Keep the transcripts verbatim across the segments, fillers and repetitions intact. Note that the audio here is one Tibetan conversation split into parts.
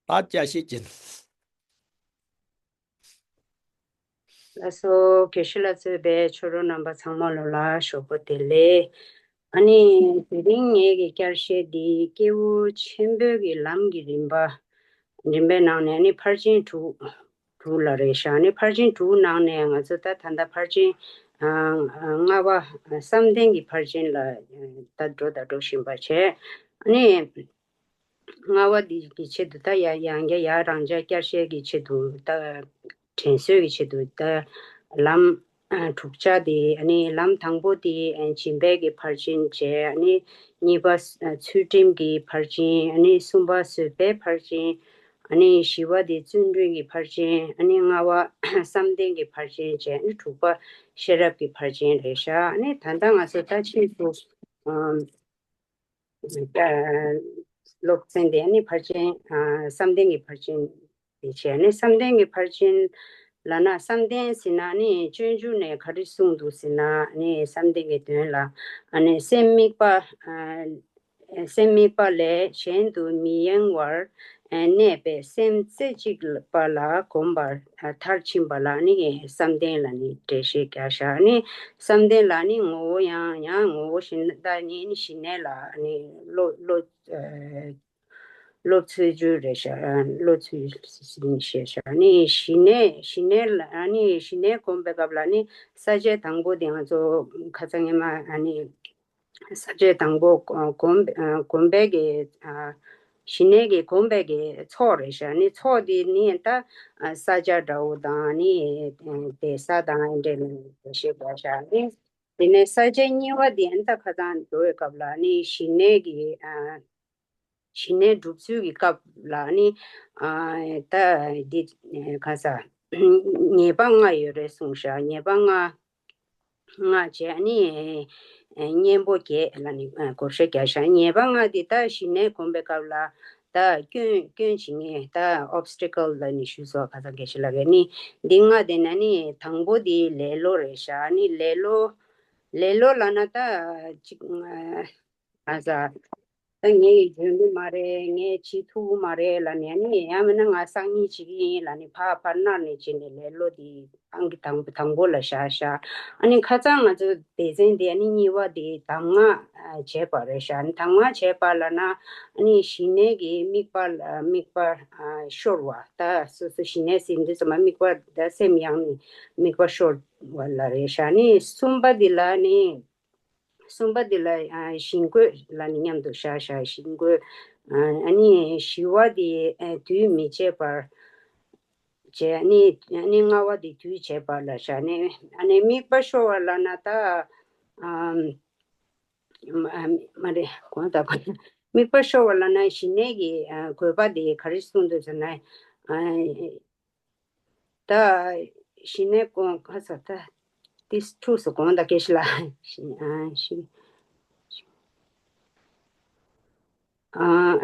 ད་བསྐྱར་བཤད་བྱེད། ལགས་སོ། དགེ་བཤེས་ལགས་གཙོས་པའི་ཆོས་གྲོགས་རྣམ་པ་ཚང་མ་ལོ་ལ་ཞོགས་པ་བདེ་ལེགས། ཨ་ནི་དེ་རིང་ངེད་ཀྱི་བསྐྱར་བཤད་འདི་སྐྱེས་བུ་ཆེན་པོའི་གི་ལམ་གྱི་རིམ་པ། རིམ་པའི་ནང་ནས་ཨ་ནི་ཕར་ཕྱིན་དྲུག་དྲུག་ལ་རེད་ཤག་ཨ་ནི་ཕར་ཕྱིན་དྲུག་ནང་ནས་ང་ཚོ་ད་ད་ལྟ་ཕར་ཕྱིན་ཨ་ཨ་ལྔ་པ་བསམ་གཏན་གྱི་ཕར་ཕྱིན་ལ་ད་འགྲོ་ད་འགྲོ་བཞིན་པ་བྱས། ཨ་ནི། ལྔ་པ་འདི་གི་ཆེད་དུ་ད་ཡ་ཡང་བསྐྱར་ཡང་རང་འཇགས་བསྐྱར་བཤད་ཀྱི་ཆེད་དུ་ད་དྲན་གསོའི་གི་ཆེད་དུ་ད་ལམ་ཨ་དྲུག་ཆ་དེ། ཨ་ནི་ལམ་དང་པོ་དེ་ཨ་སྦྱིན་པའི་གི་ཕར་ཕྱིན་བྱས། ཨ་ནི་གཉིས་པ་ཨ་ཚུལ་ཁྲིམས་ཀྱི་ཕར་ཕྱིན། ཨ་ནི་གསུམ་པ་བཟོད་པའི་ཕར་ཕྱིན། ཨ་ནི་བཞི་པ་དེ་བརྩོན་འགྲུས་ཀྱི་ཕར་ཕྱིན། ཨ་ནི་ལྔ་པ་བསམ་གཏན་གྱི་ཕར་ཕྱིན་བྱས། ཨ་ནི་དྲུག་པ་ཤེས་རབ་ཀྱི་ཕར་ཕྱིན་རེད་ཤག་ཨ་ནི་ད་ལྟ་ང་ཚོ་ད་ཕྱིན་སུ་ཨ། སློབ་ཚན་དེ་ནི་ཕར་ཕྱིན་ཨ་བསམ་གཏན་གྱི་ཕར་ཕྱིན་དེ་བྱས་ནས། བསམ་གཏན་གྱི་ཕར་ཕྱིན་ལབ་ན། བསམ་གཏན་ཟེར་ན་ནི་སྤྱོད་འཇུག་ནས་ག་རེ་གསུངས་འདུག་ཟེར་ན་ནི། བསམ་གཏན་གྱི་དོན་ལ་ཨ་ནི་སེམས་དམིགས་པ་ཨ་སེམས་དམིགས་པ་ལས་གཞན་དུ་མི་གཡེང་བར་གནས་པའི་སེམས་རྩེ་གཅིག་པ་ལ་གོམས་པར་མཐར་ཕྱིན་པ་ལ་ནི་བསམ་གཏན་ལ་ནི་འགྲེལ་བཤད་རྒྱག་ཤག་ཨ་ནི་བསམ་གཏན་ལ་ནི་ངོ་བོ་ཡང་ཡང་ངོ་བོ་ཞིག་ད་ནི་ཞི་གནས་ལ་ནི་བློ་བློ་ཨ་བློ་ཚུལ་འཇུག་རེད་ཤག་བློ་ཚུལ་ཞེས་ཤག་ནི་ཞི་གནས་ཞི་གནས་ལ་ནི་ཞི་གནས་སྒོམ་པའི་སྐབས་ལ་ནི་ས་བཅད་དང་པོ་དེ་ང་ཚོ་ཁ་སང་ཉི་མ་ཨ་ནི། ས་བཅད་དང་པོ་སྒོམ་སྒོམ་པའི་གི་ཞི་གནས་ཀྱི་སྒོམ་པའི་གི་ཚོགས་རེད་ཤག་ནི་ཚོགས་དེ་ནི་ད་ས་བཅད་འདྲ་བོ་དང་ནི་བསྡད་ས་དང་འདྲ་ལ་ཞེས་པ་ཤག་ནི། དེ་ནས་ས་བཅད་གཉིས་པ་དེ་ད་ཁ་སང་འགྲོ་བའི་སྐབས་ལ་ནི་ཞི་གནས་ཀྱི་ཞི་གནས་སྒྲུབ་ཚུལ་གྱི་སྐབས་ལ་ནི་ད་འདི་ག་ས་ཉེས་པ་ལྔ་ཡོད་རེད་གསུངས་ཤག་ཉེས་པ་ལྔ། ལྔ་བྱས་ནི་གཉེན་པོ་བརྒྱད་ལ་ནི་བགོ་བཤའ་རྒྱག་ཤག་ཉེས་པ་ལྔ་འདི་ད་ཞི་གནས་སྒོམ་པའི་སྐབས་ལ་ད་སྐྱོན་སྐྱོན་བྱེད་མཁན་ད་ཨོབ་སི་ཊི་ཀལ་ལ་ནི་ཞུ་སོགས་ག་ས་ག་ཞིག་ལ་གས་ནི་འདི་ལྔ་དེ་ན་ནི་དང་པོ་འདི་ལེ་ལོ་རེད་ཤག་ནི་ལེ་ལོ་ལེ་ལོ་ལབ་ན་ད་ཅིག་ཨ་ས། ད་ངས་ཡོང་གི་མ་རེད། ངས་བྱེད་ཐུབ་ཀྱི་མ་རེད་ལབ་ནས་ནི། ཡང་མིན་ན་ང་སང་ཉིན་བྱེད་ཀྱི་ཡིན་ལབ་ནས་ཕར་ཕར་མནར་ནས་བྱས་ནས་ལེ་ལོ་དེ་ཨང་ཀི་དང་པོ་དང་པོ་ལ་བཞག་བཞག་ཨ་ནི་ཁ་སང་ང་ཚོ་སྡེ་ཚན་དེ་ཨ་ནི་གཉིས་པ་དེ་གདམས་ངག་བྱས་པ་རེད་ཤག་ཨ་ནི་གདམས་ངག་བྱས་པ་ལབ་ན་ཨ་ནི་ཞི་གནས་ཀྱི་དམིགས་པ་ལ་དམིགས་པ་ཤོར་བ། ད་སོ་སོ་ཞི་གནས་ཟེར་དུས་ཙམ་པ་དམིགས་པ་ད་སེམས་ཡང་ནས་དམིགས་པ་ཤོར་བ་ལ་རེད་ཤག་ཨ་ནི་གསུམ་པ་དེ་ལ་ནི། གསུམ་པ་འདི་ལ་ཞི་རྒོལ་ལ་ནི་མཉམ་དུ་བཞག་བཞག་ཞི་རྒོལ། ཨ་ནི་བཞི་བ་འདི་དུས་མི་བྱེད་པར་བྱས། ཨ་ནི་ཨ་ནི་ལྔ་བ་འདི་དུས་བྱེད་པ་ལ་བཞག་ནས། ཨ་ནི་དམིགས་པ་ཤོར་བ་ལབ་ན་ད་མ་རེད། གོང་དང་གོང་དམིགས་པ་ཤོར་བ་ལབ་ན་ཞི་གནས་ཀྱི་དགོས་པ་འདི་ག་རེ་གསུངས་འདུག་ཟེར་ན། ད་ཞི་གནས་སྒོམ་ག་ས་ད་ཏིས་ཐུགས་སུ་དགོངས་དག་དགེ་བཤེས་ལགས། ཞི་ཨ་ཞི་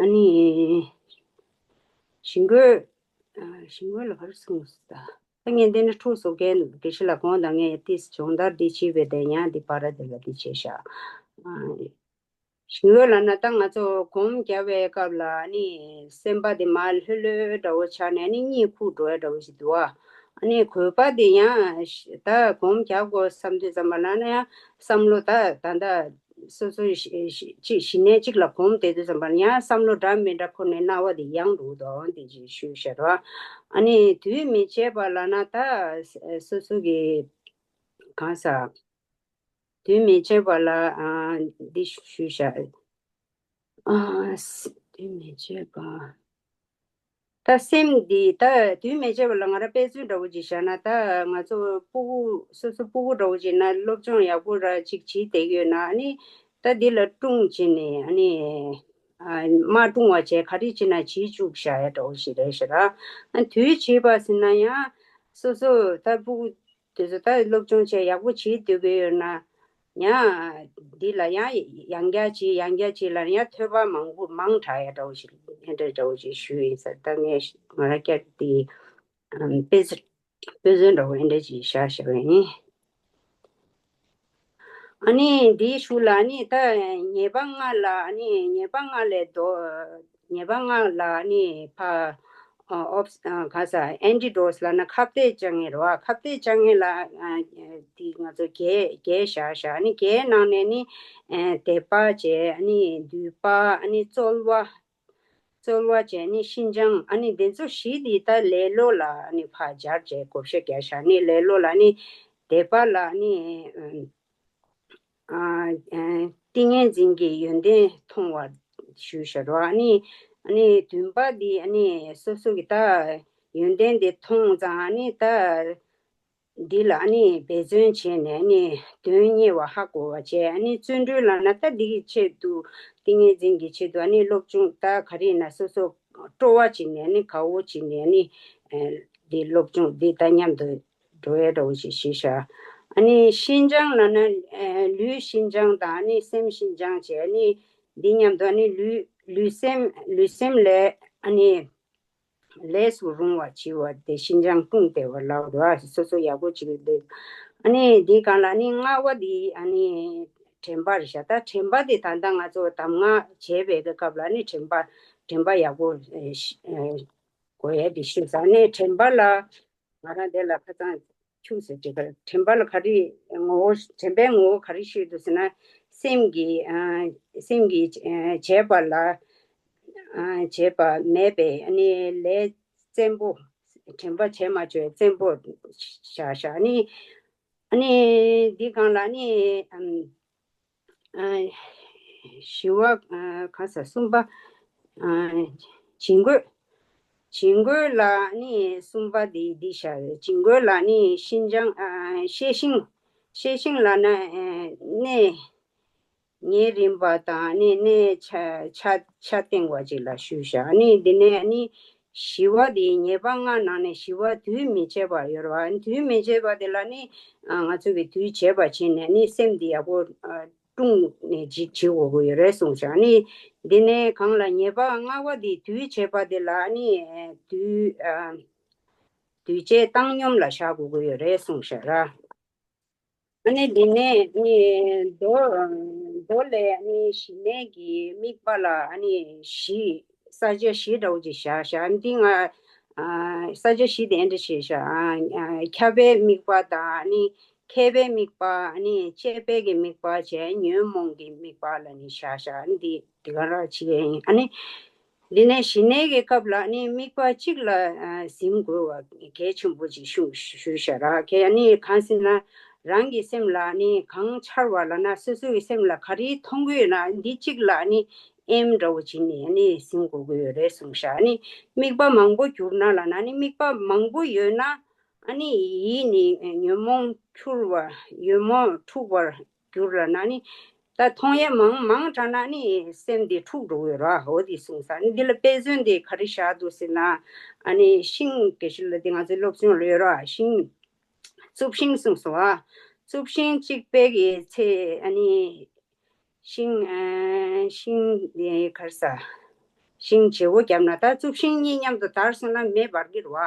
ཨ་ནི་ཞི་རྒོལ་ཞི་རྒོལ་ལ་ག་རེ་གསུངས་སོང་ད། ད་ངས་འདི་ནི་ཐུགས་སུ་དགོངས་དགེ་བཤེས་ལགས་དགོངས་དག་ངས་ཏིས་སྦྱོང་བརྡར་འདི་བྱས་པའི་དེ་ཡང་འདི་བར་དེ་ལ་འདི་བྱས་ཤག་ཞི་རྒོལ་ལབ་ན་ད་ང་ཚོ་སྒོམ་རྒྱབ་པའི་སྐབས་ལ་ནི་སེམས་པ་དེ་མར་ལྷོད་ལྷོད་འདྲ་བོ་ཆགས་ནས་ནི་གཉིད་ཁུག་འགྲོ་ཡ་འདྲ་བོ་ཞིག་འདུག་ཨ། ཨ་ནི་དགོས་པ་དེ་ཡང་ད་སྒོམ་རྒྱབ་དགོས་བསམ་དུས་ཙམ་པ་ལ་ནི་ཡང་བསམ་བློ་ད་ད་ད་སོ་སོ་ཅིག་ཞི་གནས་གཅིག་ལ་གོམས་བསྡད་དུས་ཙམ་པ་ལ་ཡང་བསམ་བློ་འདྲ་མི་འདྲ་འཁོར་ནས་སྣང་བ་དེ་ཡང་འགྲོ་འདུག་དེ་ཅིག་ཞུས་ཤག་ར། ཨ་ནི་དུས་མི་བྱེད་པ་ལབ་ན་ད་སོ་སོ་གི་གང་ཟག་དུས་མི་བྱེད་པ་ལ་ཨ་འདི་ཞུས་ཤག་ཨ་དུས་མི་བྱེད་པ། ད་སེམས་འདི་ད་དུས་མི་བྱེད་པ་ལ་ང་རང་དཔེ་མཚོན་འདྲ་བོ་ཅིག་བཞག་ན། ད་ང་ཚོ་སྤུ་གུ་སོ་སོ་སྤུ་གུ་འདྲ་བོ་ཅིག་ན་སློབ་སྦྱོང་ཡག་པོ་ར་ཅིག་བྱེད་བསྡད་ཡོད་ན། ཨ་ནི་ད་འདི་ལ་ཀྲུང་བྱས་ནས་ཨ་ནི་ཨ་མ་ཀྲུང་བ་བྱས་ག་རེ་བྱས་ན་བྱེད་བཅུག་བཞག་ཡ་འདྲ་བོ་ཞིག་རེད་ཤག་ར། ཨ་དུས་བྱེད་པ་ཟེར་ན་ཡང་སོ་སོ་ད་སྤུ་གུ་དེ་ཚོ་ད་སློབ་སྦྱོང་བྱས་ཡག་པོ་བྱེད་སྡོད་ཀྱི་ཡོད་ན། ཡང་འདི་ལ་ཡང་ཡང་བསྐྱར་བྱེད་ཡང་བསྐྱར་བྱེད་ལ་ཡང་ཐོས་པ་མང་པོ་མང་དྲགས་ཡ་འདྲ་བོ་ཞིག་ཨེ་འདྲ་འདྲ་བོ་ཞིག་ཞུས་ཡིན་ས། ད་ངས་ང་རང་བསྐྱར་དེ་དཔེ་མཚོན་དཔེ་མཚོན་འདྲ་བོ་ཨེ་འདྲ་ཅིག་བཞག་བཞག་པ་ཡིན། ཨ་ནི་འདིའི་གཞུག་ལ་ནི་ད་ཉེས་པ་ལྔ་ལ་ནི་ཉེས་པ་ལྔ་ལས་ལྡོག་ཉེས་པ་ལྔ་ལ་ནི་ཕ་ ཨོབ་ག་ས་ཨན་ཊི་ཌོ་སི་ལབ་ན་ཁ་གཏད་གཅོག་མཁན་རེད་བ། ཁ་གཏད་གཅོག་མཁན་ལ་དེ་ང་ཚོ་བརྒྱད་བརྒྱད་བཞག་བཞག་ནི་བརྒྱད་ནང་ནས་ནི་དད་པ་བྱས་ནི་འདུས་པ་ནི་རྩོལ་བ། རྩོལ་བ་བྱས་ནི་ཤིན་སྦྱངས། ཨ་ནི་འདི་ཚོ་བཞི་འདི་ད་ལེ་ལོ་ལ་ནི་ཕར་སྦྱར་བྱས་བགོ་བཤའ་རྒྱག་བཞག་ནི་ལེ་ལོ་ལ་ནི་དད་པ་ལ་ནི་ཏིང་ངེ་འཛིན་གྱི་ཡོན་ཏན་མཐོང་བ་ཞུ་བཞག་རོ། ཨ་ནི་ཨ་ནི་བདུན་པ་འདི་ཨ་ནི་སོ་སོ་གི་ད་ཡོན་ཏན་འདི་མཐོང་ཙང་ཨ་ནི་ད། འདི་ལ་ནི་འབད་བརྩོན་བྱས་ནས་ནི་དོན་གཉེར་བ་ཧ་གོ་བ་བྱས། ནི་བརྩོན་འགྲུས་ལབ་ན་ད་འདི་གི་ཆེད་དུ་ཏིང་ངེ་འཛིན་གྱི་ཆེད་དུ་ནི་སློབ་སྦྱོང་ད་ག་རེ་ཡིན་ན་སོ་སོ་སྤྲོ་བ་བྱས་ནས་ནི་དགའ་བོ་བྱས་ནས་ནི་འདི་སློབ་སྦྱོང་འདི་ད་མཉམ་དུ་འགྲོ་ཡ་འདྲ་བོ་ཞིག་ཞུས་ཤག་ཨ་ནི་ཤིན་སྦྱངས་ལབ་ན་ལུས་ཤིན་སྦྱངས་དང་ནི་སེམས་ཤིན་སྦྱངས་བྱས་ནི་འདི་མཉམ་དུ་ནི་ལུས་ལུས་སེམས་ལུས་སེམས་ལས་ཨ་ནི། ལས་སུ་རུང་བ་བྱེད་པ་དེ་ཤིན་སྦྱངས་ཀུན་དེ་བ་ལགས་རོ། སོ་སོ་ཡག་པོ་བྱེད་དགོས་འདུག་ཨ་ནི་འདི་གང་ལ་ནི་ལྔ་བ་འདི་ཨ་ནི་དྲན་པ་རེད་ཤག་ད་དྲན་པ་དེ་ད་ལྟ་ང་ཚོ་གདམས་ངག་བྱེད་པའི་གི་སྐབས་ལ་ནི་དྲན་པ་དྲན་པ་ཡག་པོ་དགོས་ཡ་དེ་ཤེས་ས་ནི་དྲན་པ་ལ་ང་རང་དེ་ལ་ཁ་སང་ཁྱུག་ཟེར་གྱི་ག་དྲན་པ་ལ་ག་རེ་ངོ་བོ་དྲན་པའི་ངོ་བོ་ག་རེ་ཤེས་འདུག་ཟེར་ན་སེམས་ཀྱི་སེམས་ཀྱི་བྱས་པ་ལ། བྱས་པ་མེད་པའི་ཨ་ནི་ལས་བཙན་པོ། དྲན་པ་བྱས་མ་བྱས་བཙན་པོ་བཞག་བཞག་ནི། ཨ་ནི་འདི་གང་ལ་ནི་ཞི་བ་ག་ས་གསུམ་པ་བྱིང་རྒོད། བྱིང་རྒོད་ལ་ནི་གསུམ་པ་འདི་འདི་བཞག་ཡོད། བྱིང་རྒོད་ལ་ནི་ཤིན་སྦྱངས་ཤེས་ཤིང་ཤེས་ཤིང་ལ་ན་གནས། ཉེ་རིང་བ་དང་ནི་གནས་ཆ་ཆ་ཆ་བརྟན་བ་ཅིག་ལ་ཞུས་བཞག་ནི་འདི་ནས་ནི་ཞི་བ་དེ་ཉེས་པ་ལྔ་ནང་ནས་ཞི་བ་དུས་མི་བྱེད་པ་ཡོད་རེད་བ། དུས་མི་བྱེད་པ་དེ་ལ་ནི་ང་ཚོ་གི་དུས་བྱེད་པ་བྱས་ནས་ནི་སེམས་འདི་ཡག་པོ་ཀྲུང་ནས་ཅིག་བྱེད་དགོས་ཀྱི་ཡོད་རེད་གསུངས་བཞག་ནི་འདི་ནས་གང་ལ་ཉེས་པ་ལྔ་བ་དེ་དུས་བྱེད་པ་དེ་ལ་ནི་དུས་དུས་བྱེད་བཏང་སྙོམས་ལ་བཞག་དགོས་ཀྱི་ཡོད་རེད་གསུངས་བཞག་ར། ཨ་ནི་འདི་ནས་ནི་མདོ་མདོ་ལས་ནི་ཞི་གནས་ཀྱི་དམིགས་པ་ལ་ནི་བཞི་ས་བཅད་བཞི་འདྲ་བོ་ཅིག་བཞག་བཞག་འདི་ང་ས་བཅད་བཞི་དེ་འདྲ་ཞིག་བཞག་ཁྱབ་པའི་དམིགས་པ་དང་ནི་མཁས་པའི་དམིགས་པ་ནི་དཔྱད་པའི་གི་དམིགས་པ་བྱས་ཉོན་མོངས་ཀྱི་དམིགས་པ་ལ་ནི་བཞག་བཞག་འདི་འདི་ག་ར་བྱེད་ཡ་ཡིན། ཨ་ནི། འདི་ནས་ཞི་གནས་ཀྱི་སྐབས་ལ་ནི་དམིགས་པ་གཅིག་ལ་ཨ་གཟིམ་དགོས་པ་གལ་ཆེན་པོ་ཅིག་ཞུ་ཞུ་བཞག་ར། གལ་ནི་གང་ཟེར་ན་རང་གི་སེམས་ལ་ནི་གང་འཆར་བ་ལབ་ན་སོ་སོ་གི་སེམས་ལ་ག་རེ་མཐོང་གི་ཡོད་ན་འདི་གཅིག་ལ་ནི་ཨེམ་འདྲ་བོ་བྱེད་ནས་ནི་གཟིམ་དགོས་ཀྱི་ཡོད་རེད་གསུངས་བཞག་ནི་དམིགས་པ་མང་པོ་གྱུར་ན་ལབ་ན་ནི་དམིགས་པ་མང་པོ་ཡོད་ན་ཨ་ནི་ཡིད་ནི་ཉོན་མོངས་འཁྱུར་བ་ཉོན་མོངས་འཁྲུགས་པར་གྱུར་ལབ་ན་ནི། ད་མཐོང་ཡས་མང་མང་དྲགས་ན་ནི་སེམས་འདི་འཁྲུགས་འགྲོ་གི་ཡོད་ར། འོ་འདི་གསུངས་ས་ནི་འདི་ལ་དཔེ་མཚོན་འདི་ག་རེ་བཞག་འདུག་ཟེར་ན། ཨ་ནི་ཤིང་དགེ་བཤེས་ལགས་འདི་ང་ཚོའི་སློབ་སྦྱོང་ལ་ཡོད་ར། ཤིང་། རྩུབ་ཤིང་གསུངས་སོང་ཨ། རྩུབ་ཤིང་གཅིག་པའི་གི་ཚེ་ཨ་ནི། ཤིང་ཨ་ཤིང་འདི་ག་རེ་ཟ། ཤིང་བྱེ་བོ་བརྒྱབ་ན་ད་རྩུབ་ཤིང་གཉིས་མཉམ་དུ་དར་སོང་ན་མེ་འབར་གི་རེད་བ།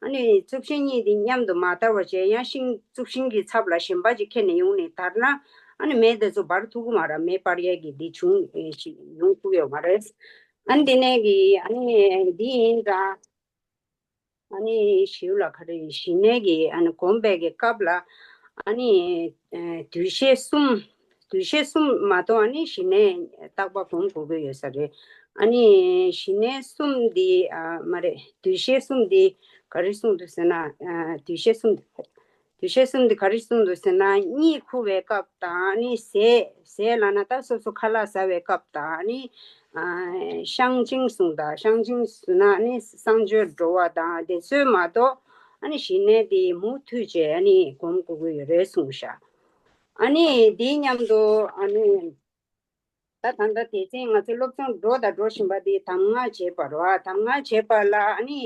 ཨ་ནི་རྩུབ་ཤིང་གཉིས་འདི་མཉམ་དུ་མ་དར་བ་བྱས་ཡང་ཤིང་རྩུབ་ཤིང་གི་ཚབ་ལ་གཞན་པ་ཅིག་ཁྱེར་ནས་ཡོང་ནས་དར་ན་ཨ་ནི་མེ་དེ་ཚོ་འབར་ཐུབ་ཀྱི་མ་རེད། མེ་འབར་ཡས་ཀྱི་འདི་བྱུང་ཞིག་ཡོང་ཐུབ་ཡོད་མ་རེད། ཨ་ནི་དེ་ནས་གི་ཨ་ནི་འདི་ཡིན་ཙང་། ཨ་ནི་ཞིའུ་ལ་ག་རེ་ཞི་གནས་ཀྱི་ཨ་ནི་སྒོམ་པའི་གི་སྐབས་ལ་ཨ་ནི་ཨ་འདུས་བྱས་གསུམ། འདུས་བྱས་གསུམ་མ་གཏོགས་ཨ་ནི་ཞི་གནས་རྟག་པ་སྒོམ་དགོས་ཀྱི་ཡོད་ས་རེད། ཨ་ནི་ཞི་གནས་གསུམ་འདི་ཨ་མ་རེད། འདུས་བྱས་གསུམ་འདི་ག་རེ་གསུངས་འདུག་ཟེར་ན་ཨ་འདུས་བྱས་གསུམ་འདུས་བྱས་གསུམ་འདི་ག་རེ་གསུངས་འདུག་ཟེར་ན་གཉིད་ཁུག་པའི་སྐབས་དང་ཨ་ནི་ཟས་ཟས་ལབ་ན་ད་སོ་སོ་ཁ་ལག་ཟ་བའི་སྐབས་དང་ཨ་ནི། ཨ་བཤང་གཅིན་གསུངས་དང་བཤང་གཅིན་ཟེར་ན་ནི་གསང་སྤྱོད་འགྲོ་བ་དང་དེ་ཚོས་མ་གཏོགས་ཨ་ནི་ཞི་གནས་དེ་མུ་མཐུད་བྱས་ཨ་ནི་སྒོམ་དགོས་ཀྱི་ཡོད་རེད་གསུངས་ཤག་ཨ་ནི་དེའི་མཉམ་དུ་ཨ་ནི་ད་ད་ལྟ་དེ་ཚེ་ང་ཚོའི་སློབ་སྦྱོང་འགྲོ་དང་འགྲོ་བཞིན་པ་དེ་གདམས་ངག་བྱེད་པ་རེད་བ། གདམས་ངག་བྱེད་པ་ལ་ཨ་ནི་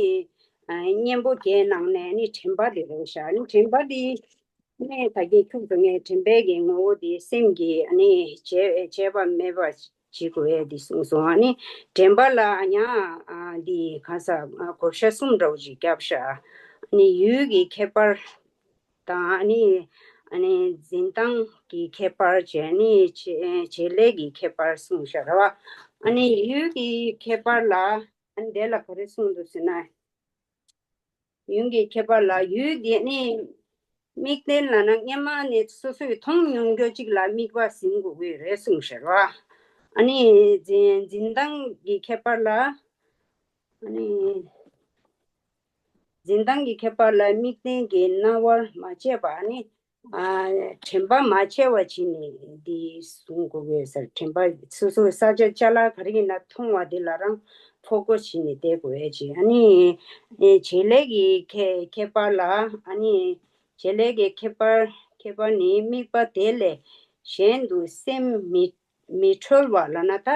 ཨ་གཉེན་པོ་བརྒྱད་ནང་ནས་ཨ་ནི་དྲན་པ་དེ་རེད་ཤག་ཨ་ནི་དྲན་པ་དེ། ནས་ད་གིན་ཁྱུག་ཏུ་ངས་དྲན་པའི་གི་ངོ་བོ་དེ་སེམས་ཀྱི་ཨ་ནི་བྱས་བྱས་པ་མེད་པ་བྱེད་དགོས་ཡས་དེ་གསུངས་སོང་། ཨ་ནི་དྲན་པ་ལ་ཡང་ཨ་འདི་ག་ས་བགོ་བཤའ་གསུམ་འདྲ་བོ་ཅིག་བརྒྱབ་ཤག་ཨ་ནི་ཡུལ་གྱི་ཁྱད་པར་དང་ཨ་ནི་ཨ་ནི་འཛིན་སྟངས་ཀྱི་ཁྱད་པར་བྱས་ནི་བྱེད་བྱེད་ལས་ཀྱི་ཁྱད་པར་གསུངས་ཤག་རེད་བ། ཨ་ནི་ཡུལ་གྱི་ཁྱད་པར་ལ་ཨ་ནི་དེ་ལ་ག་རེ་གསུངས་འདུག་ཟེར་ན། ཡུལ་གྱི་ཁྱད་པར་ལ་ཡུལ་དེ་ནི་དམིགས་རྟེན་ལབ་ན་སྔ་མ་ནས་སོ་སོས་མཐོང་མྱོང་རྒྱུ་ཅིག་ལ་དམིགས་པ་ཟིན་དགོས་ཀྱི་རེད་གསུངས་ཤག་ར། ཨ་ནི་འཛིན་འཛིན་སྟངས་ཀྱི་ཁྱད་པར་ལ། ཨ་ནི་འཛིན་སྟངས་ཀྱི་ཁྱད་པར་ལ་དམིགས་རྟེན་གྱི་སྣང་བར་མ་བྱས་པ། ཨ་ནི་ཨ། དྲན་པ་མ་འཆལ་བ་བྱས་ནས་འདི་བཟུང་དགོས་པས་ཟེར། དྲན་པ་སོ་སོའི་ས་ཆ་ཅ་ལག་ག་རེ་ཡིན་ན་མཐོང་བ་དེ་ལ་རང་ཕོ་ཀོ་བྱས་ནས་བསྡད་དགོས་ཡས་ཅིག་ཨ་ནི་ཨེ་བྱེད་ལས་ཀྱི་ཁྱད་ཁྱད་པར་ལ། ཨ་ནི་བྱེད་ལས་ཀྱི་ཁྱད་པར་ཁྱད་པར་ནི་དམིགས་པ་དེ་ལས་གཞན་དུ་སེམས་མི་མི་འཁྲོལ་བ་ལབ་ན། ད་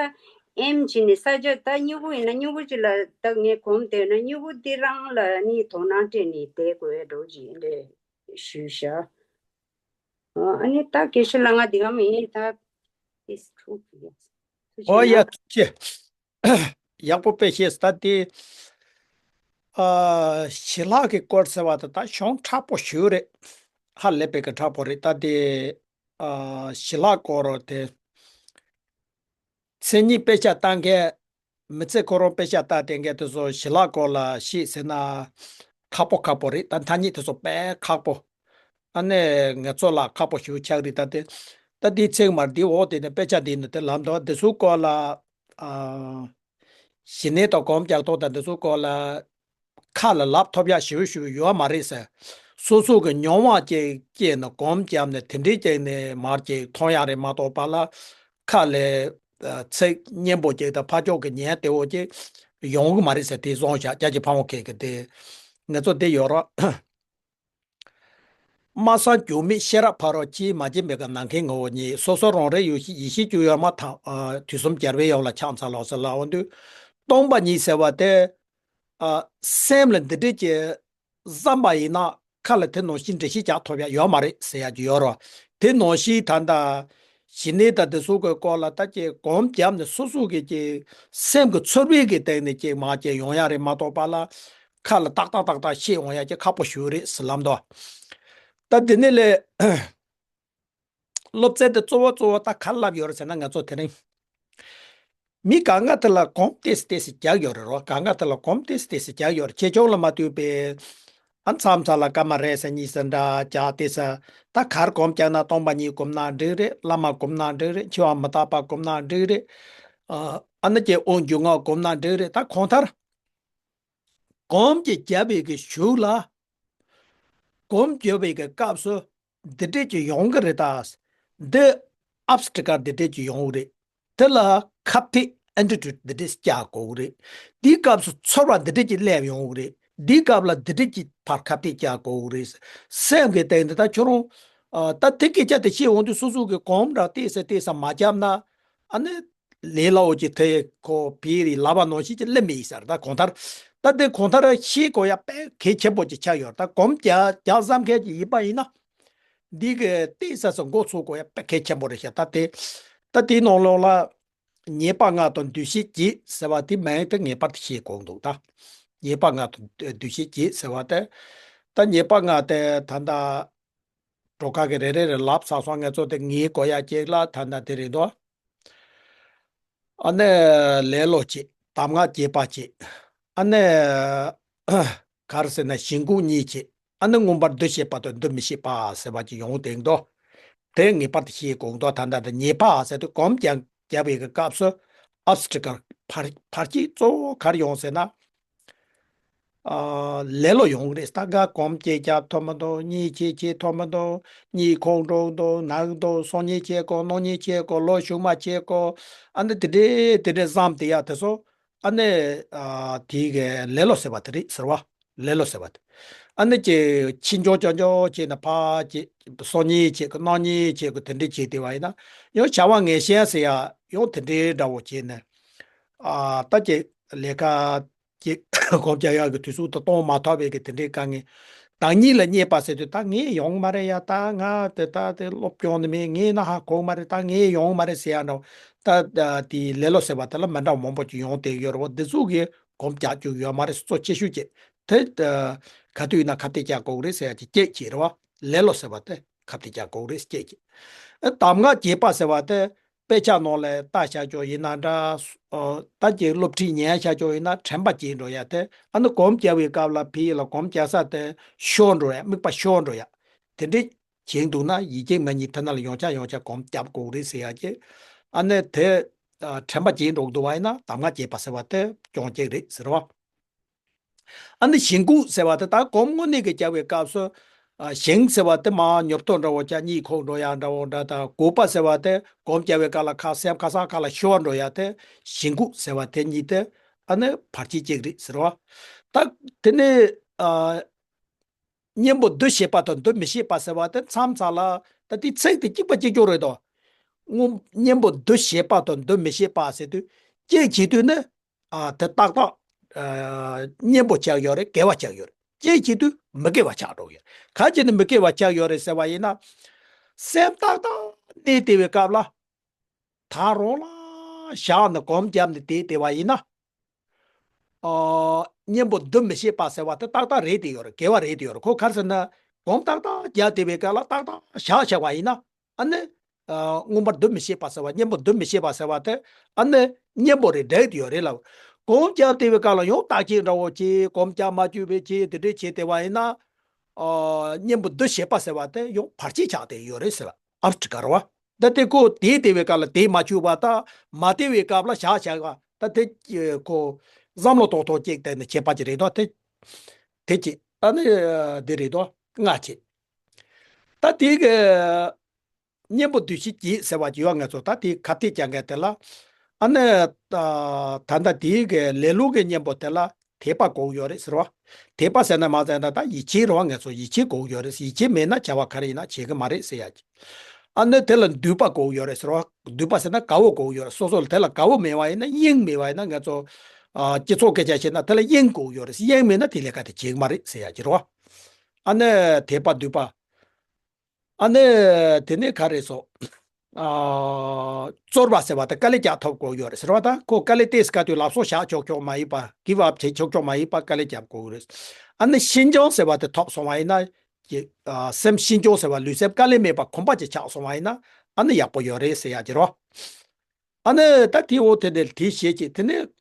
ཨེམ་བྱས་ནས་ས་ཆ་ད་སྨྱུ་གུ་ཡིན་ན་སྨྱུ་གུ་ཅིག་ལ་ད་ངས་གོམས་བསྡད་ན་སྨྱུ་གུ་འདི་རང་ལ་ནི་དོ་སྣང་སྤྲད་ནས་བསྡད་དགོས་འགྲོ་ཅིག་ཡིན་རེད། ཞུས་ཤག་ཨ་ཨ་ནི་ད་དགེ་བཤེས་ལགས་ང་འདི་ག་མིན་ད། This true, yes. ཨོ་ཡ། ཐུགས་རྗེ་ཆེ། ཡག་པོ་དཔེ་བཤད་ད་དེ། ཨ། ཞི་ལྷག་གི་སྐོར་ཟེར་བ་དེ་ད་གཞུང་མཁྲེགས་པོ་ཞེ་པོ་རེད། ཧ་ལས་པའི་གི་མཁྲེགས་པོ་རེད་ད་དེ། ཨ། ཞི་ལྷག་སྐོར་དེ། མཚན་ཉིད་དཔེ་ཆ་ལྟ་མཁན། མི་ཚེ་ཁོ་རང་དཔེ་ཆ་ལྟ་བསྡད་མཁན་དེ་ཚོ་ཞི་ལྷག་སྐོར་ལ་ཤེས་ཟེར་ན་ཁག་པོ་ཁག་པོ་རེད། ད་ཐ་སྙད་དེ་ཚོ་དཔེ་ཁག་པོ། ཨ་ནི་ང་ཚོ་ལ་ཁག་པོ་ཞེ་པོ་ཆགས་རེད་ད་དེ། ད་འདི་ཚིག་མར་འདི་འོག་དེ་ནས་དཔེ་ཆ་འདི་ནས་དེ་ལམ་དུ་འདི་ཚོའི་སྐོར་ལ། ཨ། ཞི་གནས་དང་སྒོམ་རྒྱག་ཐོག་དང་འདི་ཚོའི་སྐོར་ལ། ཁ་ལ་ལབ་ཐོབ་ཡག་ཞེ་པོ་ཞེ་པོ་ཡོད་མ་རེད་ཟེར། སོ་སོ་གི་མྱོང་བ་ཅིག་སྐྱེས་ནས་སྒོམ་བརྒྱབ་ནས་དེ་འདྲའི་ཅིག་ནས་མར་ཅིག་མཐོང་ཡག་རེད་མ་གཏོགས་པ་ལ། ཁ་ལས་ཚིག་སྙན་པོ་ཅིག་དང་ཕར་ཕྱོགས་ཀྱི་ཉན་བདེ་བོ་ཅིག་ཡོང་གི་མ་རེད་ཟེར། དེ་སོང་བཞག་རྒྱ་ཆེ་ཕ་བོང་ཁེ་གི་དེ། ང་ཚོ་དེ་ཡོད་རོགས། སྨྲ་བསམ་འགྱུར་མེད་ཤེས་རབ་ཕ་རོལ་ཕྱིན་མ་སྐྱེས་མེད་ཀྱི་ནམ་མཁའི་ངོ་བོ་ཉིད། སོ་སོ་རང་རིག་ཡེ་ཤེས་ཡེ་ཤེས་སྐྱོ་ཡོད་མ་ཐག་དུས་གསུམ་རྒྱལ་བའི་དབྱངས་ལ་ཕྱག་འཚལ་ལོ་ཟེར་ལབ་འོང་དུས། སྟོང་པ་ཉིད་ཟེར་བ་དེ། ཨ། སེམས་ལ་འདི་འདྲས་ཀྱི་བསམ་པ་ཡིན་ན་ཁ་ལ་དེ་ནང་བཞིན་འགྲེལ་བཤད་རྒྱག་ཐུབ་ཡ་ཡོད་མ་རེད་ཟེར་ཡ་ཅིག་ཡོད་རོ། དེ་ནང་བཞིན་ད་ལྟ་ཞི་གནས་དང་དེ་ཚོ་གི་སྐོར་ལ་ད་ཀྱི་སྒོམ་བརྒྱབ་ནས་སོ་སོ་གི་ཀྱི་སེམས་ཀྱི་ཚོར་བའི་གི་སྟེང་ནས་ཀྱི་མ་ཀྱི་ཡོང་ཡ་རེད་མ་གཏོགས་པ་ལ་ཁ་ལ་ཏག་ཏག་ཏག་ཏག་བཤད་འོང་ཡ་ཀྱི་ཁག་པོ་ཞུ་རེད་ཟེར་ལབ་འདུག་ད་དེ་ནས་ལས། སློབ་ཚན་དེ་གཙོ་བོ་གཙོ་བོ་ད་ག་རེ་ལབ་ཡོད་རེད་ཟེར་ན་ང་ཚོ་དེ་རིང་། མི་གང་ག་དེ་ལ་སྒོམ་ཏོག་ཙམ་ཏོག་ཙམ་རྒྱག་ཡོད་རེད་རོ། གང་ག་དེ་ལ་སྒོམ་ཏོག་ཙམ་ཏོག་ཙམ་རྒྱག་ཡོད་རེད། ཆེ་ཆུང་ལ་མ་ལྟོས་པའི། ཨ། མཚམས་མཚམས་ལ་སྐར་མ་རེ་ཟེར་གཉིས་ཟེར་འདྲ་རྒྱག་ཏོག་ཙམ། ད་ག་རེ་སྒོམ་རྒྱག་ན་སྟོང་པ་ཉིད་སྒོམ་ན་འགྲིག་རེད། བླ་མ་སྒོམ་ན་འགྲིག་རེད། འཆི་བ་མི་རྟག་པ་སྒོམ་ན་འགྲིག་རེད། ཨ། ཨ་ནི་ཀྱི་དབང་སྒྱུར་ངག་སྒོམ་ན་འགྲིག་རེད། ད་གང་ལྟར། སྒོམ་གྱི་རྒྱབ་པའི་གི་གཞུག་ལ། སྒོམ་རྒྱབ་པའི་གི་སྐབས་སུ། འདི་འདྲས་ཀྱི་ཡོང་གི་རེད་ད། འདི་ཨབ་སི་ཊི་ཀལ་འདི་འདྲས་ཀྱི་ཡོང་གི་རེད། དེ་ལ་ཁ་གཏད་ཨེ་ཊི་ཊུཌ་འདི་འདྲས་རྒྱག་དགོས་གི་རེད། འདིའི་སྐབས་སུ་ཚོར་བ་འདི་འདྲས་ཀྱི་སླེབས་ཡོང་གི་རེད། འདིའི་སྐབས་ལ་འདི་འདྲས་ཀྱི་ཕར་ཁ་གཏད་རྒྱག་དགོས་གི་རེད། སེམས་ཀྱི་སྟེང་དུ་ད་ཁྱོད་རང་། ཨ། ད་དེ་སྐད་ཆ་དེ་བཤད་འོང་དུས་སོ་སོ་གི་གོམ་ར་ཏོག་ཙམ་ཏོག་ཙམ་མ་བརྒྱབ་ན། ཨ་ནི། ལས་སླ་བོ་ཅིག་དེ་ཁོ་བེ་རི་ལབ་པ་ནང་བཞིན་ཅིག་སླེབས་མི་ཡིན་ས་རེད། ད་གང་ལྟར། ད་དེ་གང་ལྟར་ཤེས་དགོས་ཡ་དཔེ་གལ་ཆེན་པོ་ཅིག་ཆགས་ཡོད་རེད། ད་སྒོམ་རྒྱག་རྒྱག་བསམ་མཁན་ཅིག་ཡིན་པ་ཡིན་ན། འདི་གི་ཏོག་ཙམ་ཙམ་འགོ་ཚུགས་དགོས་ཡ་དཔེ་གལ་ཆེན་པོ་རེད་ཤག་ད་དེ། ད་དེའི་ནང་ལོགས་ལ། ཉེས་པ་ལྔ་དང་འདུ་ཤེས་བརྒྱད་ཟེར་བ་དེ་མིང་དེ་ངེས་པར་དུ་ཤེས་དགོས་འདུག་ད། ཉེས་པ་ལྔ་དང་འདུ་ཤེས་བརྒྱད་ཟེར་བ་དེ། ད་ཉེས་པ་ལྔ་དེ་ད་ལྟ། གྲོགས་ཁ་གི་རེ་རེ་རེ་ལབ་ཚར་སོང་། ང་ཚོ་དེ་ངེས་དགོས་ཡ་གཅིག་ལ་ད་ལྟ་དེ་རེད་འདུག་ཨ་ནི་ལེ་ལོ་བྱེད། གདམས་ངག་རྒྱས་པ་བྱེད། ཨ་ནི་ག་རེ་ཟེར་ན་ཞེན་ཁོག་གཉིས་བྱེད། ཨ་ནི་མངོན་པར་འདུ་ཤེས་པ་དང་འདུ་མི་ཤེས་པ་ཟེར་བ་ཅིག་ཡོང་དེ་འདུག་དེ་ངེས་པར་དུ་ཤེས་དགོས་འདུག་ད་ལྟ་དེ་ཉེས་པ་ཟེར་དུས་སྒོམ་རྒྱག་རྒྱག་པའི་གི་སྐབས་སུ་ཨབ་སི་ཊི་ཀལ་ཕར་ཕར་གཅིག་གཙོ་བོ་ག་རེ་ཡོང་ཟེར་ན། ཨ། ལེ་ལོ་ཡོང་གི་རེད། ད་ག་གོམ་གཅིག་རྒྱག་ཐུབ་མི་འདུག་གཉིས་བྱེད་བྱེད་ཐུབ་མི་འདུག་གཉིད་ཁུག་འགྲོ་འདུག་ན་གི་འདུག་སང་ཉིན་བྱེད་དགོས། གནངས་ཉིན་བྱེད་དགོས། ལོ་གཞུག་མ་བྱེད་དགོས། ཨ་ནི་དེ་འདྲས་དེ་འདྲས་བསམ་བསྡད་ཡ་དེ་ཚོ། ཨ་ནི། ཨ། དེ་གི་ལེ་ལོ་ཟེར་བ་དེ་རེད་ཟེར་བ། ལེ་ལོ་ཟེར་བ་དེ། ཨ་ནི་ཅིག་ཕྱིས་འགྱུར་ཅོག་ཅོག་བྱས་ནས་ཕར་ཅིག་སང་ཉིན་བྱེད་དགོས། གནངས་ཉིན་བྱེད་དགོས། དེ་འདྲས་བྱས་བསྡད་པ་ཡིན་ན་ཡང་བྱ་བ་ངན་ཤེས་ཟེར་ཡ་ཡང་དེ་འདྲས་འདྲ་བོ་བྱས་ནས། ཨ། ད་ཅིག་ལས་ཀ་ཅིག་སྒོམ་རྒྱག་ཡག་གི་དུས་ཚོད་དེ་གཏོང་མ་ཐུབ་པའི་གི་དེ་འདྲའི་དཀའ་ངལ། བདག་ཉིད་ལ་བརྙས་པ་ཟེར་དུས་ད་ངས་ཡོང་གི་མ་རེད་ཡ། ད་ང་དེ་ད་དེ་སློབ་སྦྱོང་ནི་མེད། ངས་ན་ཧ་གོ་གི་མ་རེད། ད་ངས་ཡོང་གི་མ་རེད་ཟེར་ཡ་འདྲ་བོ། ད་དེ་ལེ་ལོ་ཟེར་བ་དེ་ལ་མི་འདྲ་བ་མང་པོ་ཅིག་ཡོང་བསྡད་ཡོད་རེད་བ། འདི་ཚོ་གི་སྒོམ་རྒྱག་རྒྱུ་ཡོད་མ་རེད། གཙོ་ཆེ་ཤོས་ཅིག་དེ་ག་དུས་ཡིན་ན་ཁ་གཏད་རྒྱག་དགོས་གི་རེད་ཟེར་ཡ་ཅིག་སྐད་ཅིག་རེད་བ། ལེ་ལོ་ཟེར་བ་དེ་ཁ་གཏད་རྒྱག་དགོས་གི་རེད་སྐད་ཅིག་ཨ། གདམས་ངག་རྒྱས་པ་ཟེར་བ་དེ། དཔེ་ཆ་ནང་ལ་ལྟ་བྱ་ཆོག་ཡིན་ན་འདྲ། ཨ་ད་ཀྱི་སློབ་ཁྲིད་ཉན་བྱ་ཆོག་ཡིན་ན་དྲན་པ་བརྗེད་འགྲོ་ཡ་དེ། ཨ་ནི་སྒོམ་རྒྱག་པའི་སྐབས་ལ་ཕི་ཡི་ལ་སྒོམ་རྒྱག་ས་དེ་ཤོར་འགྲོ་ཡ། དམིགས་པ་ཤོར་འགྲོ་ཡ། དེ་འདྲའི་བྱེད་འདུག་ན་ཡིད་ཀྱིས་མ་ཉིད་དེ་ན་ལ་ཡོང་ཆ་ཡོང་ཆ་སྒོམ་རྒྱབ་དགོས་རེད་ཟེར་ཡ་ཀྱི། ཨ་ནི་དེ་ཨ་དྲན་པ་བརྗེད་འགྲོ་འདུག་བ་ཡིན་ན་གདམས་ངག་བརྗེད་པ་ཟེར་བ་དེ་སྐྱོན་གཅིག་རེད་ཟེར་བ། ཨ་ནི་ཞེན་ལྐུགས་ཟེར་བ་དེ་ད་སྒོམ་དངོས་གནས་ཀྱི་རྒྱབ་པའི་སྐབས་སུ། ཨ་ཞེན་ཟེར་བ་དེ་མ་ཉོབ་ཏོ་འདྲ་བོ་ཅག་གཉིད་ཁུག་འགྲོ་ཡ་འདྲ་བོ་འདྲ་དང་། ལྐུགས་པ་ཟེར་བ་དེ་སྒོམ་རྒྱབ་པའི་སྐབས་ལ་ཁ་སེམས་ཁ་སང་ཁ་ལ་ཤོར་འགྲོ་ཡ་དེ། ཞེན་ལྐུགས་ཟེར་བ་དེ་གཉིས་དེ་ཨ་ནི་བར་ཆད་གཅིག་རེད་ཟེར་བ། ད་དེ་ནས་ཨ་གཉེན་པོ་འདུ་ཤེས་པ་དང་འདུ་མི་ཤེས་པ་ཟེར་བ་དེ་མཚམས་མཚམས་ལ། ད་དེ་ཚིག་དེ་གཅིག་པ་གཅིག་རྐྱང་རེད་དོ། སྔོན་གཉེན་པོ་འདུ་ཤེས་པ་དང་འདུ་མི་ཤེས་པ་ཟེར་དུས་གཅིག་བྱེད་དུས་ནི། ཨ་དེ་ཏག་ཏག་ཨ་གཉེན་པོ་ཆགས་ཡོད་རེད། དགེ་བ་ཆགས་ཡོད་རེད། གཅིག་བྱེད་དུས་མི་དགེ་བ་ཆགས་འགྲོ་ཡོད་རེད། ག་ཅི་ནས་མི་དགེ་བ་ཆགས་ཡོད་རེད་ཟེར་བ་ཡིན་ན། སེམས་ཏག་ཏག་གནས་བསྡད་པའི་སྐབས་ལ། ད་རུང་ལ་བཞག་ནས་སྒོམ་བརྒྱབ་ནས་བསྡད་བསྡད་པ་ཡིན་ན། ཨ་གཉེན་པོ་འདུ་མི་ཤེས་པ་ཟེར་བ་དེ་ཏག་ཏག་རེད་དེ་ཡོད་རེད། དགེ་བ་རེད་དེ་ཡོད་རེད། ཁོ་ག་རེ་ཟེར་ན། སྒོམ་ཏག་ཏག་རྒྱབ་བསྡད་པའི་སྐབས་ལ་ཏག་ཏག་བཞག་བཞག་པ་ཡིན་ན། ཨ་ནི། ཨ་མངོན་པར་འདུ་མི་ཤེས་པ་ཟེར་བ། གཉེན་པོ་འདུ་མི་ཤེས་པ་ཟེར་བ་དེ་ཨ་ནི་གཉེན་པོ་རེད། འདྲེས་དེ་ཡོད་རེད་ལ། སྒོམ་རྒྱབ་བསྡད་པའི་སྐབས་ལ་ཡང་བརྟག་དཔྱད་འདྲ་བོ་བྱས། སྒོམ་རྒྱབ་མ་བཅུག་པའི་བྱས་དེ་འདྲས་བྱས་བསྡད་པ་ཡིན་ན། ཨ་གཉེན་པོ་འདུ་ཤེས་པ་ཟེར་བ་དེ་ཡང་བར་ཆད་ཆགས་བསྡད་ཡོད་རེད་ཟེར་བ། ཨབ་ཀྲི་ཀ་ར་བ། ད་དེ་ཁོ་དེའི་དེ་བའི་སྐབས་ལ་དེ་མ་བཅུག་པ་དང་། མ་དེ་བའི་སྐབས་ལ་བཞག་བཞག་པ། ད་དེ་ཁོ་བསམ་བློ་ཏོག་ཏོག་ཅིག་བཏང་ནས་བྱས་པ་ཅིག་རེད་དོ། དེ་དེ་ཅི་ཨ་ནི་དེ་རེད་དོ། ལྔ་བྱས། ད་དེ་གི་གཉེན་པོ་འདུ་ཤེས་བརྒྱད་ཟེར་བ་ཅིག་ཡོད། ང་ཚོ་ད་དེ་ཁ་གཏད་བཅག་མཁན་དེ་ལ། ཨ་ནི་ད་ད་དེ་གི་ལེ་ལོ་གི་གཉེན་པོ་དེ་ལ། དད་པ་དགོས་ཡོད་རེད་ཟེར་བ། དད་པ་ཟེར་ན་མ་ཟེར་ན་ད་ཡིད་ཆེས་རེད་བ། ང་ཚོ་ཡིད་ཆེས་དགོས་ཡོད་རེད། ཡིད་ཆེས་མེད་ན་བྱ་བ་ག་རེ་ཡིན་ན་བྱེད་གི་མ་རེད་ཟེར་ཡ་ཅིག་ཨ་ནི་དེ་ལ་འདུན་པ་དགོས་ཡོད་རེད་ཟེར་བ། འདུན་པ་ཟེར་ན་དགའ་བོ་དགོས་ཡོད་རེད། སོ་སོ་ལ་དེ་ལ་དགའ་བོ་མེད་པ་ཡིན་ན། དབྱིངས་མེད་པ་ཡིན་ན། ང་ཚོ་ཨ་སྤྱི་ཚོགས་སྐད་ཆ་བཤད་ན་དེ་ལ་དབྱིངས་དགོས་ཡོད་རེད། དབྱིངས་མེད་ན་དེ་ལས་ཀ་དེ་བྱེད་གི་མ་རེད་ཟེར་ཡ་ཅིག་རེད་བ། ཨ་ནི་དད་པ་འདུན་པ། ཨ་ནི་དེ་ནས་ག་རེ་སོ། ཨ་རྩོལ་བ་ཟེར་བ་དེ་དཀའ་ལས་རྒྱག་ཐུབ་དགོས་ཡོད་རེད་ཟེར་བ། ད་ཁོ་དཀའ་ལས་ཏོག་ཙམ་ག་དུས་ལབ་སོ་བཞག་ཆོག་ཆོག་མ་ཡིན་པ། གིབ་ཨབ་བྱེད་ཆོག་ཆོག་མ་ཡིན་པ་དཀའ་ལས་རྒྱབ་དགོས་རེད། ཨ་ནི་ཤིན་སྦྱངས་ཟེར་བ་དེ་ཐོབ་སོང་བ་ཡིན་ན། ཀྱི་ཨ་སེམས་ཤིན་སྦྱངས་ཟེར་བ། ལུས་སེམས་དཀའ་ལས་མེད་པ་གོམས་པ་ཅིག་ཆགས་སོང་བ་ཡིན་ན་ཨ་ནི་ཡག་པོ་ཡོད་རེད་ཟེར་ཡ་ཅིག་རེད་བ། ཨ་ནི་ད་དེ་འོ་དེ་ནས་དེ་བྱེད་ཅིག་དེ་ནས།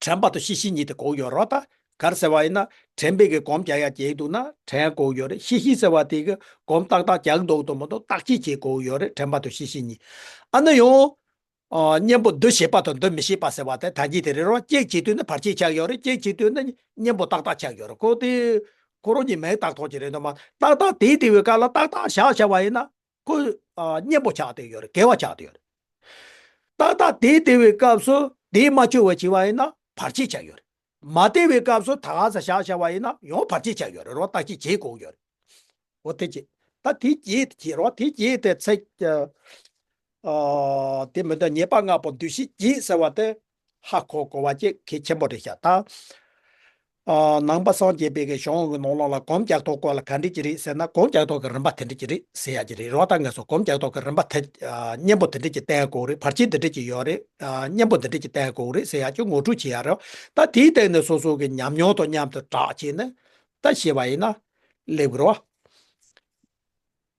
དྲན་པ་དང་ཤེས་བཞིན་གཉིས་དེ་དགོས་ཡོད་རེད་བ། ད་ག་རེ་ཟེར་བ་ཡིན་ན། དྲན་པའི་གི་སྒོམ་རྒྱག་ཡ་བྱེད་འདུག་ན་དྲན་དགོས་ཡོད་རེད། ཤེས་བཞིན་ཟེར་བ་དེ་གི་སྒོམ་ཏག་ཏག་རྒྱག་འདུག་དང་མི་འདུག་བརྟག་དཔྱད་བྱེད་དགོས་ཡོད་རེད། དྲན་པ་དང་ཤེས་བཞིན་གཉིས། ཨ་ནི་ཡང་། ཨ་གཉེན་པོ་འདུ་ཤེས་པ་དང་འདུ་མི་ཤེས་པ་ཟེར་བ་དེ་ད་གིན་དེ་རེད་རོ། གཅིག་བྱེད་དུས་ནི་བར་ཆད་ཆགས་ཡོད་རེད། གཅིག་བྱེད་དུས་ནི་གཉེན་པོ་ཏག་ཏག་ཆགས་ཡོད་རེད། ཁོ་དེ་ཁོ་རང་གཉིས་མིང་བཏགས་ཐོག་གི་རེད་འདུག་མ། ཏག་ཏག་དེའི་དེ་བའི་སྐབས་ལ་ཏག་ཏག་བཞག་བཞག་པ་ཡིན་ན། ཁོ་ཨ་གཉེན་པོ་ཆགས་བསྡད་ཡོད་རེད། དགེ་བ་ཆགས་བསྡད་ཡོད་རེད། ཏག་ཏག་དེའི་དེ་བའི་སྐབས་སུ་དེ་མ་བཅོས་པ་བྱས་པ་ཡིན་ན་བར་ཆད་ཆགས་ཡོད་རེད། མ་དེ་བའི་སྐབས་སུ་ད་ག་ས་བཞག་བཞག་པ་ཡིན་ན་ཡང་བར་ཆད་ཆགས་ཡོད་རེད་རོ། བརྟག་དཔྱད་བྱེད་དགོས་ཡོད་རེད། འོ་དེ་ཅི། ད་དེ་བརྒྱད་དེ་བྱེད་རོ། དེ་བརྒྱད་དེ་ཚེ། ཨ་དེ་མི་འདྲ་ཉེས་པ་ལྔ་པོ་འདུ་ཤེས་བརྒྱད་ཟེར་བ་དེ། ཧ་གོ་གོ་བ་ཅིག་གལ་ཆེན་པོ་རེད་ཤག་ད། ཨ་ནང་པ་སངས་རྒྱས་པའི་གི་གཞུང་གི་ནང་ལོགས་ལ་སྒོམ་རྒྱག་ཐོག་སྐོར་ལ་ག་འདྲ་ཅིག་རེད་ཟེར་ན། སྒོམ་རྒྱག་ཐོག་གི་རིམ་པ་དེ་འདྲ་ཅིག་རེད་ཟེར་ཡ་ཅིག་རེད་རོ། ད་ང་ཚོ་སྒོམ་རྒྱག་ཐོག་གི་རིམ་པ་དེ་ཨ་གཉེན་པོ་དེ་འདྲ་ཅིག་བསྟེན་དགོས་རེད། བར་ཆད་དེ་འདྲ་ཅིག་ཡོད་རེད། ཨ་གཉེན་པོ་དེ་འདྲ་ཅིག་བསྟེན་དགོས་རེད་ཟེར་ཡ་ཅིག་ངོ་སྤྲོད་བྱེད་ཡ་རེད། ད་དེའི་སྟེང་ནས་སོ་སོ་གི་ཉམས་མྱོང་དང་མཉམ་དུ་སྦྲགས་བྱས་ནས་ད་བཤད་པ་ཡིན་ན་སླེབས་རོ།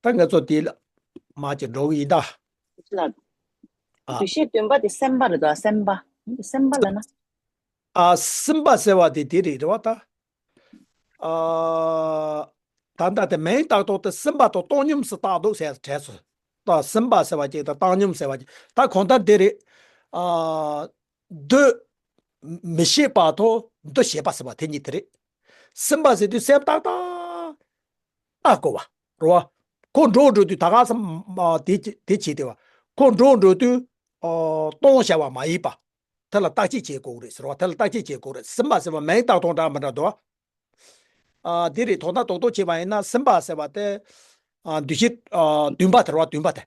ད་ང་ཚོ་དེ་ལ་མ་ཅིག་འགྲོ་གི་ཡིན་ད། ལ། ཨ། འདུ་ཤེས་བདུན་པ་དེ་སེམས་པ་རེད་དོ། སེམས་པ། སེམས་པ་ལ་ན། ཨ་སེམས་པ་ཟེར་བ་དེ་དེ་རེད་རེད་བ་ད། ཨ་ད་ལྟ་དེ་མིང་བཏགས་ཐོག་དེ་སེམས་པ་དང་བཏང་སྙོམས་སུ་བཏགས་འདུག་ཟེར་དྲན་སོང་། ད་སེམས་པ་ཟེར་བ་ཅིག་དང་བཏང་སྙོམས་ཟེར་བ་ཅིག་ད་གང་ལྟར་དེ་རེད། ཨ་འདུ་མི་ཤེས་པ་དང་འདུ་ཤེས་པ་ཟེར་བ་དེ་གཉིས་དེ་རེད། སེམས་པ་ཟེར་དུས་སེམས་ཏག་ཏག་ལྟ་དགོས་པ་རེད་བ། ཁོ་འགྲོ་འགྲོ་དུས་ད་ག་ས་མ་དེ་དེ་བྱེད་དེ་བ། ཁོ་འགྲོ་འགྲོ་དུས་ཨ་སྟོང་བྱ་བ་མ་ཡིན་པ། དེ་ལ་བརྟག་དཔྱད་བྱེད་དགོས་རེད་ཟེར་བ། དེ་ལ་བརྟག་དཔྱད་བྱེད་དགོས་རེད། སེམས་པ་ཟེར་བ་མིང་བཏགས་སྟངས་འདྲ་མི་འདྲ་འདུག་ཨ་དེ་རེད། དོན་དག་རྡོག་རྡོག་བྱས་པ་ཡིན་ན་སེམས་པ་ཟེར་བ་དེ་ཨ་འདུ་ཤེས་ཨ་བདུན་པ་དེ་རེད་བ། བདུན་པ་དེ།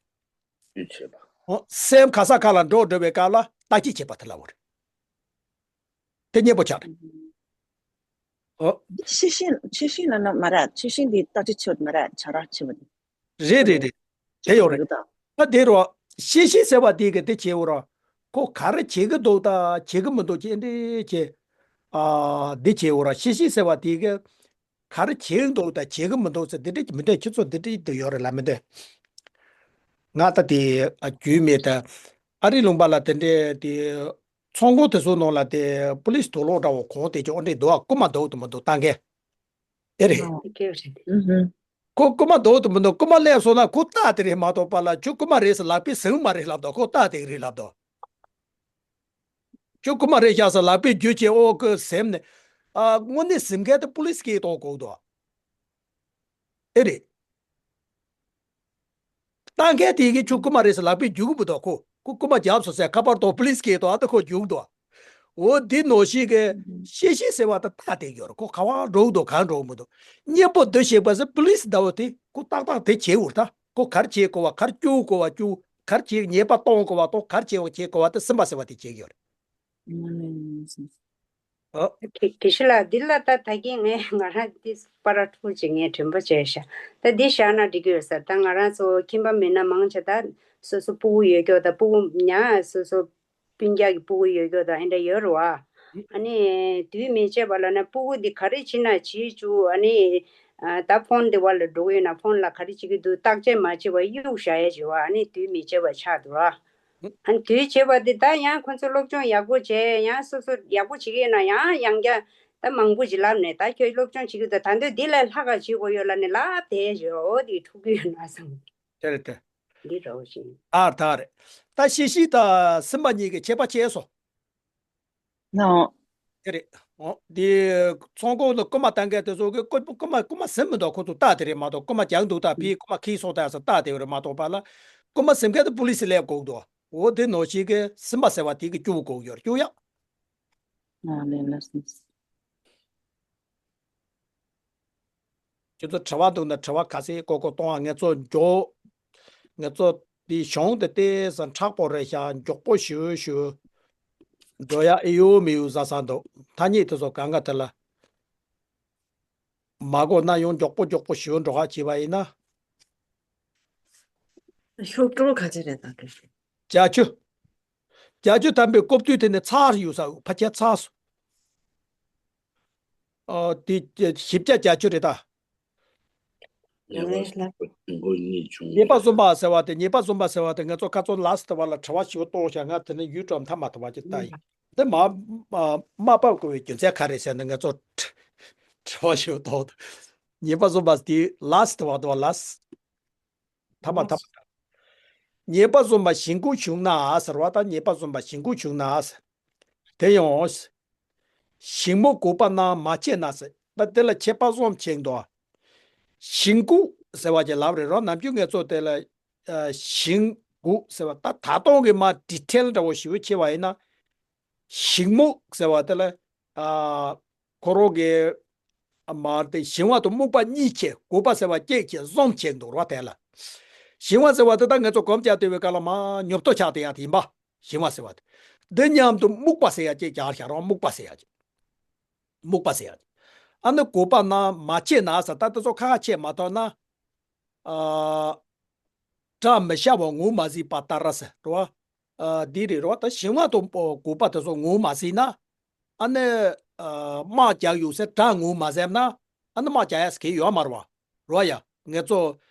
འདུ་བྱེད་པ། ཨོ་སེམས་ག་ས་ག་ལ་འགྲོ་འགྲོ་བའི་སྐབས་ལ་བརྟག་དཔྱད་བྱེད་པ་དེ་ལ་འོ་རེད། དེ་གཉེན་པོ་ཆགས་རེད། ཨོ། ཤེས་བཞིན་ཤེས་བཞིན་ལ་ན་མ་རེད། ཤེས་བཞིན་འདི་བརྟག་དཔྱད་བྱེད་མ་རེད། བྱ་ར་བྱེད་པ་དེ། རེད་རེད་རེད། དེ་ཡོད་རེད། ད་དེ་རོ། ཤེས་བཞིན་ཟེར་བ་དེ་གི་དེ་བྱེད་འོ་ར། ཁོ་ག་རེ་བྱེད་གི་འདུག་ད་བྱེད་གི་མི་འདུག་ཅེས་འདྲི་བྱེད། ཨ་འདི་བྱེད་འོ་ར། ཤེས་བཞིན་ཟེར་བ་དེ་གི་ག་རེ་བྱེད་གི་འདུག་ད་བྱེད་གི་མི་འདུག་ཟེར་འདི་འདྲི་མི་འདྲ་ཁྱེད་ཚོ་འདི་འདྲི་དུ་ཡོད་རེད་ལ་མི་འདྲ། ང་ད་དེ་ཨ་རྒྱུས་མེད་ད། ཨ་རི་ལུང་པ་ལ་དེ་འདྲའི་དེ་ཚོང་ཁང་དེ་ཚོ་ནང་ལ་དེ་པུ་ལིས་དུག་ལོག་འདྲ་བོ་གོན་དེ་ཅོ་འདྲའི་འདུག་ཨ། རྐུ་མ་འདུག་དུ་མི་འདུག་ལྟ་མཁན། ཨེ་རེད། ཨ་ཁྱོད་རེད། ཨུ་ཧུ། ཁོ་རྐུ་མ་འདུག་དུ་མི་འདུག་རྐུ་མ་སླེབས་སོང་ན་ཁོ་ལྟ་དེ་རེད་མ་གཏོགས་པ་ལ་ཁྱོད་རྐུ་མ་རེད་ཟེར་ལག་པས་ཟིན་མ་རེད་ལབ་དོ། ཁོ་ལྟ་དེ་རེད་ལབ་དོ། ཁྱོད་རྐུ་མ་རེད་ཤག་ཟེར་ལག་པས་བརྒྱུད་བྱས་ཨོ་ཁོ་ཟིན་ནས། ཨ་དངོས་གནས་ཟིན་མཁན་དེ་པུ་ལིས་སྐད་གཏོང་དགོས་འདུག་ཨེ་རེད། ལྟ་མཁན་དེ་གིས་ཁྱོད་རྐུ་མ་རེད་ཟེར་ལག་པས་རྒྱུག་གི་མི་འདུག་ཁོ་ཁོ་རྐུ་མ་རྒྱབ་སོང་ཟེར་ཁ་པར་གཏོང་པུ་ལིས་སྐད་གཏོང་ཨ་ད་ཁོ་རྒྱུག་འདུག་འོ་འདི་ནང་བཞིན་གྱི་ཤེས་ཤེས་ཟེར་བ་ད་ཐག་དེ་ཡོད་རེད། ཁོ་ག་བ་འགྲོ་གི་འདུག་གང་འགྲོ་གི་མི་འདུག་སྙན་པོ་འདི་ཞིག་པ་ཟེར་པུ་ལིས་ཟླ་བོ་དེ་ཁོ་ཏག་ཏག་དེ་བྱེད་འུར་ད་ཁོ་གར་བྱེད་དགོས་བ་གར་སྐྱུག་དགོས་བ་སྐྱུག་གར་བྱེད་ཉེས་པ་གཏོང་དགོས་བ་གཏོང་གར་བྱེད་བ་བྱེད་དགོས་བ་དེ་སེམས་པ་ཟེར་བ་དེ་བྱེད་ཀྱི་ཡོད་རེད། ཨ། དགེ་དགེ་བཤེས་ལགས་འདི་ལ་ད་ད་གིན་ངས་ང་རང་འདི་པ་ར་ཕྲུ་གུ་ཅིག་ངས་དྲན་པ་བྱས་ཤག་ད་འདི་བཞག་ན་འགྲིག་གི་ཡོད་ས། ད་ང་རང་ཚོ་ཁྱིམ་པ་མི་སྣ་མང་ཆེ་ད་སོ་སོ་སྤུ་གུ་ཡོད་ཀྱོག་ད་སྤུ་གུ་ཉ་སོ་སོ་སྤུན་ཀྱག་གི་སྤུ་གུ་ཡོད་ཀྱོག་ད་ཨེ་འདྲ་ཡོད་རེད་བ། ཨ་ནི་དུས་མི་བྱེད་པ་ལ་ན་སྤུ་གུ་འདི་ག་རེ་བྱེད་ན་བྱེད་བཅུག་ཨ་ནི་ད་ཕོན་འདི་བ་ལ་འགྲོ་གི་ཡོད་ན་ཕོན་ལ་ག་རེ་བྱེད་ཀྱི་འདུག་བརྟག་དཔྱད་མ་བྱེད་པ་གཡུག་བཞག་ཡ་བྱེད་བ་ཨ་ནི་དུས་མི་བྱེད་པ་ཆགས་འདུག་ར། ཨ་ནི་དུས་བྱེད་པ་འདི་ད་ཡང་ཁོ་ཚོ་སློབ་སྦྱོང་ཡག་པོ་བྱས་ཡང་སོ་སོ་ཡག་པོ་བྱེད་ཀྱི་ཡོད་ན་ཡང་ཡང་བསྐྱར་ད་མང་པོ་ཅིག་ལབ་ནས་ད་ཁྱོད་སློབ་སྦྱོང་བྱེད་ཀྱི་འདུག་ད་འདོད་འདི་ལས་ལྷག་ག་བྱེད་དགོས་ཡོད་ལབ་ནས་ལབ་བསྡད་ཡོད། འོ་དེ་འཁྲུག་གི་ཡོད་ན་བསམ། དེ་རེད་དེ། འདི་འདྲ་བོ་ཞིག་ཨ་ད་རེད། ད་ཤི་ཤི་ད་སེམས་པ་གཉིས་ཀྱི་ཁྱད་པར་ཕྱེ་སོང་། ནོ། དེ་རེད། འོ་འདི་ཚོང་ཁང་ལ་རྐུ་མ་བཏང་མཁན་དེ་ཚོ་གི་རྐུ་རྐུ་མ་རྐུ་མ་ཟིན་མི་འདུག་ཁོ་ཚོ་ལྟ་དེ་རེད་མ་གཏོགས་རྐུ་མ་རྒྱག་འདུག་ད་ཕི་རྐུ་མ་ཁྱེར་སོང་ད་ས་ལྟ་དེ་རེད་མ་གཏོགས་པ་ལ་རྐུ་མ་ཟིན་མཁན་དེ་པུ་ལིས་སླེབས་དགོས་འདུག་འོ་དེ་ནང་བཞིན་གི་སེམས་པ་ཟེར་བ་དེ་གི་སྐྱུག་དགོས་ཡོད་སྐྱུག་ཡག་ཨ་ལེ་ལ་སི། ཁྱོད་ཚོ་དྲི་བ་འདུག་ན་དྲི་བ་ག་ཚད་ཀོ་ཀོ་གཏོང་བ། ངེད་ཚོ་མགྱོགས། ངེད་ཚོ་འདི་གཞུང་དེ་ལྟས་ས་མཁྲེགས་པོ་རེད་ཤག་མགྱོགས་པོ་ཞུ་ཞུ། འགྲོ་ཡ་ཨེ་ཡོད་མི་ཡོད་ཟ་ས་འདུག་ཐ་སྙད་དེ་ཚོ་གང་ག་དེ་ལ་མ་གོ་ན་ཡང་མགྱོགས་པོ་མགྱོགས་པོ་ཞུ་འགྲོ་ཁ་བྱས་པ་ཡིན་ན། ཤོག་གྲངས་ག་ཚད་རེད་ད་དེ། བརྒྱད་ཅུ། བརྒྱད་ཅུ་ཐམ་པའི་ཀོབ་དུས་དེ་ནས་ཚར་ཡོད་ས་ཕ་ཁྱད་ཚར་སོང་། ཨ་དེ་བཞི་བརྒྱ་བརྒྱད་ཅུ་རེད་ད། ཉེས་པ་གསུམ་པ་ཟེར་བ་དེ་ཉེས་པ་གསུམ་པ་ཟེར་བ་དེ་ངེད་ཚོ་ཁ་ཚོན་ལ་སི་ཏི་བ་ལ་དྲི་བ་ཞིག་གཏོང་བྱ་ང་དེ་ནས་ཡུལ་གྲོགས་མཐའ་མ་ཐུབ་པ་ཅིག་ལྟ་ཡིན། དེ་མ་མ་མ་བབས་དགོས་པའི་རྒྱུ་མཚན་ག་རེ་ཟེར་ན་ངེད་ཚོ་དྲི་བ་ཞིག་གཏོང་། ཉེས་པ་གསུམ་པ་དེ་ལ་སི་ཏི་བ་དུ་བ་ལ་སི། ཐ་མ་ཐ་མ། ཉེས་པ་གསུམ་པ་ཞིང་ཁུག་བྱུང་ན་ཟེར་བ་དང་ཉེས་པ་གསུམ་པ་ཞིང་ཁུག་བྱུང་ན་ཟེར། དེ་ཡང་། ཞིང་རྨོ་དགོས་པ་ན་མ་བྱས་ན་ཟེར་ད་དེ་ལ་ཁྱད་པར་གསུམ་ཕྱེ་འདུག་ཞིང་ཁུག་ཟེར་བ་ཅིག་ལབ་རེད་རོ། ནམ་རྒྱུན་ངེད་ཚོ་དེ་ལ་ཞིང་ཁུག་ཟེར་བ་ད་ད་དུང་གི་མ་ཌི་ཊེལ་འདྲ་བོ་ཞིག་ཕྱེ་བ་ཡིན་ན། ཞིང་རྨོ་ཟེར་བ་དེ་ལ། ཨ། ཁོ་རང་གི་མར་དེ་ཞིང་བ་དང་རྨོ་བ་གཉིས་ཆེ་དགོས་པ་ཟེར་བ་སྐྱེས་ཀྱི་བཟང་ཆེ་འདུག་ར་དེ་ལ། ཞིང་བ་ཟེར་བ་དེ་ད་ངེད་ཚོ་གོམ་རྒྱག་བསྡད་པའི་སྐབས་ལ་མ་ཉོབ་ཏོ་ཆགས་དེ་ཡ་དེ་ཡིན་པ། ཞིང་བ་ཟེར་བ་དེ། འདི་མཉམ་དུ་རྨོ་བ་ཟེར་ཡ་སྐྱེས་ཀྱི་ཨ་ཤ་རང་རྨོ་བ་ཟེར་ཡ་ཅིག་རྨོ་བ་ཟེར་ཡ་ཅིག་ཨ་ནི་དགོས་པ་ན་མ་བྱས་ན་ཟེར་ད་དེ་ཚོ་ཁ་ཁ་ཆེ་མ་ཐོན་ན། ཨ། བྲག་མི་ཤ་བ་ངོ་མ་གཟིགས་པ་ལྟར་ཟེར་རོ། ཨ། འདི་རེད་རོ། ད་ཞིང་བ་དང་དགོས་པ་དེ་ཚོ་ངོ་མ་གཟིགས་ན། ཨ་ནི། ཨ། དམག་རྒྱག་ཡོད་ཟེར་བྲག་ངོ་མ་གཟིགས་ན། ཨ་ནི་དམག་རྒྱག་ཡ་ཟེར་གི་ཡོད་མ་རེད་བ། རོ་ཡ། ངེད་ཚོ།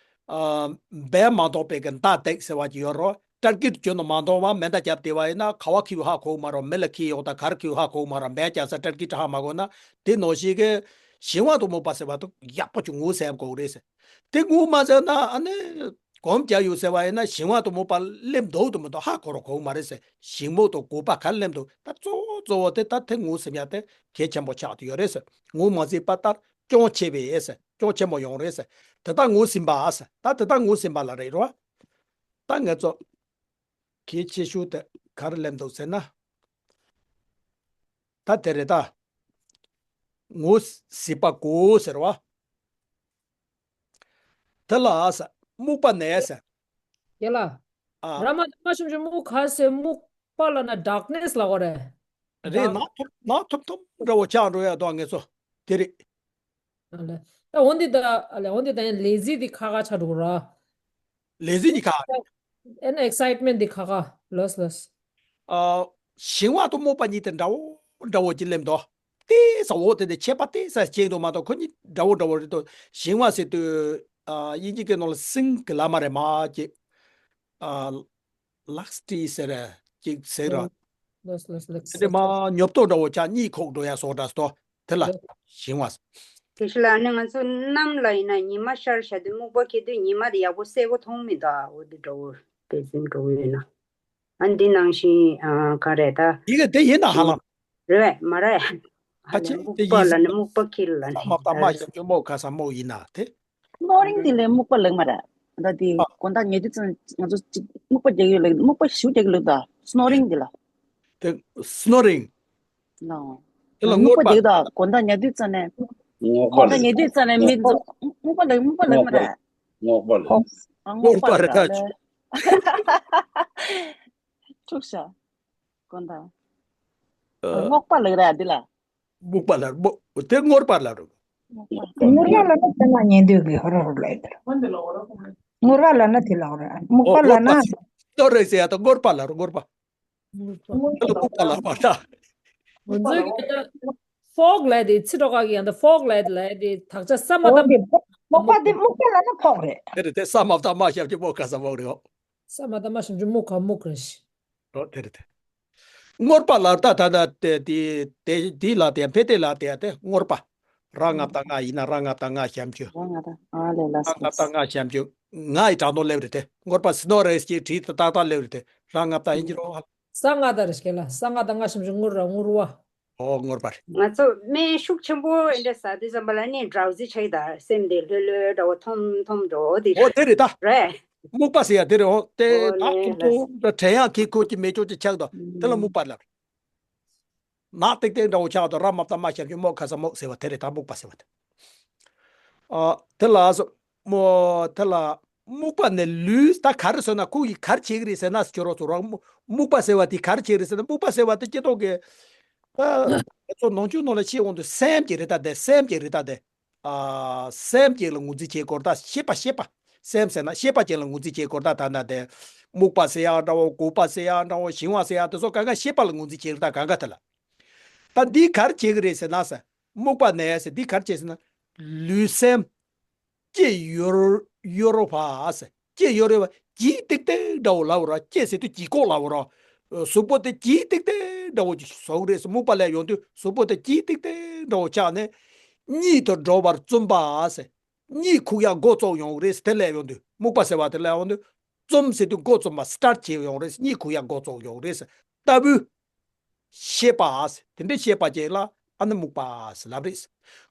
ཨ། འབལ་མ་ཐོགས་པའི་གི་མདའ་འདེགས་ཟེར་བ་ཅིག་ཡོད་རོ། སྤྲར་སྐྱིད་གྱོན་ནོ་མ་མཐོང་བ་མེ་མདའ་རྒྱབ་བསྡད་པ་ཡིན་ན་ག་བ་འཁྱེར་ཡོད་ཧ་གོ་གི་མ་རོ། མེ་ལ་འཁྱེར་ཡོད་དང་ག་རེ་འཁྱེར་ཡོད་ཧ་གོ་གི་མ་རོ། འབལ་རྒྱག་ས་སྤྲར་སྐྱིད་ཧ་མ་གོ་ན། དེ་ནང་བཞིན་གི་ཞིང་བ་དང་རྨོ་བ་ཟེར་བ་དེ་ཡག་པོ་ཅིག་ངོ་ཟེར་དགོས་རེད་ཟེར། དེ་ངོ་མ་ཟེར་ན་ཨ་ནི། གོམ་རྒྱག་ཡོད་ཟེར་བ་ཡིན་ན་ཞིང་བ་དང་རྨོ་བ་སླེབས་འདུག་དང་མི་འདུག་ཧ་གོ་རོ་གོ་གི་མ་རེད་ཟེར། ཞིང་རྨོ་དང་དགོས་པ་ག་སླེབས་འདུག་ད་གཙོ་བོ་གཙོ་བོ་དེ་ད་དེ་ངོ་ཟེར་ཡ་དེ་གལ་ཆེན་པོ་ཆགས་ཏེ་ཡོད་རེད་ཟེར། ངོ་མ་ཟིན་པ་ལྟར་སྐྱོན་ཆེ་བས་ཟེར། སྐྱོན་ཆེན་པོ་ཡོང་རེད་ཟེར། དེ་ད་ངོ་ཟིན་པ་ཨ་ཟེར། ད་དེ་ད་ངོ་ཟིན་པ་ལ་རེད་རོ། ད་ངེད་ཚོ་གལ་ཆེ་ཤོས་དེ་ག་རེ་སླེབས་འདུག་ཟེར་ན། ད་དེ་རེད་ད། ངོ་ཟིན་པ་དགོས་ཟེར་བ། དེ་ལ་ཨ་ས་རྨུགས་པ་ནས་ཟེར། ཡ་ལ། ཨ། ར་མ་དེ་མ་ཤམ་ཤམ་རྨུགས་ག་ཟེར་རྨུགས་པ་ལ་ན་ཌརཀ་ནེས་ལ་གོ་རེད། རེད། ནག་ཐོམ་ནག་ཐོམ་ཐོམ་འདྲ་བོ་ཆགས་འགྲོ་ཡ་དོ་ངེས་སོ། དེ་རེད། ཨ་ལེ། ད་འོན་ཏེ་ད་ཨ་ལེ་འོན་ཏེ་ད་ཡང་ལེ་ཟི་དེ་ཁ་ཁ་ཆགས་འགྲོ་ར། ལེ་ཟི་གཉིས་ཁ། ཨེན་ཨེག་སའིཊ་མེན་ཊི་འདི་ཁ་ཁ་ལོས་ལོས། ཨ། ཞིང་བ་དང་རྨུགས་པ་གཉིས་དེ་འདྲ་བོ་འདྲ་བོ་ཅིག་སླེབས་འདུག་ཏེ་ས་འོག་དེ་དེ་ཁྱད་པར་ཏེ་ས་ཅིག་འདུག་མ་གཏོགས་ཁོ་གཉིས་འདྲ་བོ་འདྲ་བོ་རེད་དོ། ཞིང་བ་ཟེར་དུས། ཨ། དབྱིན་ཇི་སྐད་ནང་ལ་སིང་གི་ལ་མ་རེད་མ་ཅེ། ཨ། ལགས་ཏི་ཟེར་ཅིག་ཟེར་ར། ལགས་ལགས་ལགས། དེ་མ་ཉོབ་ཏོ་འདྲ་བོ་ཆ་གཉིད་ཁུག་འགྲོ་ཡ་སོགས་འདྲ་སྟོ། དེ་ལ་ལགས། ཞིང་བ། དེ་ཤི་ལ་ནི་ང་ཚོ་གནམ་ལ་ཡིན་ན་ཉི་མ་ཤར་བྱ་དུས་སྨུག་པ་ཁྱེར་དུས་ཉི་མ་དེ་ཡག་པོ་གསལ་པོ་མཐོང་མི་འདུག་འོ་དེ་འདྲ་བོ་དཔེ་ཙམ་འགྲོ་གི་ཡོད་ན། ཨ་འདི་ནང་བཞིན་ཨ་ག་རེ་ད། ཡི་གེ་དེ་ཡིན་ན་ཧ་ལམ། རེད་བས་མ་རེད། ཧ་ཕལ་ཆེར་ལས་སྨུག་དེ་པ་ཡིན་ལ་ནི་སྲིད། སྨུག་པ་ཁྱེར་ལ་ནི། ས་མ་བཏགས་མ་ཞབས་ཀྱུ་སྨོ་ག་ས་སྨོ་ཡིན་ན་དེ། སྣོ་རིང་དེ་ལས་སྨུག་པ་ལེགས་མ་རེད། ད་དེ་ཨ། དགོང་དག་ཉལ་དུས་ཙམ་ང་ཚོ་ཅིག་སྨུག་པ་རྒྱག་ཡོད་ལེགས། སྨུག་པ་ཞུ་རྒྱག་ལེགས་ད་སྣོ་རིང་དེ་ལ། དེ་སྣོ་རིང་། ལའོ། དེ་ལ་སྔོར་པ། སྨུག་པ་རྒྱག་ད་དགོང་དག་ཉལ་དུས་ཙམ་ནས། སྔོར་པ་དགོང་དག་ལེགས། ཉལ་དུས་ཙམ་ནས་མིག་ཚོ་སྔོར་པ་ལེགས། སྨུག་པ་ལེགས་མ་རེད། སྔོར་པ་ལེགས། ཨ་སྔོར་པ་རེད་ད། ལེགས། འཁྲུག་ཤ། དགོང་དག་ཨ། སྔོག་པ་ལེགས་ར་འདི་ལ། སྨུག་པ་ལ་སྨུག་དེ་སྔོར་པ་ལ་རུ། སྔོར་པ་ལ་ན་དེ་ན་ཉན་འདོད་ཀྱི་ཧོ་ར་རུ་ལ་ཡོད་ར། སྔོར་པ་ལ་ན་དེ་ལ་ཧོ་ར། སྨུག་པ་ལ་ན། ཏོ་རེ་ཟེ་ཡ་ཏོ་སྔོར་པ་ལ་རུ་སྔོར་པ། སྔོར་པ་ལ་སྨུག་པ་ལ་པ་ཏ། ང་ཚོའི་གི་ད་ཕོག་ལས་དེ་ཚི་ཏོ་ག་གི་ཡང་ད་ཕོག་ལས་དེ་ལས་དེ་དག་ཆ་ས་མ་ད། སྨུག་པ་དེ་སྨུག་པ་ལ་ན་ཕོག་རེད། དེ་རེད་དེ་ས་མ་ད་མ་ཞབས་ཀྱི་སྨོ་ག་ས་སྨོ་རེད་ཨོ། ས་མ་ད་མ་ཞབས་ཀྱི་སྨུག་ག་སྨུག་རེད། རོ་དེ་རེད་དེ། སྔོར་པ་ལ་ད་ད་ད་དེ་དེ་དེ་དེ་ལ་དེ་ཕེ་དེ་ལ་དེ་དེ་སྔོར་པ། ར་ལྔ་པ་ད་ལྔ་ཡིན་ན་ར་ལྔ་པ་ད་ལྔ་ཞབས་ཀྱུ། ར་ལྔ་པ་ད་ལྔ་ལས་ལ་ར་ལྔ་པ་ད་ལྔ་ཞབས་ཀྱུ། ལྔ་ཡི་དྲང་དོན་སླེབས་རེད་དེ། སྔོར་པ་སི་ནོ་རེས་ཀྱི་བྲིས་ཏེ་ཏག་ཏག་སླེབས་རེད་དེ། ར་ལྔ་པ་ད་ཡིན་གྱི་རོ། ས་ལྔ་པ་ད་རེ་ཞིག་ལ་ས་ལྔ་པ་ད་ལྔ་ཞབས་ཀྱུ་སྔོར་ར་སྔོར་བ། ཨོ་སྔོར་པ་རེད། ང་ཚོ་སྨན་ཤུགས་ཆེན་པོ་འདྲ་ཟ་དུས་ཙམ་པ་ལ་ནི་ཌྲའོ་ཟི་ཆགས་ད་སེམས་དེ་ལྷོད་ལྷོད་འདྲ་བོ་ཐོམ་ཐོམ་འགྲོ་འོ་དེ་ཨོ་དེ་རེད་ད། རེད། སྨུག་པ་ཟེར་ཡ་དེ་རེད་ཨོ་དེ་ཨོ་ད་ལེ་ཁྱུང་ལེ། ཐུང་ད་དྲན་ཡག་གི་ཁོ་ཅི་མེ་ཅོག་ཅི་ཆགས་ད་དེ་ལ་སྨུག་པ་ལབ། ནག་ཏིག་ཏིག་འདྲ་བོ་ཆགས་ད་ར་མ་པ་ད་མ་ཞབས་ཀྱུ་སྨོ་ག་ས་སྨོ་ཟེར་བ་དེ་རེད་ད་སྨུག་པ་ཟེར་བ་དེ། ཨ་དེ་ལ་སོ་མོ་དེ་ལ་སྨུག་པ་ནི་ལུས་ད་ག་རེ་ཟེར་ན་ཁོ་ཡིས་ག་རེ་བྱེད་ཀྱི་རེད་ཟེར་ན་ཁྱོད་རོགས་ཚོ་རོགས་སྨུག་སྨུག་པ་ཟེར་བ་དེ་ག་རེ་བྱེད་ཀྱི་རེད་ཟེར་ན་སྨུག་པ་ཟེར་བ་དེ་སྐྱེ་ཐོག་གི་ད་ང་ཚོ་ནང་ཆོས་ནང་ལ་ཤེས་འོང་དུས་སེམས་ཀྱི་རེད་ད་དེ་སེམས་ཀྱི་རེད་ད་དེ། ཨ་སེམས་ཅན་ལ་ངོས་འཛིན་བྱེད་དགོས་ད་ཤེས་པ་ཤེས་པ། སེམས་ཟེར་ན་ཤེས་པ་ཅན་ལ་ངོས་འཛིན་བྱེད་དགོས་ད་ད་ན་དེ། སྨུག་པ་ཟེར་ཡག་འདྲ་བོ་གུག་པ་ཟེར་ཡག་འདྲ་བོ་ཞིང་བ་ཟེར་ཡག་དེ་ཚོ་གང་ག་ཤེས་པ་ལ་ངོས་འཛིན་བྱེད་ད་གང་ག་དེ་ལ། ད་འདི་ག་རེ་བྱེད་ཀྱི་རེད་ཟེར་ན་ཟེར། སྨུག་པ་ནས་ཟེར་འདི་ག་རེ་བྱེད་ཟེར་ན། ལུས་སེམས། ལྕེ་ཡོར་ཡོར་བ་ཟེར། ལྕེ་ཡོར་བ་ལྗིད་ཏིག་ཏིག་འདྲ་བོ་ལབ་ར། ལྕེ་ཟེར་དུས་ལྗིད་ཁོག་ལབ་ར། གཟུགས་པོ་དེ་ལྗིད་ཏིག་ཏིག་འདྲ་བོ་ཅིག་བཟོ་གི་རེད་ཟེར། སྨུག་པ་ལས་ཡོང་དུས་གཟུགས་པོ་དེ་ལྗིད་ཏིག་ཏིག་འདྲ་བོ་ཆགས་ནས། གཉིད་དུ་འགྲོ་བར་བརྩོན་པ་ཟེར། གཉིད་ཁུག་ཡག་འགོ་བཙུགས་ཡོང་གི་རེད་ཟེར། དེ་ལས་ཡོང་དུས་སྨུག་པ་ཟེར་བ་དེ་ལས་ཡོང་དུས་བརྩོན་ཟེར་དུས་འགོ་བརྩམས་པ་སི་ཊར་ཊི་བྱེད་ཡོང་རེད་ཟེར། གཉིད་ཁུག་ཡག་འགོ་བཙུགས་ཡོང་རེད་ཟེར། ལྟ་བུ། ཤེས་པ་ཟེར། དེ་འདྲའི་ཤེས་པ་ཅན་ལ་ཨ་ནི་སྨུག་པ་ཟེར་ལབ་རེད།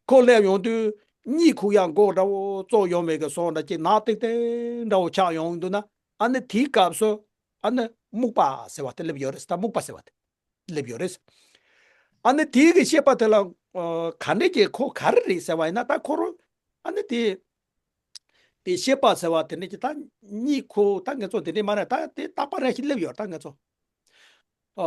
ཁོ་ལས་ཡོང་དུས་གཉིད་ཁུག་ཡག་འགོ་འདྲ་བོ་བཙུགས་ཡོང་བའི་གི་སོང་འདྲ་ཅིག་ནག་ཏིག་ཏིག་འདྲ་བོ་ཆགས་ཡོང་འདུག་ན་ཨ་ནི་དེའི་སྐབས་སུ་ཨ་ནི་སྨུག་པ་ཟེར་བ་དེ་སླེབས་ཡོད་རེད། ད་སྨུག་པ་ཟེར་བ་དེ་སླེབས་ཡོད་རེད། ཨ་ནི་དེའི་གི་ཤེས་པ་དེ་ལ་ཨ་ག་འདྲས་ཀྱི་ཁོ་ག་རེ་རེད་ཟེར་བ་ཡིན་ན་ད་ཁོ་རང་ཨ་ནི་དེ་དེ་ཤེས་པ་ཟེར་བ་དེ་འདྲས་ཀྱི་ད་གཉིད་ཁུག་ད་ངེད་ཚོ་དེ་འདྲས་མ་རེད། ད་དེ་རྟག་པ་རེ་ཞིག་སླེབས་ཡོད་ད་ངེད་ཚོ། ཨ་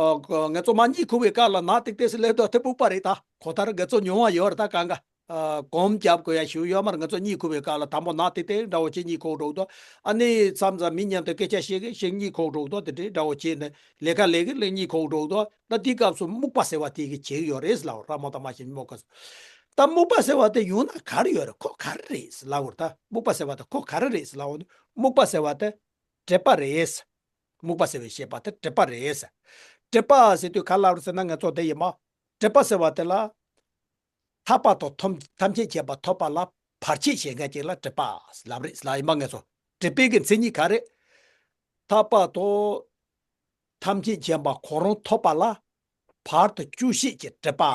ང་ཚོ་མ་གཉིད་ཁུག་པའི་སྐབས་ལ་ནག་ཏིག་ཏིག་སེ་སླེབས་དུས་དེ་སྨུག་པ་རེད་ད། གང་ལྟར་ང་ཚོ་མྱོང་བ་ཡོད་རེད་ད་གང་ག་ཨ་གོམ་རྒྱབ་དགོས་ཡ་ཞིག་ཡོད་མ་རེད། ང་ཚོ་གཉིད་ཁུག་པའི་སྐབས་ལ་དང་པོ་ནག་ཏིག་ཏིག་འདྲ་བོ་ཅིག་གཉིད་ཁུག་འགྲོ་འདུག་ཨ་ནི་མཚམས་མཚམས་མི་མཉམ་དུ་སྐད་ཆ་བཤད་གི་ཞིག་གཉིད་ཁུག་འགྲོ་འདུག་དེ་འདྲའི་འདྲ་བོ་བྱས་ནས་ལས་ཀ་ལས་གི་ལས་གཉིད་ཁུག་འགྲོ་འདུག་ད་དེའི་སྐབས་སུ་སྨུག་པ་ཟེར་བ་དེ་གི་བྱེད་ཀྱི་ཡོད་རེད་ཟེར་ལབ་ར་མོ་ད་མ་ཤེས་མོ་ག་ཟེར། ད་སྨུག་པ་ཟེར་བ་དེ་ཡོང་ན་ག་རེ་ཡོད་རེད། ཁོ་ག་རེ་རེད་ཟེར་ལབ་ར། ད་སྨུག་པ་ཟེར་བ་དེ་ཁོ་ག་རེ་རེད་ཟེར་ལབ་ར། སྨུག་པ་ཟེར་བ་དེ་དྲེག་པ་རེད་ཟེར། སྨུག་པ་ཟེར་བའི་ཤེས་པ་དེ་དྲེག་པ་རེད་ཟེར། དྲེག་པ་ཟེར་དུས་ག་ལབ་རེད་ཟེར་ན་ང་ཚོ་དེ་ཡིན་མ། དྲེག་པ་ཟེར་བ་དེ་ལ། ཐར་པ་དང་ཐམས་ཐམས་ཅད་མཁྱེན་པ་ཐོབ་པ་ལ་བར་ཆད་བྱེད་མཁན་ཅིག་ལ་དྲེག་པ་ལབ་རེད་ལབ་ཡིན་མ་ང་ཚོ། དྲེག་པའི་གི་མཚན་ཉིད་ག་རེད། ཐར་པ་དང་ཐམས་ཅད་མཁྱེན་པ་ཁོ་རང་ཐོབ་པ་ལ་བར་དུ་གཅོད་བྱེད་ཀྱི་དྲེག་པ།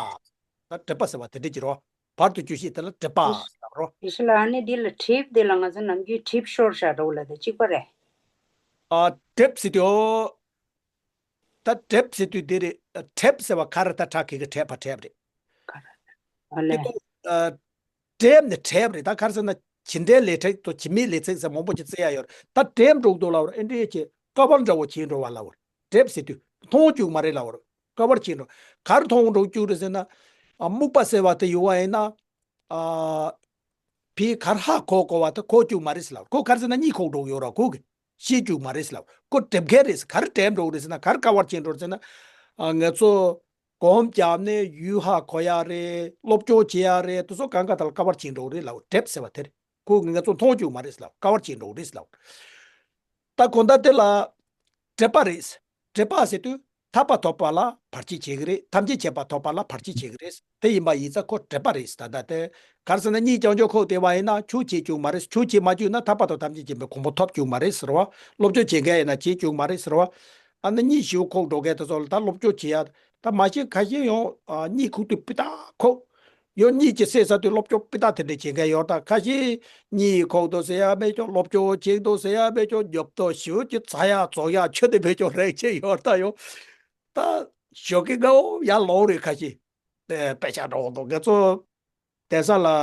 ད་དྲེག་པ་ཟེར་བ་དེ་འདྲ་ཅིག་རོ། བར་དུ་གཅོད་བྱེད་དེ་ལ་དྲེག་པ་ལབ་རོ། ཡེ་ཤེས་ལགས་ཨ་ནི་འདི་ལ་དྲེག་དེ་ལ་ང་ཚོ་ནམ་རྒྱུན་དྲེག་ཤོར་བཞག་འགྲོ་ལ་དེ་གཅིག་པ་རེད། ཨ་དྲེག་ཟེར་དུས་ཨོ། ད་དྲེག་ཟེར་དུས་འདི་རེད། དྲེག་ཟེར་བ་ག་རེ་ད་དྲག་གི་གི་དྲེག་པ་དྲེག་རེད། ག་རེ། ཨ་ལེ། དེ་ཚོ་ཨ་དྲེག་ནི་དྲེག་རེད། ད་ག་རེ་ཟེར་ན་བྱེད་འབྲེལ་ལས་དྲེག་དང་བྱེད་མེད་ལས་དྲེག་ཟེར་མང་པོ་ཅིག་བརྩི་ཡ་ཡོད་རེད། ད་དྲེག་འགྲོ་འདུག་ལབ་ར་ཨེ་འདྲས་ཀྱི་དཀའ་བར་འདྲ་བོ་བྱེད་འགྲོ་བ་ལབ་ར། དྲེག་ཟེར་དུས་མཐོང་བཅུག་མ་རེད་ལབ་ར། དཀའ་བར་བྱེད་འགྲོ། ག་རེ་མཐོང་འགྲོ་བཅུག་རེད་ཟེར་ན། ཨ་སྨུག་པ་ཟེར་བ་དེ་ཡོད་བ་ཡིན་ན། ཨ་ཕི་གར་ཧ་གོ་གོ་བ་དེ་གོ་བཅུག་མ་རེད་ཟེར་ལབ། ཁོ་ག་རེ་ཟེར་ན་གཉིད་ཁུག་འགྲོ་ཡོད་ར་ཁོ་གི་ཤེས་བཅུག་མ་རེད་ཟེར་ལབ། ཁོ་དྲེག་མཁན་རེད་ཟེར། ག་རེ་དྲེག་འགྲོ་རེད་ཟེར་ན་ག་རེ་དཀའ་བར་བྱེད་འགྲོ་རེད་ཟེར་ན། ཨ་ང་ཚོ་སྒོམ་བརྒྱབ་ནས་ཡུལ་ཧ་གོ་ཡ་རེད། སློབ་སྦྱོང་བྱེད་ཡ་རེད། དེ་ཚོ་གང་ག་ད་ལ་དཀའ་བར་བྱེད་འགྲོ་རེད་ལབ། དྲེག་ཟེར་བ་དེ་རེད། ཁོ་གི་ང་ཚོ་མཐོང་བཅུག་མ་རེད་ཟེར་ལབ། དཀའ་བར་བྱེད་འགྲོ་རེད་ཟེར་ལབ། ད་གང་ལྟར་དེ་ལ་འབྲེལ་པ་རེད། འབྲེལ་པ་ཟེར་དུས་ཐར་པ་ཐོབ་པ་ལ་བར་ཆད་བྱེད་ཀྱི་རེད། ཐམས་ཅད་མཁྱེན་པ་ཐོབ་པ་ལ་བར་ཆད་བྱེད་ཀྱི་རེད། དེ་ཡིན་པ་ཡིན་ཙང་ཁོ་འབྲེལ་པ་རེད། ད་ལྟ་དེ་ག་རེ་ཟེར་ན་གཉིད་རྐྱང་ཆོས་ཁོག་བསྡད་པ་ཡིན་ན་ཆོས་བྱེད་བཅུག་མ་རེད། ཆོས་བྱེད་མ་བཅུག་ན་ཐར་པ་དང་ཐམས་ཅད་མཁྱེན་པའི་གོ་འཕང་ཐོབ་བཅུག་མ་རེད་ཟེར་བ། སློབ་སྦྱོང་བྱེད་མཁན་ཡིན་ན་བྱེད་བཅུག་མ་རེད་ཟེར་བ། ཨ་ནི་གཉིད་ཞིའུ་ཁོག་འགྲོ་མཁན་དེ་ཚོ་ལ་ད་སློབ་སྦྱོང་བྱེད་ཡ། ད་མ་གཞི་ཁ་ཤས་ཡང་ཨ་གཉིད་ཁུག་དུས་སྤུས་དག་ཁོག་ཡང་གཉིད་ཀྱི་སད་ཚར་དུས་སློབ་སྦྱོང་སྤུས་དག་དེ་འདྲ་བྱེད་མཁན་ཡོད། ད་ཁ་ཤས་གཉིད་ཁུག་འདུག་ཟེར་ཡ་མེད་ཀྱང་སློབ་སྦྱོང་བྱེད་འདུག་ཟེར་ཡ་མེད་ཀྱང་ཉོབ་ཏོ་ཞིའུ་ཀྱི་ཚ་ཡ་བཙོག་ཡ་ཆུ་དེ་མེད་ཀྱང་རེག་བྱས་ཡོད། ད་ཡང་ད་ཞོགས་ཀས་སྔ་པོ་ཡར་ལོག་རེད། ཁ་ཤས་དཔེ་ཆ་འགྲོ་འདུག་ང་ཚོ་དེང་སང་ལ། ཨ་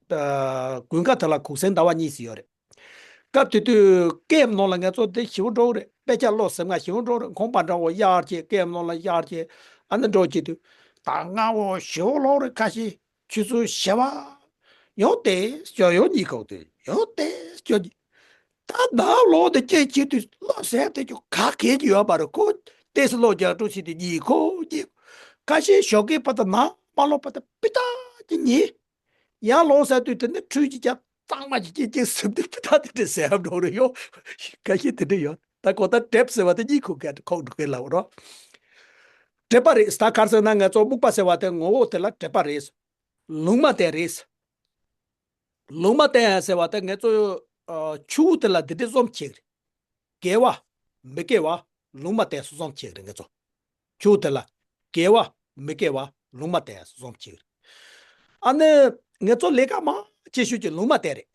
དགུན་ཁ་དེ་ལ་གུང་སེང་ཟླ་བ་གཉིས་ཙམ་ཡོད་རེད། སྐབས་དེ་དུས་ཀེམ་ནང་ལ་ང་ཚོ་འདི་ཞེ་པོ་འགྲོ་གི་རེད། དཔེ་ཆ་ཀློག་ཟིན་ན་ཞེ་པོ་འགྲོ་གི་རེད། ཁང་པ་འདྲ་བོ་གཡར་བྱས་ཀེམ་ནང་ལ་གཡར་བྱས་ཨ་ནི་འགྲོ་བྱེད་དུས་ད་སྔ་པོ་ཞེ་པོ་ལོག་རེད། ཁ་ཤས་ཆུ་ཚོད་བཞི་པ་ཡང་དེ་སྐྱོ་ཡང་གཉིད་ཁུག་དུས་ཡང་དེ་སྐྱོ་གི། ད་ནང་ལོག་དེ་སྐྱེ་བྱེད་དུས་ཀློག་ཟེར་དེ་ཀྱང་ག་གེ་ཡོད་མ་རེད། ཁོ་ཏོག་ཙམ་ཀློག་རྒྱག་འགྲོ་བྱེད་དུས་གཉིད་ཁུག་གཉིད་ཁུག་ཁ་ཤས་ཞོགས་ཀས་བར་དུ་ནང་མ་ལོག་བར་དུ་སྤུས་དག་གི་གཉིད། ཡར་ལོངས་ཟེར་དུས་དེ་ནི་འཕྲུལ་གྱི་རྒྱ་གཙང་མ་གྱི་སྐྱིད་སྐྱིད་ཟིན་དུས་སྤུས་དག་དེ་འདྲ་ཟེར་འགྲོ་རེད་ཡོད། ཁ་ཤས་དེ་འདྲ་ཡོད། ད་གོ་ད་འབྲེལ་ཟེར་བ་དེ་གཉིད་ཁུག་ག་ཁོག་འགྲོ་གི་ལབ་རོགས། འབྲེལ་པ་རེད། ད་ག་རེ་ཟེར་ན་ང་ཚོ་སྨུག་པ་ཟེར་བ་དེ་ངོ་བོ་དེ་ལ་འབྲེལ་པ་རེད། ལུང་མ་བསྟན་རེད། ལུང་མ་བསྟན་ཟེར་བ་དེ་ང་ཚོ་ཨ་ཆུ་བོ་དེ་ལ་འདི་འདྲ་བཟོ་འདྲ་བྱེད་ཀྱི་རེད། དགེ་བ་མི་དགེ་བ་ལུང་མ་བསྟན་སོགས་བཟོ་འདྲ་བྱེད་ཀྱི་རེད། ང་ཚོ་ཆུ་བོ་དེ་ལ་དགེ་བ་མི་དགེ་བ་ལུང་མ་བསྟན་སོགས་བཟོ་འདྲ་བྱེད་ཀྱི་རེད། ཨ་ནི་ང་ཚོ་ལས་ཀ་མང་ཆེ་ཤོས་ཀྱི་ལུང་མ་བསྟན་རེད།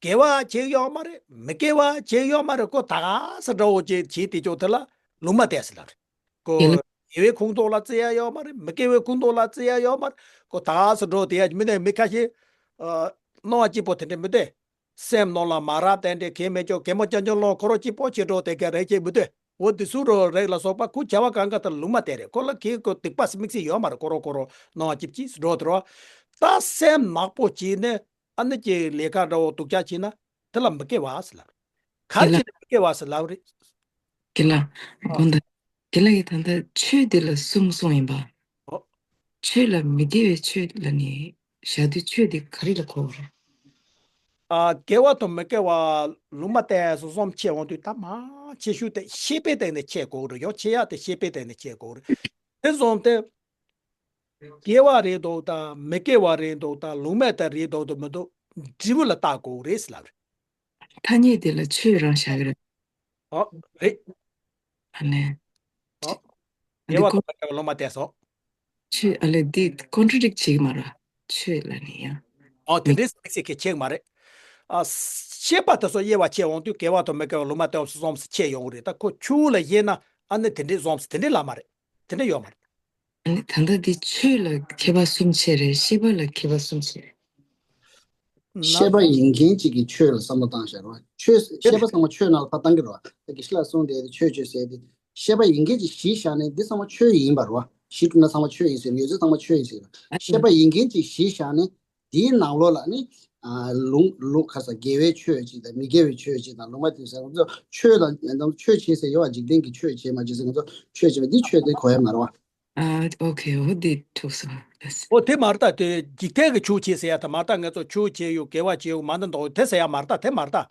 དགེ་བ་བྱེད་ཡོད་མ་རེད། མི་དགེ་བ་བྱེད་ཡོད་མ་རེད། ཁོ་ད་ག་ས་འདྲ་བོ་བྱེད་བྱེད་དེ་ཅོག་དེ་ལ་ལུང་མ་བསྟན་ཟེར་ལབ་རེད། ཁོ་དགེ་བའི་ཁུངས་གཏོགས་ལ་བརྩི་ཡ་ཡོད་མ་རེད། མི་དགེ་བའི་ཁུངས་གཏོགས་ལ་བརྩི་ཡ་ཡོད་མ་རེད། ཁོ་ད་ག་ས་འགྲོ་དེ་ཡ་མི་ནས་མི་ཁ་ཤས་ཨ་སྣང་བ་སྐྱིད་པོ་དེ་འདྲ་མི་འདུག་སེམས་ནང་ལ་མ་རབས་དེ་འདྲ་གང་མེད་ཅོག་གད་མོ་རྐྱང་རྐྱང་སློང་ཁོ་རང་སྐྱིད་པོ་བྱེད་འགྲོ་དེ་ག་རེ་བྱེད་མི་འདུག་འོ་དེ་སུ་རོ་རེག་ལ་སོགས་པ་ཁོ་བྱ་བ་གང་ག་དེ་ལུང་མ་བསྟན་རེད། ཁོ་ལ་གི་ཁོ་སྡིག་པ་དམིགས་བསལ་ཡོད་མ་རེད། ཁོ་རང་ཁོ་རང་སྣང་བ་སྐྱིད་སྐྱིད་འགྲོ་དེ་རོ། ད་སེམས་ནག་པོ་བྱས་ནས་ཨ་ནི་ཀྱི་ལས་ཀ་འདྲ་བོ་སྡུག་ཅག་བྱས་ན་དེ་ལ་མི་དགེ་བ་ཟེར་ལབ་རེད། ག་རེ་བྱས་ནས་མི་དགེ་བ་ཟེར་ལབ་རེད། དེ་ལ་ཨ། དགོངས་དག་དེ་ལ་ཡི་ད་ལྟ་ཆོས་དེ་ལ་གསུམ་གསུངས་ཡིན་པ། ཨོ། ཆོས་ལ་མི་དགེ་བའི་ཆོས་ལ་ནི་བཞག་དུས་ཆོས་དེ་ག་རེ་ལ་གོ་བ་རེད། ཨ་དགེ་བ་དང་མི་དགེ་བ་ལུང་མ་བསྟན་སོགས་གསུམ་ཕྱེ་འོང་དུས་ད་མང་ཆེ་ཤོས་དེ་ཤེས་པའི་སྟེང་ནས་ཕྱེ་དགོས་རེད། ཡང་ཕྱེ་ཡག་དེ་ཤེས་པའི་སྟེང་ནས་ཕྱེ་དགོས་རེད། དེ་སོང་སྟེ། དགེ་བ་རེད་འདུག་དང་མི་དགེ་བ་རེད་འདུག་དང་ལུང་མ་བསྟན་རེད་འདུག་དང་མི་འདུག་འབྲས་བུ་ལ་བལྟ་དགོས་རེད་ཟེར་ལབ་རེད། ཐ་སྙད་དེ་ལ་ཆོས་རང་བཞག་གི་རེད། ཨོ་རེད། ཨ་ནི། ཨོ་ཨ་དགེ་བ་དང་མི་དགེ་བ་ལུང་མ་བསྟན་སོགས། ཆོས་ཨ་ལས་འདི་ཀོན་ཊྲ་ཌིག་བྱེད་ཀྱི་མ་རེད། ཆོས་ལ་ནི་ཡང་། ཨོ་དེ་འདྲའི་སེ་ཁེ་ཆེག་མ་རེད། ཨ་ཤེས་པ་དེ་ཚོ་དབྱེ་བ་ཕྱེ་འོང་དུས་དགེ་བ་དང་མི་དགེ་བ་ལུང་མ་བསྟན་སོགས་གསུམ་ཕྱེ་ཡོང་གི་རེད། ད་ཁོ་ཆུ་བོ་ལ་དབྱེ་ན་ཨ་ནི་དེ་འདྲའི་གསུམ་དེ་འདྲའི་ལ་མ་རེད། དེ་འདྲ་ཡོད་མ་རེད། ཨ་ནི་ད་ལྟ་འདི་ཆོས་ལ་མཁས་པ་གསུམ་བྱས་རེད། ཤེས་པ་ལ་མཁས་པ་གསུམ་བྱས་རེད། ཤེས་པ་ཡིན་མཁན་གཅིག་གིས་ཆོས་ལ་བསམ་བློ་བཏང་བཞག་རེད་བ། ཆོས་ཤེས་པ་ཚང་མ་ཆོས་ནང་ལ་ཕར་བཏང་གི་རེད་བ། ད་དགེ་བཤེས་ལགས་གསུངས་དེ་ཆོས་ཆོས་ཟེར་དེ། ཤེས་པ་ཡིན་མཁན་གཅིག་གཞི་བཞག་ནས་འདི་ཚང་མ་ཆོས་ཡིན་པ་རེད་བ། གཞི་གྲུབ་ན་ཚང་མ་ཆོས་ཡིན་ཟེར་ཡོད་ཚད་ཚང་མ་ཆོས་ཡིན་ཟེར་བ། ཤེས་པ་ཡིན་མཁན་གཅིག་གཞི་བཞག་ནས་དེའི་ནང་ལོགས་ལ་ནི། ཨ་ལུང་ལུང་ཁ་ས་དགེ་བའི་ཆོས་གཅིག་དང་མི་དགེ་བའི་ཆོས་གཅིག་དང་ལུང་མ་དེ་ཟེར་ང་ཚོ་ཆོས་དང་ཆོས་བྱེད་ཟེར་ཡོད་བ། འཇིག་རྟེན་གྱི་ཆོས་བྱེད་མ་བྱེད་ཟེར་ང་ཚོ་ཆོས་བྱེད་པ་འདི་ཆོས་དེ་གོ་ཡ་མ་རེད་བ། ཨ་ཨོ་ཁེ། འོ་འདི་འཁྲུགས་སོང་། ཨོ་དེ་མ་རེད་ད། དེ་འཇིག་རྟེན་གྱི་ཆོས་བྱེད་ཟེར་ཡ་ད་མ་རེད་ད། ང་ཚོ་ཆོས་བྱེད་ཡོད་དགེ་བ་བྱེད་ཡོད་མ་འདི་འདོག་དེ་ཟེར་ཡ་མ་རེད་ད། དེ་མ་རེད་ད།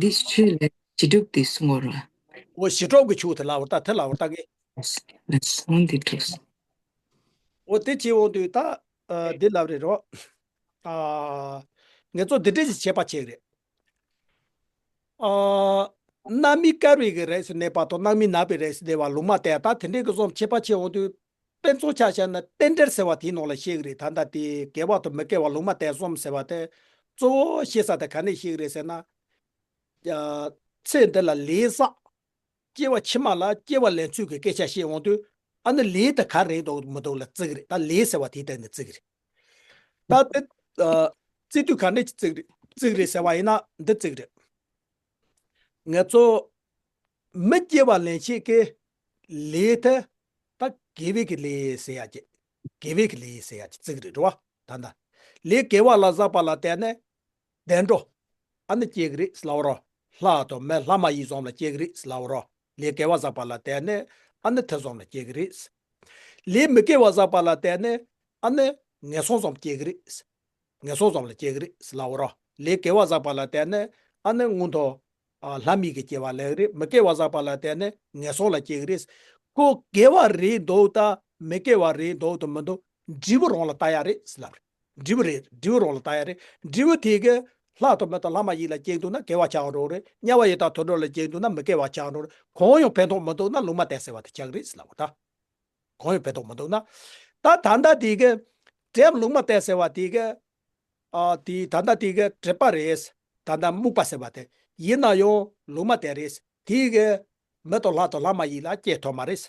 འདི་ཆོས་ལས་བྱེད་སྒྲུབ་དེ་གསུང་བ་རེད། ཨོ་བྱེད་སྒྲུབ་ཀྱི་ཆོས་དེ་ལབ་རེད་ད། དེ་ལབ་རེད་ད་ངས། ལགས་སོ། འདི་འཁྲུགས་སོང་། ཨོ་དེ་བྱེད་འོང་དུས་ད་ཨ་འདི་ལབ་རེད་རོ། ཨ་ང་ཚོ་འདི་འདྲས་ཀྱི་བྱེད་པ་བྱེད་ཀྱི་རེད། ཨ་རྣམ་སྨིན་དཀར་བའི་གི་རིགས་སུ་གནས་པ་དང་རྣམ་སྨིན་ནག་པའི་རིགས་སུ་གནས་པ་ལུང་མ་བསྟན་ད་དེ་འདྲའི་གི་བཟོ་འདྲ་བྱེད་པ་བྱེད་འོང་དུས་དཔེ་མཚོན་ཆ་བཞག་ན་རྟེན་འབྲེལ་ཟེར་བ་དེའི་ནང་ལ་བཤད་ཀྱི་རེད། ད་ལྟ་དེ་དགེ་བ་དང་མི་དགེ་བ་ལུང་མ་བསྟན་གསུམ་ཟེར་བ་དེ་གཙོ་བོ་བཤད་ས་དེ་ག་ནས་བཤད་ཀྱི་རེད་ཟེར་ན། ཨ་ཚེ་འདི་ལ་ལས་བསགས། སྐྱེ་བ་ཕྱི་མ་ལ་སྐྱེ་བ་ལེན་ཚུལ་གྱི་སྐད་ཆ་བཤད་འོང་དུས་ཨ་ནི་ལས་དེ་ག་རེ་འདུག་མི་འདུག་ལ་བརྩི་གི་རེད། ད་ལས་ཟེར་བ་དེའི་སྟེང་ནས་བརྩི་གི་རེད། ད་དེ་ཨ་བརྩི་དུས་ག་འདྲས་ཀྱི་བརྩི་གི་རེད། བརྩི་གི་རེད་ཟེར་བ་ཡིན་ན་འདི་བརྩི་གི་རེད། ང་ཚོ་མི་སྐྱེ་བ་ལེན་བྱེད་ཀྱི་ལས་དེ་ད་དགེ་བའི་གི་ལས་ཟེར་ཡ་ཅིག་དགེ་བའི་གི་ལས་ཟེར་ཡ་ཅིག་བརྩི་གི་རེད་རེད་བ། ད་ལྟ་ལས་དགེ་བ་ལ་བསགས་པ་ལ་བརྟེན་ནས་བདེ་འགྲོ་ཨ་ནི་སྐྱེ་གི་རེད་ལབ་རོ། ལྷ་དང་མི་ལྷ་མ་ཡིན་གསུམ་ལ་སྐྱེ་གི་རེད་ལབ་རོ། ལས་དགེ་བ་བསགས་པ་ལ་བརྟེན་ནས་ཨ་ནི་དེ་གསུམ་ལ་སྐྱེ་གི་རེད། ལས་མི་དགེ་བ་བསགས་པ་ལ་བརྟེན་ནས་ཨ་ནི་ངན་སོང་གསུམ་སྐྱེ་གི་རེད། ངན་སོང་གསུམ་ལ་སྐྱེ་གི་རེད་ལབ་རོ། ལས་དགེ་བ་བསགས་པ་ལ་བརྟེན་ནས་ཨ་ནི་མངོན་མཐོ་ ཨ་ལྷ་མིག་གི་སྐྱེ་བ་ལེན་གི་རེད། མི་སྐྱེ་བ་བཞག་པ་ལ་བརྟེན་ནས་ངན་སོང་ལ་སྐྱེ་གི་རེད། ཁོ་དགེ་བ་རེད་འདུག་ད་མི་དགེ་བ་རེད་འདུག་ད་མི་འདུག་འབྲས་བུ་རང་ལ་ལྟ་ཡ་རེད་ཟེར་ལབ་རེད། འབྲས་བུ་རེད། འབྲས་བུ་རང་ལ་ལྟ་ཡ་རེད། འབྲས་བུ་དེ་གི་ལྷ་དང་མི་དང་ལྷ་མ་ཡིན་ལ་སྐྱེས་འདུག་ན་དགེ་བ་ཆགས་འགྲོ་རེད། དམྱལ་བ་ཡི་དྭགས་དུད་འགྲོ་ལ་སྐྱེས་འདུག་ན་མི་དགེ་བ་ཆགས་འགྲོ་རེད། གང་ཡང་ཕན་ཐོགས་མི་འདུག་ན་ལུང་མ་བསྟན་ཟེར་བ་དེ་ཆགས་རེད་ཟེར་ལབ་པ་ད། གང་ཡང་ཕན་ཐོགས་མི་འདུག་ན། ད་ད་ལྟ་དེ་གི་དྲེད་ལུང་མ་བསྟན་ཟེར་བ་དེ་གི་ཨ་དེ་ད་ལྟ་དེ་གི་དྲེད་པ་རེད། ད་ལྟ་རྨུགས་པ་ཟེར་བ་དེ་ཡིན་ན་ཡང་ལུང་མ་བསྟན་རེད། དེ་གི་མི་དང་ལྷ་དང་ལྷ་མ་ཡིན་ལ་སྐྱེ་ཐུབ་མ་རེད།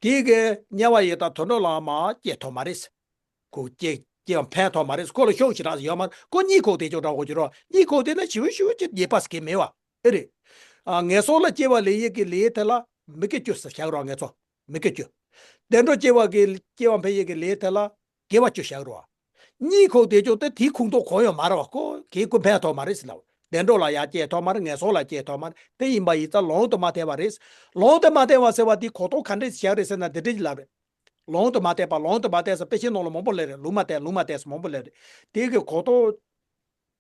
དེ་གི་དམྱལ་བ་ཡི་དྭགས་དུད་འགྲོ་ལ་མ་སྐྱེ་ཐུབ་མ་རེད། ཁོ་སྐྱེ་སྐྱེ་བ་ཕན་ཐོགས་མ་རེད། ཁོ་ལ་ཤུགས་ཞེ་དྲག་ཡོད་མ་རེད། ཁོ་གཉིད་ཁུག་དེ་ཅོག་འདྲ་བོ་ཅིག་རོ། གཉིད་ཁུག་དེ་ན་ཞི་བ་ཞི་བ་ཅིག་ཉེས་པ་ཟེར་གི་མེད་བ། ཨེ་རེད། ཨ་ངན་སོང་ལ་སྐྱེ་བ་ལེན་ཡས་ཀྱི་ལས་དེ་ལ་མི་དགེ་བཅུ་ཟེར་བཞག་རོགས། ངན་སོང་མི་དགེ་བཅུ། བདེ་འགྲོ་སྐྱེ་བ་གི་སྐྱེ་བ་འཕེན་ཡས་ཀྱི་ལས་དེ་ལ་དགེ་བ་བཅུ་བཞག་རོགས། གཉིད་ཁུག་དེ་ཅོག་དེ་དེའི་ཁུངས་གཏོགས་གང་ཡང་མ་རེད་བ། ཁོ་གི་ཁོ་ཕན་ཐོགས་མ་རེད་ཟེར་ལབ། བདེ་འགྲོ་ལ་ཡང་སྐྱེ་ཐུབ་མ་རེད། ངན་སོང་ལ་སྐྱེ་ཐུབ་མ་རེད། དེ་ཡིན་པ་ཡིན་ཙང་ལུང་དུ་མ་བསྟན་པ་རེད། ལུང་དུ་མ་བསྟན་པ་ཟེར་བ་དེ་གོ་རྟོགས་ག་འདྲས་བཞག་རེད་ཟེར་ན་འདི་འདྲས་ལབ་རེད། ལུང་དུ་མ་བསྟན་པ་ལུང་དུ་མ་བསྟན་ཟེར་དཔེ་ཆའི་ནང་ལ་མང་པོ་སླེབས་རེད། ལུང་མ་བསྟན་ལུང་མ་བསྟན་ཟེར་མང་པོ་སླེབས་རེད། དེ་གི་གོ་རྟོགས་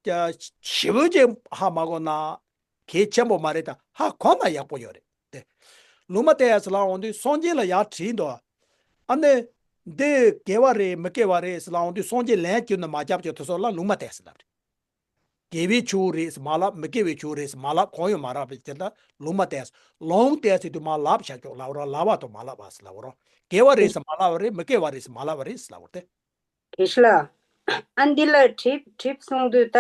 ཀྱ་ཞིབ་ཅིག་ཧ་མ་གོ་ན་གལ་ཆེན་པོ་མ་རེད། ད་ཧ་གོ་ན་ཡག་པོ་ཡོད་རེད་དེ། ལུང་མ་བསྟན་ཡ་ཟེར་ལབ་འོང་དུས་སངས་རྒྱས་ལ་ཡར་དྲིས་འདུག་ཨ་ནི་འདི་དགེ་བ་རེད་མི་དགེ་བ་རེད་ཟེར་ལབ་འོང་དུས་སངས་རྒྱས་ལན་རྒྱབ་ན་མ་རྒྱབ་ཀྱི་དུས་ཚོད་ལ་ལུང་མ་བསྟན་ཟེར་ལབ་རེད། དགེ་བའི་ཆོས་རེད་ཟེར་མ་ལབ། མི་དགེ་བའི་ཆོས་རེད་ཟེར་མ་ལབ། གང་ཡང་མ་རག་པའི་དེ་ལ་ལུང་མ་བསྟན་ཟེར། ལུང་བསྟན་ཟེར་དུས་མ་ལབ་བྱ་ཀྱོག་ལབ་རོགས། ལབ་པ་དང་མ་ལབ་པ་ཟེར་ལབ་རོགས། དགེ་བ་རེད་ཟེར་མ་ལབ་པ་རེད། མི་དགེ་བ་རེད་ཟེར་མ་ལབ་པ་རེད་ཟེར་ལབ་རོགས་དེ། དེ་ཤི་ལ། ཨ་འདི་ལ་གྲིབ་གྲིབ་གསུང་དུས་ད།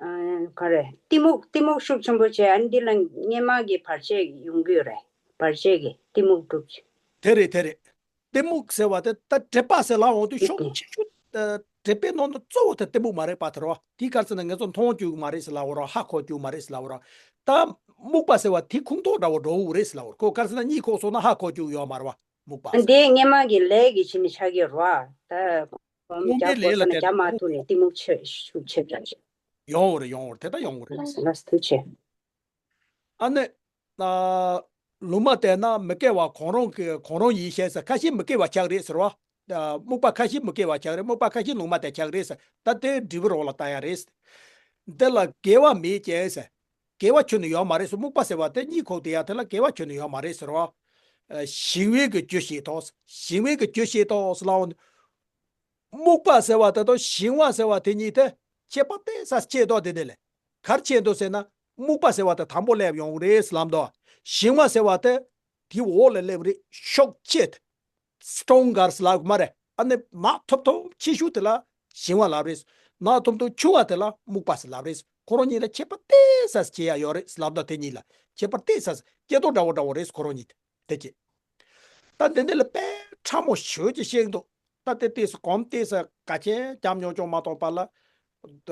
ཨ་ག་རེ་གཏི་མུག་གཏི་མུག་ཤུགས་ཆེན་པོ་བྱས། ཨ་འདི་ལ་སྔས་མ་གི་བར་ཆད་ཡོང་གི་ཡོད་རེད། བར་ཆད་ཀྱི་གཏི་མུག་སྒྲུབ་བྱེད། དེ་རེད་དེ་རེད། གཏི་མུག་ཟེར་བ་དེ་ད་དྲེད་པ་ཟེར་ལབ་འོང་དུས་ཤུགས་ཆེ་ཤོས་དྲེད་པའི་ནང་དུ་གཙོ་བོ་དེ་གཏི་མུག་མ་རེད་པ། དེ་རེད་བ། དེའི་སྐབས་སུ་ན་ངེད་ཚོ་མཐོང་བཅུག་མ་རེད་ཟེར་ལབ་རོགས། ཧ་གོ་བཅུག་མ་རེད་ཟེར་ལབ་རོགས། ད་རྨུགས་པ་ཟེར་བ་དེ་ཁུངས་གཏོགས་འདྲ་བོ་འགྲོ་གི་རེད་ཟེར་ལབ་རོགས། ཁོ་སྐབས་སུ་ན་གཉིད་ཁུག་སོང་ན་ཧ་གོ་བཅུག་ཡོད་མ་རེད་བ། རྨུགས་པ་ཟེར། འདི་སྔས་མ་གི་ལས་ཀྱི་ཕྱི་ནས་ཆགས་ཀྱི་རེད་བ། ད་སྔོན་མའི་ལས་ལ་དེ་འདྲ་རྒྱབ་མ་ཐུབ་ནས་གཏི་མུག་ཆེ་ཤུགས་ཆེ་དྲགས་ཤིག་ཡོང་བ་རེད། ཡོང་བ་རེད། དེ་ལྟར་ཡོང་བ་རེད། ལགས་སོ། ཐུགས་རྗེ་ཆེ། ཨ་ནི། ཨ། ལུང་མ་བསྟན་ན་མི་སྐྱེ་བ་གང་རུང་གི་གང་རུང་ཡིན་ཞེས་ཟེར། ཁ་ཤས་མི་སྐྱེ་བ་ཆགས་རེད་ཟེར་བ། ཨ། རྨུགས་པ་ཁ་ཤས་མི་སྐྱེ་བ་ཆགས་རེད། རྨུགས་པ་ཁ་ཤས་ལུང་མ་བསྟན་ཆགས་རེད་ཟེར། ད་དེ་འབྲས་བུ་རང་ལ་ལྟ་ཡ་རེད། འདི་ལ་དགེ་བ་མེད་ཅེས་ཟེར། དགེ་བ་ཁྱོན་ནས་ཡོད་མ་རེད་ཟེར། རྨུགས་པ་ཟེར་བ་དེ་གཉིད་ཁུག་དེ་ཡ་དེ་ལ་དགེ་བ་ཁྱོན་ནས་ཡོད་མ་རེད་ཟེར་བ། ཨ། ཞི་བའི་གི་རྒྱུ་བྱེད་དོ། ཞི་བའི་གི་རྒྱུ་བྱེད་དོ་ཟེར་ལབ་འོང་། རྨུགས་པ་ཟེར་བ་དེ་དང་ཞི་བ་ཟེར་བ་དེ་གཉིས་དེ་ཁྱད་པར་ཏོག་ཙམ་ཕྱེ་འདུག་དེ་འདི་ལས་ག་རེ་ཕྱེ་འདུག་ཟེར་ན། རྨུགས་པ་ཟེར་བ་དེ་དང་པོ་སླེབས་ཡོང་རེད་ལབ་འདུག་ཞི་བ་ཟེར་བ་དེ་དེའི་འོག་ལ་སླེབས་རེད། ཤུགས་ཆེ། སི་ཊོང་གར་ཟེར་ལབ་དགོས་མ་རེད། ཨ་ནི་ནག་ཐོབ་ཐོབ་ཆེ་ཤོས་དེ་ལ་ཞི་བ་ལབ་རེད། ནག་ཐོབ་ཐོབ་ཆུང་བ་དེ་ལ་རྨུགས་པ་ཟེར་ལབ་རེད། ཁོ་རང་གཉིས་ལ་ཁྱད་པར་ཏོག་ཙམ་ཕྱེ་ཡ་ཡོད་རེད་ལབ་འདུག་དེ་གཉིས་ལ་ཁྱད་པར་ཏོག་ཙམ་སྐྱེ་སྟོབས་འདྲ་བོ་འདྲ་བོ་རེད། ཁོ་རང་གཉིས་དེ། དེ་ཅི། ད་འདི་འདི་ལ་དཔེ་ཕྲ་མོ་ཞེ་ཅིག་བཤད་འདུག་ད་དེ་ཏོག་ཙམ་གོམས་ཏོག་ཙམ་ག་ཆེ་རྒྱབ་ཉོ་ཆོག་མ་གཏོགས་པ་ལ་ད་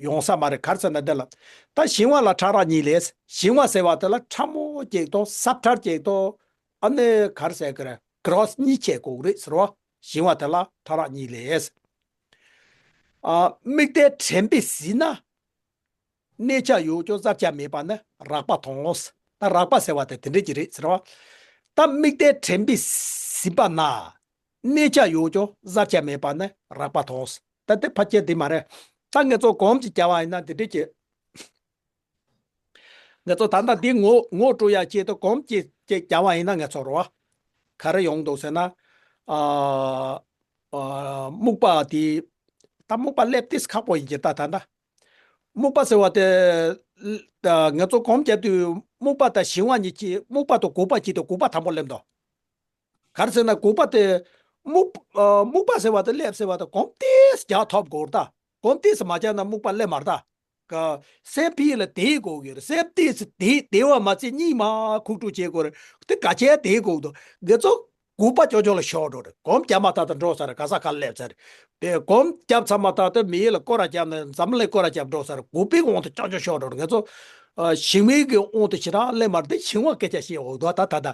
ཡོང་ས་མ་རེད། ག་རེ་ཟེར་ན་འདི་ལ་ད་ཞི་བ་ལ་ཕྲ་རགས་གཉིས་ལས། ཞི་བ་ཟེར་བ་དེ་ལ་ཕྲ་མོ་གཅིག་དང་སྲབ་ཕྲ་གཅིག་དང་། ཨ་ནི་ག་རེ་ཟེར་གི་རེད། གི་རོ་སི་གཉིས་ཕྱེ་དགོས་གི་རེད་ཟེར་བ། ཞི་བ་དེ་ལ་ཕྲ་རགས་གཉིས་ལས། ཨ། དམིགས་རྟེན་དྲན་པས་གཟིགས་ན། གནས་ཆ་ཡོད་ཀྱང་བཟར་བྱ་མེད་པ་ནི་རགས་པ་དང་། ད་རགས་པ་ཟེར་བ་དེ་དེ་འདྲ་ཅིག་རེད་ཟེར་བ། ད་དམིགས་རྟེན་དྲན་པས་གཟིགས་པ་ན། གནས་ཆ་ཡོད་ཀྱང་བཟར་བྱ་མེད་པ་ནི་རགས་པ་དང་། ད་དེ་ཕལ་ཆེར་དེ་མ་རེད། ད་ངེད་ཚོ་གོམས་ཅིག་བརྒྱབ་པ་ཡིན་ན་དེ་འདྲ་ཅིག་ངེད་ཚོ་ད་ལྟ་འདི་ངོ་ངོ་སྤྲོད་ཡ་ཆེད་དུ་གོམས་ཅིག་ཅིག་བརྒྱབ་པ་ཡིན་ན་ངེད་ཚོ་རེད་བ། ག་རེ་ཡོང་འདུག་ཟེར་ན། ཨ། ཨ། རྨུགས་པ་དེ། ད་རྨུགས་པ་སླེབས་ཏེ་ཁག་པོ་ཡིན་གྱི། ད་ད་ད། རྨུགས་པ་ཟེར་བ་དེ། ད་ང་ཚོ་གོམས་བརྒྱབ་དུས་རྨུགས་པ་དང་ཞི་བ་གཉིས་ཀྱི། རྨུགས་པ་དང་འགུགས་པ་གཅིག་དང་འགུགས་པ་དང་པོ་སླེབས་འདུག་ག་རེ་ཟེར་ན་འགུགས་པ་དེ། རྨུགས། ཨ། རྨུགས་པ་ཟེར་བ་དེ་སླེབས་ཟེར་བ་དེ་གོམས་ཏོག་ཙམ་རྒྱག་ཐུབ་དགོས་རེད་ད། གོམས་ཏོག་ཙམ་མ་རྒྱག་ན་རྨུགས་པ་སླེབས་མ་རེད་ད། ག་སེམས་ཕི་ལ་དེ་དགོས་ཀྱི་རེད། སེམས་ཏོག་ཙམ་དེ་དེ་བ་མ་ཚད་གཉིད་མ་ཁུག་ཀྲུག་བྱེད་དགོས་རེད། དེ་ག་ཆེ་དེ་དགོས་འདུག་ང་ཚོ་འགུགས་པ་ཅོ་ཅོ་ལ་ཤོར་འགྲོ་རེད། གོམས་བརྒྱབ་མ་ཐག་ཏུ་འགྲོ་ས་རེད། ག་ས་ག་སླེབས་ས་རེད། དེ་གོམས་བརྒྱབ་ཚར་མ་ཐག་ཏུ་མི་ཡུལ་ལ་སྐོར་ར་བརྒྱབ་ནས་འཛམ་གླིང་སྐོར་ར་བརྒྱབ་འགྲོ་ས་རེད། འགུགས་པའི་དབང་དུ་ཅོ་ཅོ་ཤོར་འགྲོ་རེད། ང་ཚོ་ཞི་བའི་གི་དབང་དུ་ཞེ་དྲག་སླེབས་མ་རེད། དེ་ཞི་བ་སྐད་ཆ་བཤད་འོ་དོ་ད་ད་ད་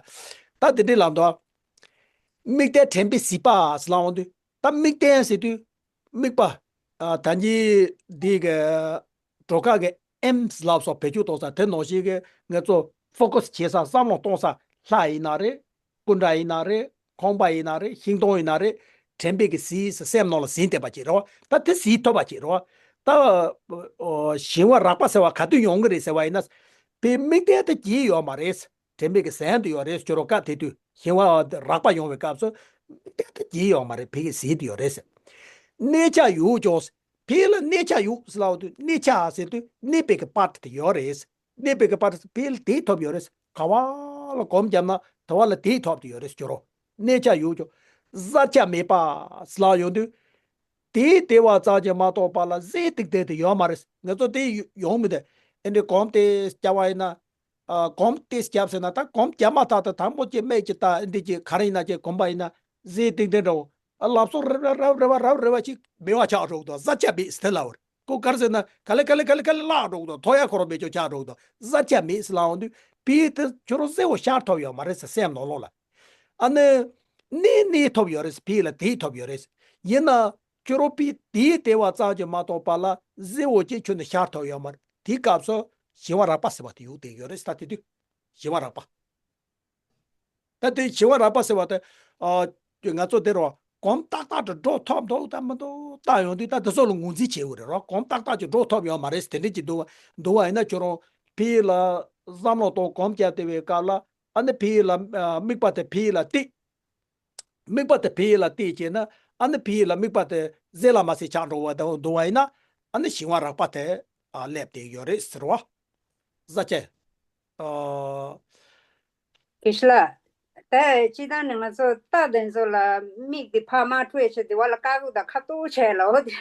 ད་དེ་འདྲའི་ལམ་དུ་དམིགས་རྟེན་དྲན་པས་གཟིགས་པ་ཟེར་ལབ་འོང་དུས། ད་དམིགས་རྟེན་ཟེར་དུས། དམིགས་པ། ཨ། ད་གིན་འདི་གི་གྲོ་ཁ་གི་ཨེམ་ལབ་སོགས་བེད་སྤྱོད་གཏོང་ས་དེ་ནང་བཞིན་གི་ང་ཚོ་ཕོ་ཀ་སི་བྱེད་ས། བསམ་བློ་གཏོང་ས། ལྷ་ཡིན་ན་རེད། སྐུ་འདྲ་ཡིན་ན་རེད། ཁང་པ་ཡིན་ན་རེད། ཤིང་སྡོང་ཡིན་ན་རེད། དྲན་པས་གི་གཟིགས་ས། སེམས་ནང་ལ་ཟིན་བསྡད་པ་ཅིག་རེད་བ། ད་དེ་གཟིགས་ཐུབ་པ་ཅིག་རེད་བ། ད་ཨོ་ཞི་བ་རགས་པ་ཟེར་བ་ག་དུས་ཡོང་གི་རེད་ཟེར་བ་ཡིན་ན། དཔེ་དམིགས་རྟེན་དེ་གྱིས་ཡོད་མ་རེད། དྲན་པའི་གི་ཟན་དུ་ཡོད་རེད་སྐྱོ་རོ། སྐབས་དེ་དུས་ཞི་བ་རགས་པ་ཡོང་བའི་སྐབས་སུ་དམིགས་རྟེན་དེ་གྱིས་ཡོད་མ་རེད། ཕ་གི་ཟིན་དུ་ཡོད་རེད་ཟེར། གནས་ཆགས་ཡོད་ཀྱང་ཕ་གི་ལ་གནས་ཆགས་ཡོད་ཟེར་ལབ་དུས་གནས་ཆགས་ཟེར་དུས་གནས་པའི་གི་པར་དེ་ཡོད་རེད། གནས་པའི་གི་པར་དེ་ཕ་གི་ལ་དེ་ཐོབ་ཡོད་རེད། ག་བ་ལ་གོམ་བརྒྱབ་ན་དེ་བ་ལ་དེ་ཐོབ་དུ་ཡོད་རེད་སྐྱོ་རོ། གནས་ཆགས་ཡོད་ཀྱང་བཟའ་བཅའ་མེད་པ་ཟེར་ལབ་ཡོང་དུས། དེའི་དེ་བ་ཙམ་གྱིས་མ་གཏོགས་པ་ལ་ཟས་ཏིག་ཏིག་དེ་ཡོད་མ་རེད། ང་ཚོ་དེ་ཡོང་མི་དེ་ཨེ་འདྲའི་གོམ་དེ་བརྒྱབ་པ་ཡིན་ན། ཨ་གོམ་དེ་བརྒྱབ་ཟེར་ན་ད་གོམ་བརྒྱབ་མ་ཐག་ཏུ་དང་པོ་ཅིག་སྨད་ཀྱི་ད་ཨེ་འདྲའི་ཅིག་ག་རེ་ཡིན་ན་ཅིག་གོམ་པ་ཡིན་ན་ཟས་ཏིག་ཏིག་འདྲ་བོ། ཨ་ལག་སོགས་རེ་རེ་རེ་རེ་བ་རེ་རེ་བ་ཅིག་མེད་པ་ཆགས་འགྲོ་གི་འདུག་བཟའ་བཅའ་མེད་ཟེར་ལབ་པ་རེད། ཁོ་ག་རེ་ཟེར་ན་ག་ལེ་ག་ལེ་ག་ལེ་ག་ལེ་བརླག་འགྲོ་གི་འདུག་ཐོ་ཡ་ཁོ་རང་མེད་ཆོག་ཆགས་འགྲོ་གི་འདུག་བཟའ་བཅའ་མེད་ཟེར་ལབ་ཡོང་དུས་ཕ་གི་དེ་ཁྱོད་རང་ཟས་བོ་ཤར་ཐོབ་ཡོད་མ་རེད་ཟེར་སེམས་ནང་ལོགས་ལ། ཨ་ནི། གནས་གནས་ཐོབ་ཡོད་རེད། ཕ་གི་ལ་དེ་ཐོབ་ཡོད་རེད། ཡིན་ན། སྐྱོ་རོ་ཕ་གི་དེའི་དེ་བ་ཙམ་གྱིས་མ་གཏོགས་པ་ལ་ཟས་བོ་ཅིག་ཁྱོན་ནས་ཤར་ཐོབ་ཡོད་མ་རེད། དེའི་སྐབས་སུ་ཞི་བ་རགས་པ་ཟེར་བ་དེ་ཡོད་དེ་ཡོད་རེད། ད་དེ་དུས་ཞི་བ་རགས་པ། ད་དེ་ཞི་བ་རགས་པ་ཟེར་བ་དེ། ཨ། ང་ཚོ་དེ་རུ་གོམ་ཏག་ཏག་ཏུ་འགྲོ་ཐོབ་འདུག་ད་མི་འདུག་བལྟ་ཡོང་དུས་ད་དེ་ཚོ་ལ་ངོས་འཛིན་བྱེད་དགོས་རེད་རོ། གོམ་ཏག་ཏག་ཅིག་འགྲོ་ཐོབ་ཡོད་མ་རེད། དེ་འདྲ་ཅིག་འདུག་བ་འདུག་བ་ཡིན་ན་ཁྱོད་རང་ཕ་གི་ལ་བསམ་བློ་གཏོང་གོམ་བརྒྱབ་བསྡད་པའི་སྐབས་ལ། ཨ་ནི་ཕ་གི་ལ་ཨ་དམིགས་པ་དེ་ཕ་གི་ལ་གཏད། དམིགས་པ་དེ་ཕ་གི་ལ་གཏད་བྱས་ན། ཨ་ནི་ཕ་གི་ལ་དམིགས་པ་དེ་ཟས་ལ་མ་ཟད་ཆགས་འགྲོ་བ་དང་འདུག་བ་ཡིན་ན། ཨ་ནི་ཞི་བ་རགས་པ་དེ་ཨ་སླེབས་བསྡད་ཡོད་རེད་ཟེར་བ། བཟའ་བཅའ། ཨ། དགེ་བཤེས་ལགས། ད་སྤྱིར་བཏང་ནས་ང་ཚོ་རྟ་དེ་ཚོ་ལ་མིག་དེ་ཕར་མ་འཕྲོད་ཆེད་དེ་བ་ལ་དཀར་པོ་དང་ཁ་དོག་བྱས་ལ་འོ་དེ་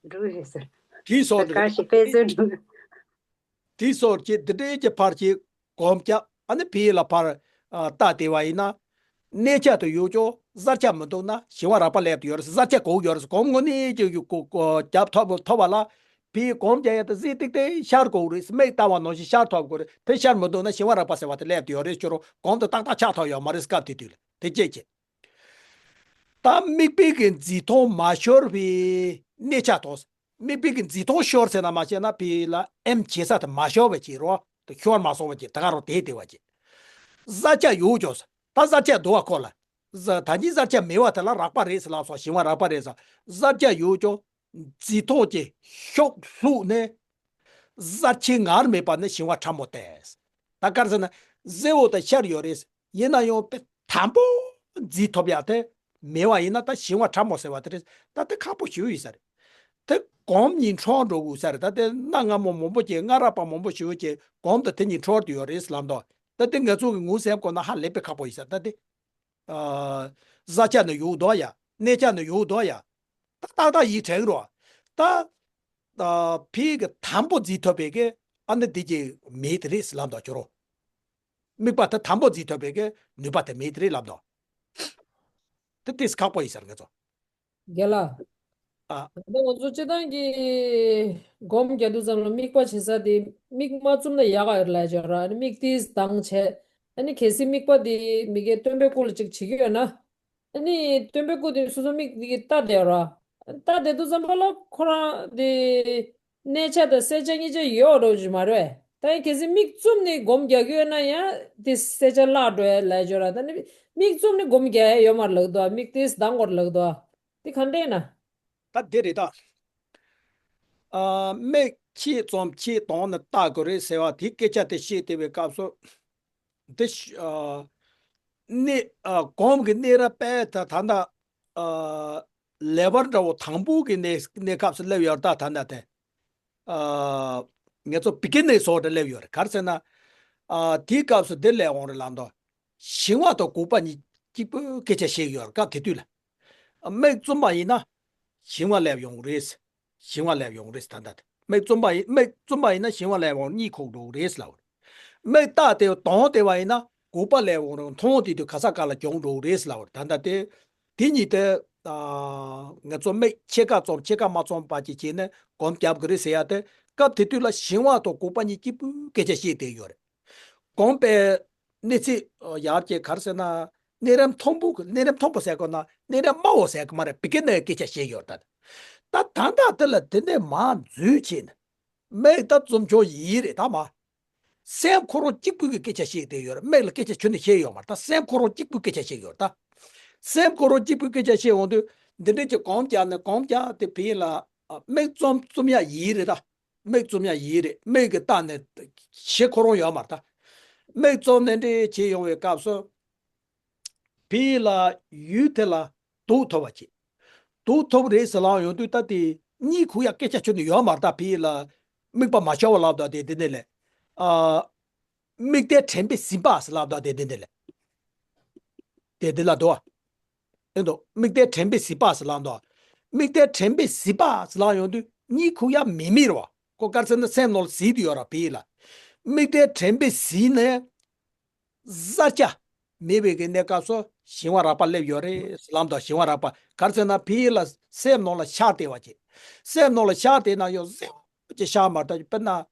འགྲོ་ཡོད་ཟེར། དེའི་སོགས་ད་ག་ཞིག་དཔེ་མཚོན་འགྲོ། དེའི་སོགས་ཀྱི་འདི་འདྲའི་གྱི་ཕར་གྱི་གོམ་བརྒྱབ། ཨ་ནི་ཕ་གི་ལ་ཕར་ཨ་རྟ་དེ་བ་ཡིན་ན། གནས་ཆགས་དུ་ཡོད་ཀྱང་བཟའ་བཅའ་མི་འདུག་ན་ཞི་བ་རགས་པ་སླེབས་དུ་ཡོད་རེད། བཟའ་བཅའ་གོ་ཡོད་རེད། གོམ་དངོས་གནས་ཀྱི་ཡུ་གོ་གོ་རྒྱབ་ཐོབ་ཐོབ་པ་ལ། ཕ་གི་གོམ་རྒྱག་ཡ་དེ་ཟས་ཏིག་ཏིག་ཤར་དགོས་རེད། སྨད་བལྟ་བ་ནང་བཞིན་ཤར་ཐོབ་དགོས་རེད། དེ་ཤར་མི་འདུག་ན་ཞི་བ་རགས་པ་ཟེར་བ་དེ་སླེབས་དུ་ཡོད་རེད། ཁྱོད་རང་གོམ་དེ་ཏག་ཏག་ཆགས་ཐོབ་ཡོད་མ་རེད། སྐབས་དེ་དུས་ལ་དེ་སྐད་ཅེས། ད་དམིགས་པའི་གི་འཛིན་སྟངས་མ་ཤོར་བའི་གནས་ཆགས་དང་། དམིགས་པའི་གི་འཛིན་སྟངས་ཤོར་ཟེར་ན་མ་བཤད་ན་ཕ་གི་ལ་ཨེམ་བྱེད་ས་དེ་མ་ཤོར་བ་ཅིག་རོ། དེ་ཤོར་མ་སོང་བ་ཅིག་ད་ག་རང་དེ་དེ་བ་ཅིག་བཟའ་བཅའ་ཡོད་ཀྱང་ཟེར། ད་བཟའ་བཅའ་འདུག་བ་ཁོ་ལ། ཟ་ད་གིན་བཟའ་བཅའ་མེད་བ་དེ་ལ་རགས་པ་རེད་ཟེར་ལབ་སོང་། ཞི་བ་རགས་པ་རེད་ཟེར། བཟའ་བཅའ་ཡོད་ཀྱང་འཛིན་སྟངས་ཀྱི་ཤུགས་ལྷུག་ནས། བཟའ་བཅའ་ངར་མེད་པ་ནི་ཞི་བ་ཕྲ་མོ་སྟེ། ད་ག་རེ་ཟེར་ན། ཟས་འོ་ད་ཤར་ཡོད་རེད། ཡིན་ན་ཡང་དེ་དམ་པོ་འཛིན་ཐུབ་ཡག་དེ་མེད་པ་ཡིན་ན་ད་ཞི་བ་ཕྲ་མོ་ཟེར་བ་དེ་རེད། ད་དེ་ཁག་པོ་ཞེ་པོ་ཡིན་ས་རེད། དེ་གོམ་གཉིས་འཕྲོ་འགྲོ་དགོས་ས་རེད། ད་དེ་གནའ་སྔ་མོ་མང་པོ་ཅིག་སྔ་རབས་པ་མང་པོ་ཞེ་པོ་ཅིག་གོམ་དེ་དེ་གཉིས་འཕྲོ་དུ་ཡོད་རེད་ལབ་འདུག་ད་དེ་ང་ཚོ་གི་ངོས་ཟིན་དགོས་ན་ཧ་ལས་པའི་ཁག་པོ་ཡིན་ས་རེད། ད་དེ། ཨ། བཟའ་བཅའ་ནི་ཡོད་དོ་ཡ། གནས་ཆགས་ནི་ཡོད་དོ་ཡ། ད་ཏག་ཏག་ཡིག་དྲན་རོགས། ད། ཨ། ཕ་གི་དམ་པོ་འཛིན་ཐུབ་པའི་གི་ཨ་ནི་འདི་གི་མེད་དེ་རེད་ལབ་འདུག་ཁྱོད་རང་། དམིགས་པ་དེ་དམ་པོ་འཛིན་ཐུབ་པའི་གི་ནུས་པ་དེ་མེད་དེ་རེད་ལབ་འདུག་དེ་ཏིས་ཁག་པོ་ཡིན་ས་རེད་ང་ཚོ། རྒན་ལགས། ཨ། ད་ང་ཚོ་སྤྱིར་བཏང་གི་སྒོམ་རྒྱག་དུས་ཙམ་ལ་དམིགས་པ་བྱེད་ས་དེ་མིག་མ་བཙུམ་ན་ཡག་ག་ཡོད་ལབ་ཡ་ཅིག་ཡོད་ར། ཨ་ནི་མིག་ཏིས་གདངས་བྱས། ཨ་ནི་གལ་སྲིད་དམིགས་པ་དེ་མི་དགེ་སྟོན་པའི་སྐུ་ལ་ཅིག་བྱེད་ཀྱི་ཡོད་ན། ཨ་ནི་སྟོན་པའི་སྐུ་དེ་སོ་སོ་མིག་དེ་གིས་ལྟ་བསྡད་ཡོད་ར། ལྟ་བསྡད་དུས་ཙམ་པ་ལ་ཁོ་རང་དེ་གནས་ཆ་དང་གསལ་ཆ་གཉིས་ཆ་ཡོད་འགྲོ་གི་མ་རེད། ད་ཡིན་གལ་སྲིད་མིག་བཙུམ་ནས་སྒོམ་རྒྱག་གི་ཡོད་ན་ཡང་དེ་གསལ་ཆ་བརླག་འགྲོ་ཡ་ལབ་ཡ་ཅིག་ཡོད་ར། ད་ནི་མིག་བཙུམ་ནས་སྒོམ་རྒྱག་ཡ་ཡོད་མ་རེད་ལབ་ཀྱི་འདུག་མིག་ཏིས་གདངས་དགོས་རེད་ལབ་ཀྱི་འདུག་དེ་ག་འདྲ་ཡིན་ན། ད་དེ་རེད་ད། ཨ། མིག་ཕྱེད་ཙམ་ཕྱེད་གདངས་ནས་ལྟ་དགོས་རེད་ཟེར་བ་དེ་སྐད་ཆ་དེ་བཤད་བསྡད་པའི་སྐབས་སུ། འདི་ཤ་ཨ། གནས་ཨ། གོམ་གྱི་གནས་རབས་པས་ད་ད་ལྟ་ཨ། ལེ་བར་འདྲ་བོ་དང་པོ་གི་གནས་གནས་སྐབས་སུ་སླེབས་ཡོད་ད། ད་ལྟ་དེ་ཨ། ང་ཚོ་བི་གི་ནེ་སོགས་དེ་སླེབས་ཡོད་རེད། ག་རེ་ཟེར་ན། ཨ། དེའི་སྐབས་སུ་འདི་སླེབས་འོང་རེད་ལབ་འདུག་ཞི་བ་དང་འགོག་པ་གཉིས་གཅིག་པུ་སྐད་ཆ་བཤད་ཡོད་རེད། སྐབས་དེ་དུས་ལ། མིག་བཙུམ་པ་ཡིན་ན་ཞི་བ་སླེབས་ཡོང་རེད། ཞི་བ་སླེབས་ཡོང་རེད། ད་ལྟ་དེ་མིག་བཙུམ་པ་ཡིན། མིག་བཙུམ་པ་ཡིན་ན་ཞི་བ་སླེབས་ཡོང་གཉིད་ཁུག་འགྲོ་གི་རེད་ལབ། མིག་ལྟ་དེ་གདངས་བསྡད་པ་ཡིན་ན་འགོག་པ་སླེབས་ཡོང་རེད། མཐོང་དེ་དུས་ག་ས་ག་ལ་གྱོང་འགྲོ་གི་རེད་ལབ། ད་ལྟ་དེ་དེ་གཉིས་དེ་ཨ། ང་ཚོ་མིག་ཕྱེད་ཀ་བཙུམ་ཕྱེད་ཀ་མ་བཙུམ་བར་གྱི་བྱས་ནས་སྒོམ་རྒྱབ་གི་རེད་ཟེར་ཡ་དེ། སྐབས་དེ་དུས་ལ་ཞི་བ་དང་འགོག་པ་གཉིས་གཅིག་པུ་སྐད་ཆ་བཤད་བསྡད་ཡོད་རེད། གོམ་པའི་གནས་ཚད་ཡར་རྒྱས་ག་རེ་ཟེར་ན། གནས་རིམ་མཐོན་པོ་གི་གནས་རིམ་མཐོན་པོ་ཟེར་དགོས་ན་གནས་རིམ་དམའ་བོ་ཟེར་གི་མ་རེད། བི་གི་ནེ་སྐད་ཆ་བཤད་ཡོད་རེད། ད་ད་ད་ལྟ་དེ་ལ་དེ་ནས་མར་འཛུལ་བྱས་ནས་མིག་ད་བཙུམ་ཆོག་ཡིན་རེད་ད་མ། སེམས་ཁོ་རང་གཅིག་པུ་གི་སྐད་ཆ་བཤད་བསྡད་ཡོད་རེད། མིག་ལ་སྐད་ཆ་ཁྱོན་ནས་བཤད་ཡོད་མ་རེད། ད་སེམས་ཁོ་རང་གཅིག་པུ་སྐད་ཆ་བཤད་ཡོད་རེད་ད། སེམས་ཁོ་རང་གཅིག་པུ་སྐད་ཆ་བཤད་འོང་དུས་འདི་འདྲ་ཅིག་གོམ་རྒྱག་ནས་གོམ་རྒྱག་དེ་བི་ལ། ཨ། མིག་བཙུམ་བཙུམ་ཡག་ཡིན་རེད་ད། མིག་བཙུམ་ཡག་ཡིན་རེད། མིག་གིས་བལྟས་ནས་ཞེ་ཁོ་རང་ཡོད་མ་རེད་ད། མིག་བཙུམ་ནས་འདྲ་བྱེད་ཡོང་བའི་སྐབས་སུ། ཕ་གི་ལ་ཡུལ་དེ་ལ་དུག་ཐོབ་པ་བྱེད། དུག་ཐོབ་རེད་ཟེར་ལབ་ཡོང་དུས་ད་དེ་གཉིད་ཁུག་ཡག་སྐད་ཆ་ཁྱོན་ནས་ཡོད་མ་རེད་ད། ཕ་གི་ལ་དམིགས་པ་མ་ཤོར་བ་ལབ་དང་དེ་དེ་ནས་ལས། ཨ། མིག་ལྟས་དྲན་པས་ཟིན་པ་ཟེར་ལབ་དང་དེ་དེ་ནས་ལས། དེ་དེ་ལ་དུག་ཨ། ཨེ་འདུག་མིག་ལྟས་དྲན་པས་ཟིན་པ་ཟེར་ལབ་འདུག་མིག་ལྟས་དྲན་པས་ཟིན་པ་ཟེར་ལབ་ཡོང་དུས་གཉིད་ཁུག་ཡག་མེད་མེད་རེད་བ། ཁོ་ག་རེ་ཟེར་ན་སེམས་ནང་ལ་ཟིན་དུ་ཡོད་ར་ཕ་གི་ལ། མིག་ལྟས་དྲན་པས་ཟིན་ནས། བཟའ་བཅའ་མེད་པའི་གི་གནས་སྐབས་སུ་ཞི་བ་རགས་པ་སླེབས་ཡོད་རེད་ལབ་དང་། ཞི་བ་རགས་པ་ག་རེ་ཟེར་ན་ཕ་གི་ལ་སེམས་ནང་ལ་ཤར་བསྡད་པ་བྱེད། སེམས་ནང་ལ་ཤར་བསྡད་ན་ཡང་གཟི་བོ་ཅིག་ཤར་མ་ཐུབ། དཔེར་ན། ཨ།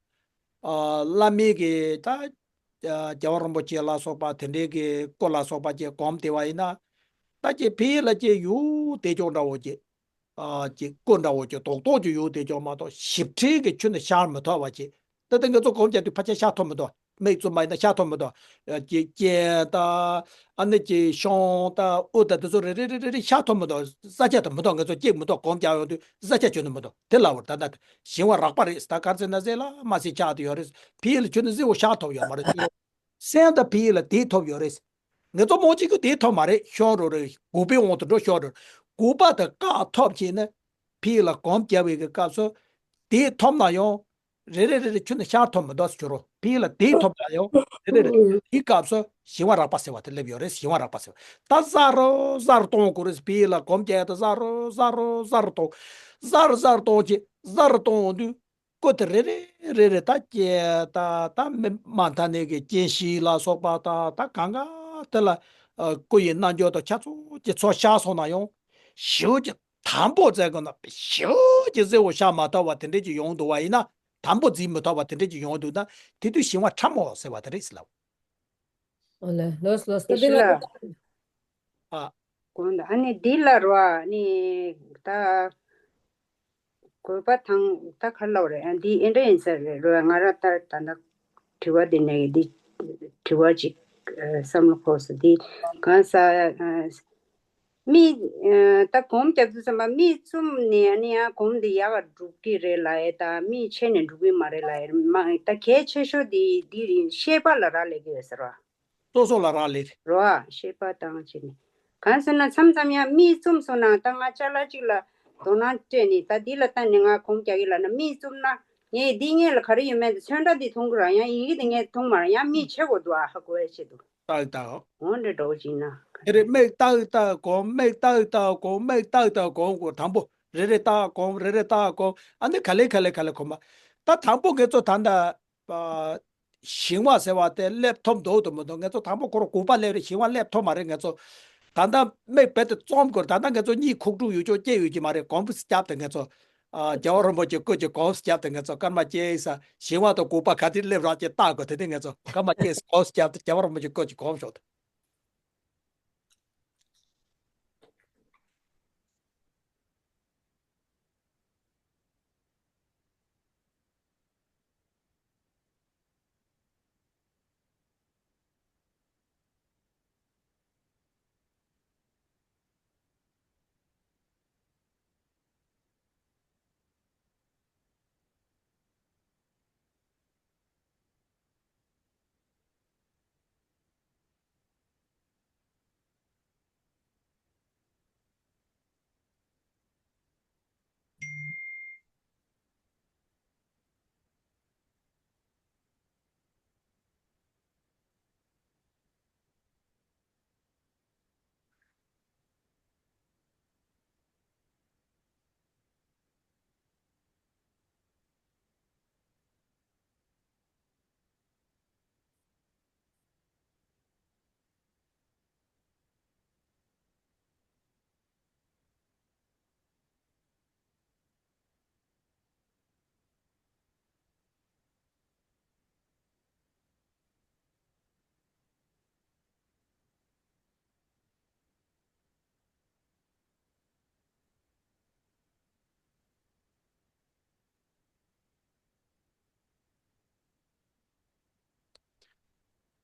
བླ་མའི་གི་ད། ཨ། རྒྱལ་བ་རིན་པོ་ཆེ་ལ་སོགས་པ་དེ་འདྲའི་གི་སྐུ་ལ་སོགས་པ་ཅིག་སྒོམ་བསྡད་པ་ཡིན་ན། ད་ཅིག་ཕ་གི་ལ་ཅིག་ཡུལ་དེ་ཅོག་འདྲ་བོ་ཅིག་ཨ། ཅིག་སྐུ་འདྲ་བོ་ཅིག་རྡོག་རྡོག་ཅིག་ཡོད་དེ་ཅོག་མ་གཏོགས་ཞིབ་ཕྲའི་གི་ཁྱོན་ནས་ཤར་མི་ཐུབ་པ་ཅིག་ད་ལྟ་ང་ཚོ་སྒོམ་རྒྱག་དུས་ཕལ་ཆེར་ཤར་ཐུབ་མི་འདུག་མིག་བཙུམ་པ་ཡིན་ན་ཤར་ཐུབ་མི་འདུག་ཅིག་སྤྱན་དང་། ཨ་ནི་ཅིག་གཤོང་དང་། དབུ་དང་། དེ་ཚོ་རེ་རེ་རེ་རེ་རེ་ཤར་ཐུབ་མི་འདུག་བཟའ་བཅའ་དང་མི་འདུག་ང་ཚོ་སྐྱེ་མི་འདུག་སྒོམ་རྒྱག་ཡོང་དུས་བཟའ་བཅའ་ཁྱོན་ནས་མི་འདུག་དེ་ལབ་པ་རེད། ད་ལྟ་ཞི་བ་རགས་པ་རེད། ད་ག་རེ་ཟེར་ན་གཟི་ལ་མ་གཟི་ཆགས་བསྡད་ཡོད་རེད། ཕ་གི་ལ་ཁྱོན་ནས་གཟི་བོ་ཤར་ཐུབ་ཡོད་མ་རེད། སེམས་དང་ཕ་གི་ལ་དེ་ཐོབ་ཡོད་རེད། ང་ཚོ་རྨོངས་ཅན་གྱིས་དེ་ཐོབ་མ་རེད། ཤོར་འགྲོ་རེད། འགུག་པའི་དབང་དུ་འགྲོ་ཤོར་འགྲོ། འགུག་པ་དང་བཀག་ཐོབ་བྱས་ན། ཕ་གི་ལ་སྒོམ་རྒྱག་པའི་གི་སྐབས་སུ། དེ་ཐོབ་ན་ཡང་། རེ་རེ་རེ་རེ་ཁྱོན་ནས་ཤར་ཐུབ་མི་འདུག་ཟེར་རོ། ཕ་གི་ལ་དེ་ཐོབ་ན་ཡང་། རེ་རེ་རེ་དེའི་སྐབས་སུ་ཞི་བ་རགས་པ་ཟེར་བ་དེ་སླེབས་ཡོད་རེད། ཞི་བ་རགས་པ་ཟེར་བ། ད་གཟའ་རུ་གཟའ་རུ་གཏོང་དགོས་རེད། ཕ་གི་ལ་སྒོམ་རྒྱག་ཡག་ད་གཟའ་རུ་གཟའ་རུ་གཟའ་རུ་གཏོང་། གཟའ་རུ་གཟའ་རུ་གཏོང་བྱས། གཟའ་རུ་གཏོང་འོང་དུས། སྐུ་དེ་རེ་རེ་རེ་རེ་ད་སྐྱེ་ད་ད་མི་མ་མཐའ་ནས་ཀྱི་སྐྱེ་ཤི་ལ་སོགས་པ་ད་ད་གང་ག་དེ་ལ། ཨ། སྐུ་ཡི་རྣལ་འབྱོར་དང་ཆ་ཚང་གི་ཚོགས་ཤར་སོང་ན་ཡང་། ཞེ་པོ་ཅིག་དང་པོ་བཙལ་དགོས་ན་ཞེ་པོ་ཅིག་གཟི་བོ་ཤར་མ་ཐུབ་པ་དེ་འདྲས་ཅིག་ཡོང་འདུག་པ་ཡིན་ན། དང་པོ་འཛིན་མི་ཐུབ་པ་དེ་འདྲས་ཅིག་ཡོང་འདུག་ན། དེ་དུས་ཞི་བ་ཕྲ་མོ་ཟེར་བ་དེ་རེད་ཟེར་ལབ། ཨོ་ལེ། ལོས་ལོས། ད་འདི་ལ། ཨ། དགོངས་དག་ཨ་ནི་འདི་ལ་རོ། ཨ་ནི་ད་དགོས་པ་དང་ད་ག་རེ་ལབ་རེད། ཨ། འདི་ཨེ་འདྲ་ཡིན་ས་རེད་རོ། ང་རང་ད་ད་ད་དྲི་བ་འདི་ནས་འདི་དྲི་བ་ཅིག་ཨ། བསམ་བློ་འཁོར་སོང་། འདི་གང་ས། ཨ། མིག་ཨ། ད་སྒོམ་རྒྱབ་དུས་ཙམ་པ་མིག་བཙུམ་ནས་ཨ་ནི་ཡང་སྒོམ་འདི་ཡག་ག་འགྲུབ་ཀྱི་རེད་ལབ་ཡས། ད་མིག་ཕྱེ་ནས་འགྲུབ་ཀྱི་མ་རེད་ལབ་ཡས་མ། ད་གལ་ཆེ་ཤོས་འདི་འདི་ཤེས་པ་ལ་རག་ལས་ཀྱི་ཡོད་ཟེར་བ། སོ་སོ་ལ་རག་ལས་རེད། རོ། ཨ། ཤེས་པ་དང་བྱས་ནས། གང་ཟེར་ན་མཚམས་མཚམས་ཡང་མིག་བཙུམ་སོང་ན། ད་ང་ཅ་ལག་ཅིག་ལ་དོ་སྣང་སྤྲད་ནས་ད་འདི་ལ་ལྟ་ནས་ང་སྒོམ་རྒྱག་གི་ལབ་ན། མིག་བཙུམ་ན་ངས་འདི་སྔོན་ལ་ག་རེ་ཡོད་མེད་དེ་ཚོན་ཁྲ་འདི་མཐོང་གི་ར། ཡང་ཡི་གེ་དེ་ངས་མཐོང་མ་ར། ཡང་མིག་ཕྱེ་དགོས་འདུག་ཨ། ཧ་གོ་ཡ་ཆེད་དུ། ཏག་ཏག་འོ་འདྲ་འདྲ་བོ་ཅིག་ན། དེ་རེད། མིག་ཏག་ཏག་སྒོམ། མིག་ཏག་ཏག་སྒོམ། མིག་ཏག་ཏག་སྒོམ་དགོས། དང་པོ་རེ་རེ་ཏག་སྒོམ། རེ་རེ་ཏག་སྒོམ། ཨ་ནི་ག་ལེ་ག་ལེ་ག་ལེ་གོམས་པ། ད་དང་པོ་ང་ཚོ་ད་ལྟ། ཨ། ཞི་བ་ཟེར་བ་དེ་སླེབས་ཐུབ་འདུག་དང་མི་འདུག་ང་ཚོ་དང་པོ་ཁོ་རང་དགུ་པ་སླེབས་རེད། ཞི་བ་སླེབས་ཐུབ་མ་རེད། ང་ཚོ་ད་ལྟ་མིག་རྦད་དེ་བཙུམ་དགོས། ད་ལྟ་ང་ཚོ་གཉིད་ཁུག་དྲུག་ཡོད་ཅོག་སྐྱེ་ཡོད་ཀྱི་མ་རེད། གོམས་སུ་བརྒྱབ་སྟེ་ང་ཚོ། ཨ། རྒྱལ་བ་རིན་པོ་ཆེ་སྐུ་མཁྱེན། གོམས་སུ་བརྒྱབ་སྟེ་ང་ཚོ་སྐར་མ་བཅོ་ལྔ་ས་ཞི་བ་དང་དགུ་པ་ག་དུས་སླེབས་རག་ཅེས་བལྟ་དགོས། དེ་དུས་ང་ཚོ་སྐར་མ་བཅོ་ལྔ་ས་གོམས་སུ་བརྒྱབ་སྟེ་རྒྱལ་བ་རིན་པོ་ཆེ་སྐུ་མཁྱེན་གོམས་ཤོག་དང་།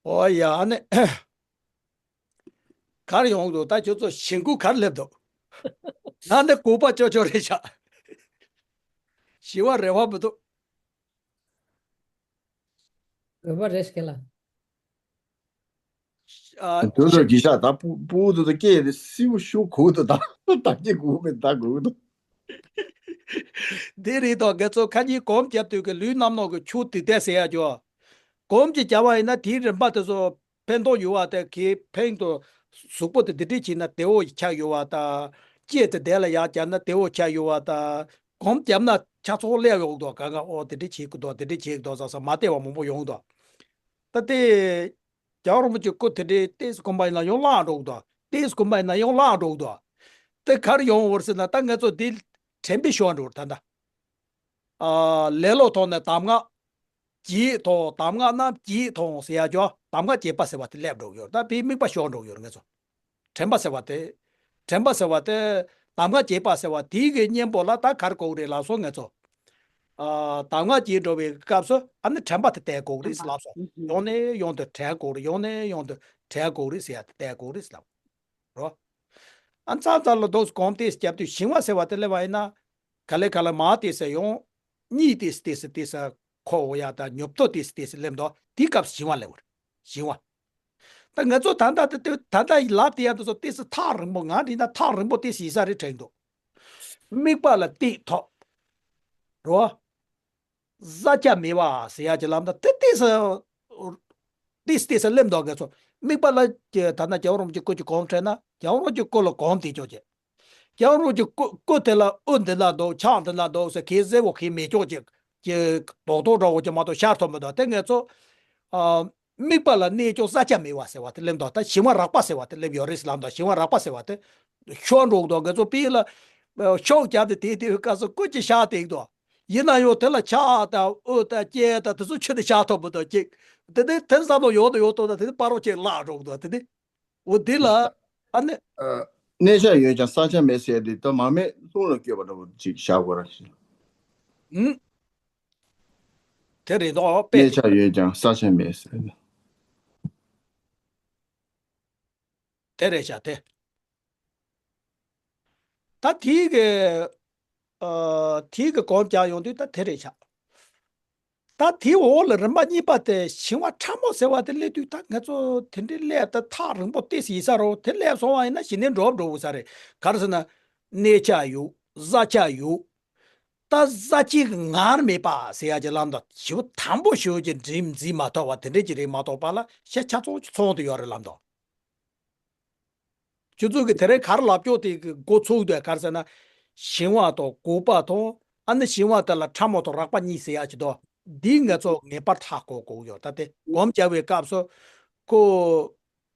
ཨོ་ཡ། ཨ་ནི་ག་རེ་ཡོང་འདུག་ད་ཁྱོད་ཚོ་ཞེན་ཁུལ་ག་རེ་སླེབས་འདུག་ང་འདི་དགུ་པ་ཅོ་ཅོ་རེད་ཤག་ཞི་བ་རེ་བ་མི་འདུག། དགོས་པ་རེད་སྐད་ལ། ཨ། དོན་དུ་གི་ཤ་ད་སྤུ་སྤུ་དུ་དུ་སྐད་དེ་སིའུ་ཤུ་གུ་དུ་ད་ད་ཀྱི་གུ་མི་ད་གུ་དུ། འདི་རེད་དོ། ང་ཚོ་ཁ་ཉིན་སྒོམ་རྒྱབ་དུས་ཀྱི་ལུས་རྣམ་སྣང་གི་ཆུ་དེ་དེ་ཟེར་ཡ་ཅོ། སྒོམ་གྱི་རྒྱབ་པ་ཡིན་ན་དེའི་རིམ་པ་དེ་ཚོ་ཕན་ཐོགས་ཡོད་བ་དེ་གི་ཕན་དུ་གཟུགས་པོ་དེ་འདི་འདྲ་བྱས་ན་བདེ་བོ་ཆགས་ཡོད་བ་དང་། ལྕེ་དེ་བདེ་ལ་ཡག་རྒྱབ་ན་བདེ་བོ་ཆགས་ཡོད་བ་དང་། སྒོམ་རྒྱབ་ན་ཆ་ཚང་སླེབས་ཡོང་དོ། ག་ག་ཨོ་དེ་འདྲ་བྱེད་ཀྱི་འདུག། དེ་འདྲ་བྱེད་ཀྱི་འདུག་ཟེར་ཟེར་མ་བདེ་བ་མང་པོ་ཡོང་དོ། ད་དེ། རྒྱལ་བ་རིན་པོ་ཆེ་སྐུ་དེ་འདྲའི་ཏོག་ཙམ་སྒོམ་པ་ཡིན་ན་ཡང་བརླག་འགྲོ་གི་འདུག། ཏོག་ཙམ་སྒོམ་པ་ཡིན་ན་ཡང་བརླག་འགྲོ་གི་འདུག། དེ་ག་རེ་ཡོང་བར་ཟེར་ན་ད་ང་ཚོ་འདི་དྲན་པའི་ཤོར་འགྲོ་ད་ལྟ། ཨ། ལེ་ལོ་ཐོག་ནས་གདམས་ངག་བརྗེད་ཐོག། གདམས་ངག་རྣམས་བརྗེད་ཐོག་ཟེར་ཡ་ཅོ། གདམས་ངག་བརྗེད་པ་ཟེར་བ་དེ་སླེབས་འགྲོ་གི་ཡོད། ད་དེའི་དམིགས་པ་ཤོར་འགྲོ་གི་ཡོད་ང་ཚོ། དྲན་པ་ཟེར་བ་དེ། དྲན་པ་ཟེར་བ་དེ། གདམས་ངག་བརྗེད་པ་ཟེར་བ་དེའི་གི་གཉེན་པོ་ལ་ད་ག་རེ་གོ་གི་རེད་ལབ་སོང་ང་ཚོ། ཨ། གདམས་ངག་བརྗེད་འགྲོ་བའི་སྐབས་སུ་ཨ་ནི་དྲན་པ་དེ་བསྡད་དགོས་རེད་ལབ་སོང་། ཡང་ནས་ཡང་དུ་དྲན་དགོས་རེད། ཡང་ནས་ཡང་དུ་དྲན་དགོས་རེད་ཟེར་ཡ་དེ་བསྡད་དགོས་རེད་ལབ་རོ། ཨ། མཚམས་མཚམས་ལ་འདུག་སྒོམ་ཏོག་ཙམ་རྒྱབ་དུས་ཞི་བ་ཟེར་བ་དེ་སླེབས་པ་ཡིན་ན། ག་ལེ་ག་ལེ་མར་ཏོག་ཙམ་ཡོང་། གཉིད་ཏོག་ཙམ་ཏོག་ཙམ་ཏོག་ཙམ་ཁུག་ཡ་དང་ཉོབ་ཏོ་ཏོག་ཙམ་ཏོག་ཙམ་སླེབས་འདུག། དེའི་སྐབས་སུ་ཞི་བ་སླེབས་པ་རེད། ཞི་བ། ད་ང་ཚོ་ད་ལྟ་དེ་ད་ལྟ་ལབ་དེ་ཡ་དེ་ཚོ་ཏོག་ཙམ་ཐག་རིང་པོ། ང་འདྲི་ན་ཐག་རིང་པོ་ཏོག་ཙམ་ཡིན་ས་རེད་དྲན་འདུག། དམིགས་པ་ལ་གཏད་ཐུབ་རོ། བཟའ་བཅའ་མེད་པ་ཟེར་ཡ་གྱི་ལམ་ད་དེ་ཏོག་ཙམ་ཏོག་ཙམ་ཏོག་ཙམ་སླེབས་འདུག། ང་ཚོ་དམིགས་པ་ལ་ད་ལྟ་རྒྱལ་བ་རིན་པོ་ཆེ་སྐུ་གྱི་གོང་འཕྲད་ན་རྒྱལ་བ་རིན་པོ་ཆེ་སྐུ་ལ་གོམས་དེ་ཅོག་ཅེ། རྒྱལ་བ་རིན་པོ་ཆེ་སྐུ་སྐུ་དེ་ལ་དབུ་འདི་ན་འདུག། ཕྱག་འདི་ན་འདུག་ཟེར་གལ་སྲིད་འོ་གལ་མེད་ཅོག་ཅེ་ཀྱི་རྡོག་རྡོག་འདྲ་བོ་ཅིག་མ་གཏོགས་ཤར་ཐུབ་མི་འདུག། དེ་ང་ཚོ་ཨ། དམིགས་པ་ལ་གནས་ཅོག་བཟའ་བཅའ་མེད་པ་ཟེར་བ་དེ་སླེབས་འདུག། ད་ཞི་བ་རགས་པ་ཟེར་བ་དེ་སླེབས་ཡོད་རེད་ལབ་འདུག། ཞི་བ་རགས་པ་ཟེར་བ་དེ་ཤོར་འགྲོ་གི་འདུག། ང་ཚོ་དཔེ་ལ་ཤོག་བརྒྱབ་སྟེ་དེ་དེའི་སྐབས་སུ་སྐུ་གཅིག་ཤར་བསྡད་འདུག། ཡིན་ན་ཡང་དེ་ལ་ཕྱག་དང་དབུ་དང་སྐེ་དང་དེ་ཚོ་ཆུ་དེ་ཤར་ཐུབ་མི་འདུག་ཅིག། དེ་ནས་དེ་བསམ་བློ་ཡོང་དང་ཡོང་དང་དེ་ནས་སྤར་རོགས་ཅིག་བརླག་འགྲོ་གི་འདུག། དེ་ནས། འོ་འདི་ལ་ཨ་ནི། གནས་ཆགས་ཡོད་ཀྱང་བསགས་ཆགས་མེད་ཟེར་དེ་ད་མ་མེད་ལྷུང་ལ་བསྐྱོད་པ་འདྲ་བོ་ཅིག་བཞག་དགོས་ར་ཞེས། ཨུམ། དེ་རེད་དོ་དཔེ། གནས་ཆགས་ཡོད་ཀྱང་བསགས་ཆགས་མེད་ཟེར། དེ་རེད་ཤག་དེ། ད་དེའི་གི། ཨ། དེའི་གི་གོམས་རྒྱག་ཡོང་དུས་ད་དེ་རེད་ཤག། ད་དེའི་འོག་ལ་རིམ་པ་གཉིས་པ་དེ་ཞི་བ་ཕྲ་མོ་ཟེར་བ་དེ་སླེབས་དུས་ད་ང་ཚོ་དེ་འདྲའི་སླེབས་ད་ཐག་རིང་པོ་ཏོག་ཙམ་ཡིན་ས་རོ། དེ་སླེབས་སོང་བ་ཡིན་ན་གཞི་ནས་འགྲོ་འགྲོ་བོ་ས་རེད། ག་རེ་ཟེར་ན། གནས་ཆགས་ཡོད། བཟའ་བཅའ་ཡོད། ད་བཟའ་བཅའི་ངར་མེད་པ་ཟེར་ཡ་གྱི་ལམ་དང་ཞི་བ་དམ་པོ་ཞེ་པོ་ཅིག་འཛིན་འཛིན་མ་ཐུབ་པ་དེ་འདྲས་ཅིག་རེད་མ་གཏོགས་པ་ལ་ཤ་ཆ་ཚང་ཅིག་ཚང་དུ་ཡོད་རེད་ལབ་འདུག། ཁྱོད་ཚོ་གི་དེ་རིང་ག་རེ་ལབ་ཀྱོག་དེ་གི་འགོ་ཚུགས་དུས་ག་རེ་ཟེར་ན། ཞི་བ་དང་དགོས་པ་དང་ཨ་ནི་ཞི་བ་དེ་ལ་ཕྲ་མོ་དང་རགས་པ་གཉིས་ཟེར་ཡ་ཅིག་འདུག། འདི་ང་ཚོ་ངེས་པར་ཧ་གོ་དགོས་ཡོད། ད་དེ་སྒོམ་རྒྱག་པའི་སྐབས་སུ་ཁོ།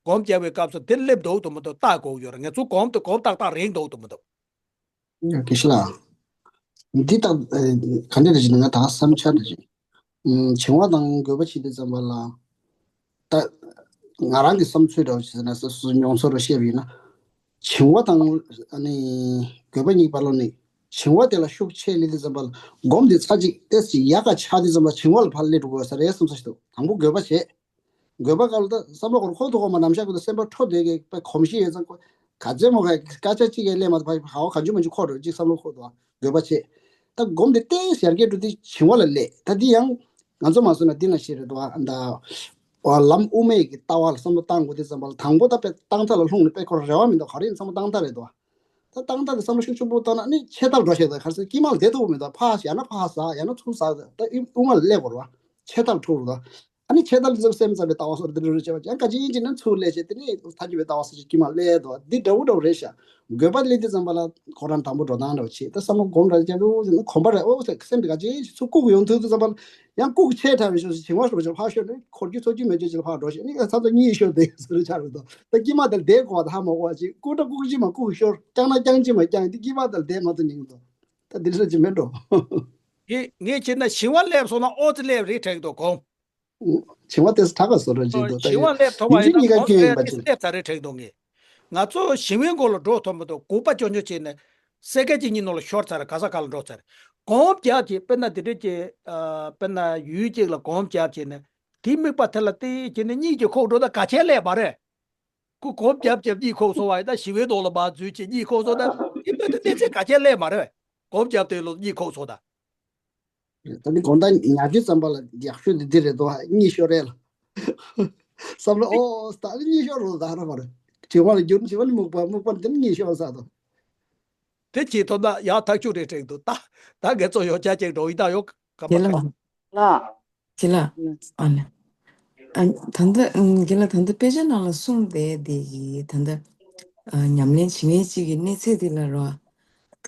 སྒོམ་རྒྱག་པའི་སྐབས་སུ་དེ་སླེབས་འདུག་དང་མི་འདུག་བལྟ་དགོས་ཡོད་རེད། ང་ཚོ་སྒོམ་དེ་སྒོམ་ཏག་ཏག་རེད་འདུག་དང་མི་འདུག། དགེ་བཤེས་ལགས། འདི་དག་ག་འདྲ་རེད་ཅེ་ན་ང་ད་བསམ་འཆར་རེད་ཅེ། བྱིང་བ་དང་དགོས་པ་བྱེད་དུས་ཙམ་པ་ལ། ད་ང་རང་གི་བསམ་ཚུལ་འདྲ་བོ་བྱས་ན་སོ་སོའི་མྱོང་ཚོར་རུ་བཤད་པ་ཡིན་ན། བྱིང་བ་དང་ཨ་ནི་དགོས་པ་གཉིས་བར་ལ་ནི། བྱིང་བ་དེ་ལ་ཤུགས་ཆེ་སླེབས་དུས་ཙམ་པ་ལ་སྒོམ་དེ་ཚར་གཅིག་ཏོག་ཙམ་ཡག་ག་ཆགས་དུས་ཙམ་པ་བྱིང་བ་ལ་ཕར་སླེབས་འགྲོ་དགོས་ས་རེད་བསམ་ས་ཞིག་འདུག། དང་པོ་དགོས་པ་བྱེད། དགོས་པ་ག་ལ་ད་བསམ་བློ་འཁོར་ཁོ་ཐུག་གོ་མ་ནམ་ཞག་གི་ད་སེམས་པ་འཕྲོ་བསྡད་ཀྱི་དཔེ་གོམས་གཤིས་ཡོད་ཙང་ཁོ་ག་ཚད་མོ་ག་སྐད་ཆ་གཅིག་གིས་སླེབས་མ་ཐུབ་པ་ཧ་བ་ག་འཇུ་མ་འཇུ་འཁོར་འགྲོ་གཅིག་བསམ་བློ་འཁོར་འདུག་དགོས་པ་བྱེད། ད་སྒོམ་དེ་ཏོག་ཙམ་ཡར་རྒྱས་འགྲོ་དུས་བྱིང་བ་ལ་སླེབས། ད་འདི་ཡང་ང་ཚོ་མ་བཟོས་ན་འདི་ན་ཤེས་རེད་འདུག་ཨ། ད་ལམ་དབུ་མའི་གི་ལྟ་བ་ལ་བསམ་བློ་བཏང་དགོས་དུས་ཙམ་པ་ལ་དང་པོ་ད་དཔེ་རྟག་མཐའ་ལ་ལྷུང་ནས་དཔེ་ཁོ་རང་རེ་བ་མི་འདུག། ག་རེ་ཡིན་བསམ་བློ་རྟག་མཐའ་རེད་འདུག། ད་རྟག་མཐའ་དེ་བསམ་བློ་ཤུགས་ཆེན་པོ་བཏང་ན་ནི་ཆད་ཐབས་འགྲོ་ཤེས་དང་ག་རེ་ཟེར་དཀྱིལ་མ་ལ་བསྡད་ཐུབ་མི་འདུག། ཕར་ཡང་ན་ཕར་ཟག་ཡང་ན་ཚུར་ཟག་ད་དབུ་མ་ལ་སླེབས་དགོས་རེད་བ། ཆད་ཐབས་འཕྲོ་རུ་དང་། ཨ་ནི་ཆད་ཐབས་ལ་སེམས་ཙམ་པའི་ལྟ་བ་སོགས་འདི་འདྲ་རུ་བྱས་པ་ཡང་ག་ཅི་ཡིན་ཅེ་ན་ཚུར་སླེབས་བྱས་དེ་ནི་མཐའ་འཁྱོལ་བའི་ལྟ་བ་སོགས་ཀྱི་དཀྱིལ་མ་ལ་སླེབས་འདུག། འདི་འདྲ་བོ་འདྲ་བོ་རེད་ཤག། དགོས་པ་སླེབས་དུས་ཙམ་པ་ལ་ཁོ་རང་དང་པོ་འགྲོ་སྟངས་འདྲ་བོ་བྱེད་ད་བསམ་བློ་སྒོམ་ར་བྱས་འདུག་ཟེར་ན་གོམས་པ་རེད། ཨོ་ཟེར་སེམས་དེ་ག་ཅི་ཡིན་ཚུར་བཀུག་ཡོང་ཐུབ་དུས་ཙམ་པ་ལ་ཡང་བཀུག་ཆད་ཐབས་རེད་ཤག་ཟེར་བྱིང་བ་ཤོར་བྱས་ཕར་ཤོར་ནས་འཁོར་རྒྱུ་ཚོར་རྒྱུ་མེད་རྒྱུ་ཅིག་ལ་ཕར་འགྲོ་ཤེས་ནི་ཚ་ཚ་གཉིད་ཤོར་བསྡད་ཟེར་ཆགས་རེད་དོ། ད་དཀྱིལ་མ་དེར་བསྡད་དགོས་པ་ད་ཧ་མ་གོ་བ་ཅིག་བཀུག་འདྲ་བཀུག་ཅིག་མ་བཀུག་ཤོར་བརྐྱངས་ན་བརྐྱངས་ཅིག་མ་བརྐྱངས་དེ་དཀྱིལ་མ་དེར་བསྡད་མ་ཐུབ་ཉེན་འདུག། ད་འདི་འདྲ་ཅིག་མེད་འགྲོ། ངས་ངས་བྱས་ན་བྱིང་བ་སླེབས་སོང་ན་ཨོ་ཙི་སླེབས་རེད་དྲན་གི་འདུག་གོ། བྱིང་བ་དེ་ཚོ་དྲག་ག་བཟོ་འདྲ་ཅིག་འདུག་ད་བྱིང་བ་སླེབས་ཐུབ་པ་ཡིན་ན་གོང་སླེབས་རེད་སླེབས་ཚར་རེད་དྲན་གི་འདུག་ངས། ང་ཚོ་ཞི་བའི་མགོ་ལ་འགྲོ་ཐུབ་མི་འདུག། སྒུག་པ་ཅོ་ཅོ་བྱས་ནས་སེ་ཀ་གཅིག་གཉིས་ནང་ལ་ཤོར་ཚར་རེད། ག་ས་ག་ལ་འགྲོ་ཚར་རེད། གོམ་རྒྱག་བྱས་དཔེར་ན་འདི་འདྲ་ཅིག་ཨ། དཔེར་ན་ཡུལ་གཅིག་ལ་གོམ་རྒྱག་བྱས་ནས་དེའི་དམིགས་པ་དེ་ལ་བལྟས་བྱས་ནས་གཉིད་ཀྱི་ཁུག་འགྲོ་ད་ག་ཆད་སླེབས་མ་རེད། ཁོ་གོམ་རྒྱབ་རྒྱབ་གཉིད་ཁུག་སོང་བ་ཡིན་ན་ཞི་བའི་མདོ་ལ་མར་འཛུལ་བྱས་གཉིད་ཁུག་སོང་ན་དེ་མ་ཐུབ་གནས་ཚད་ག་ཆད་སླེབས་མ་རེད། གོམ་རྒྱབ་དེ་ལ་གཉིད་ཁུག་སོང་ད། ད་ནི་དགོང་དག་ཉལ་རྒྱུ་ཙམ་པ་ལ་ཡག་ཤོས་དེ་འདི་རེད་དོ། གཉིད་ཤོར་རེད་ལ། བསམ་བློ་ཨོ་ད་ནི་གཉིད་ཤོར་རོ་ད་ར་བར། དྲི་བ་ལ་རྒྱུ་དྲི་བ་ནི་སྨུག་པ་སྨུག་པ་ནི་དེ་ནི་གཉིད་ཤོར་ས་དོ། དེ་བྱེད་ཐུབ་ན་ཡག་ཐག་ཆོད་རེད་དྲན་འདུག་ད་ད་དགེ་ཚོ་ཡོ་ཆ་ཅིག་འགྲོ་ཡི་ད་ཡོ་ག་པ་དེ་ལ་ད། ལ། ཅི་ལ། ཨ་ནི། ཨ། ད་ལྟ་ཨ། རྒན་ལགས་ད་ལྟ་དཔེ་ཆ་ནང་ལ་གསུངས་བསྡད་དེ་གི་ད་ལྟ་ཨ། ཉམས་ལེན་བྱེད་མཁན་གཅིག་གི་གནས་ཚད་དེ་ལ་རོ།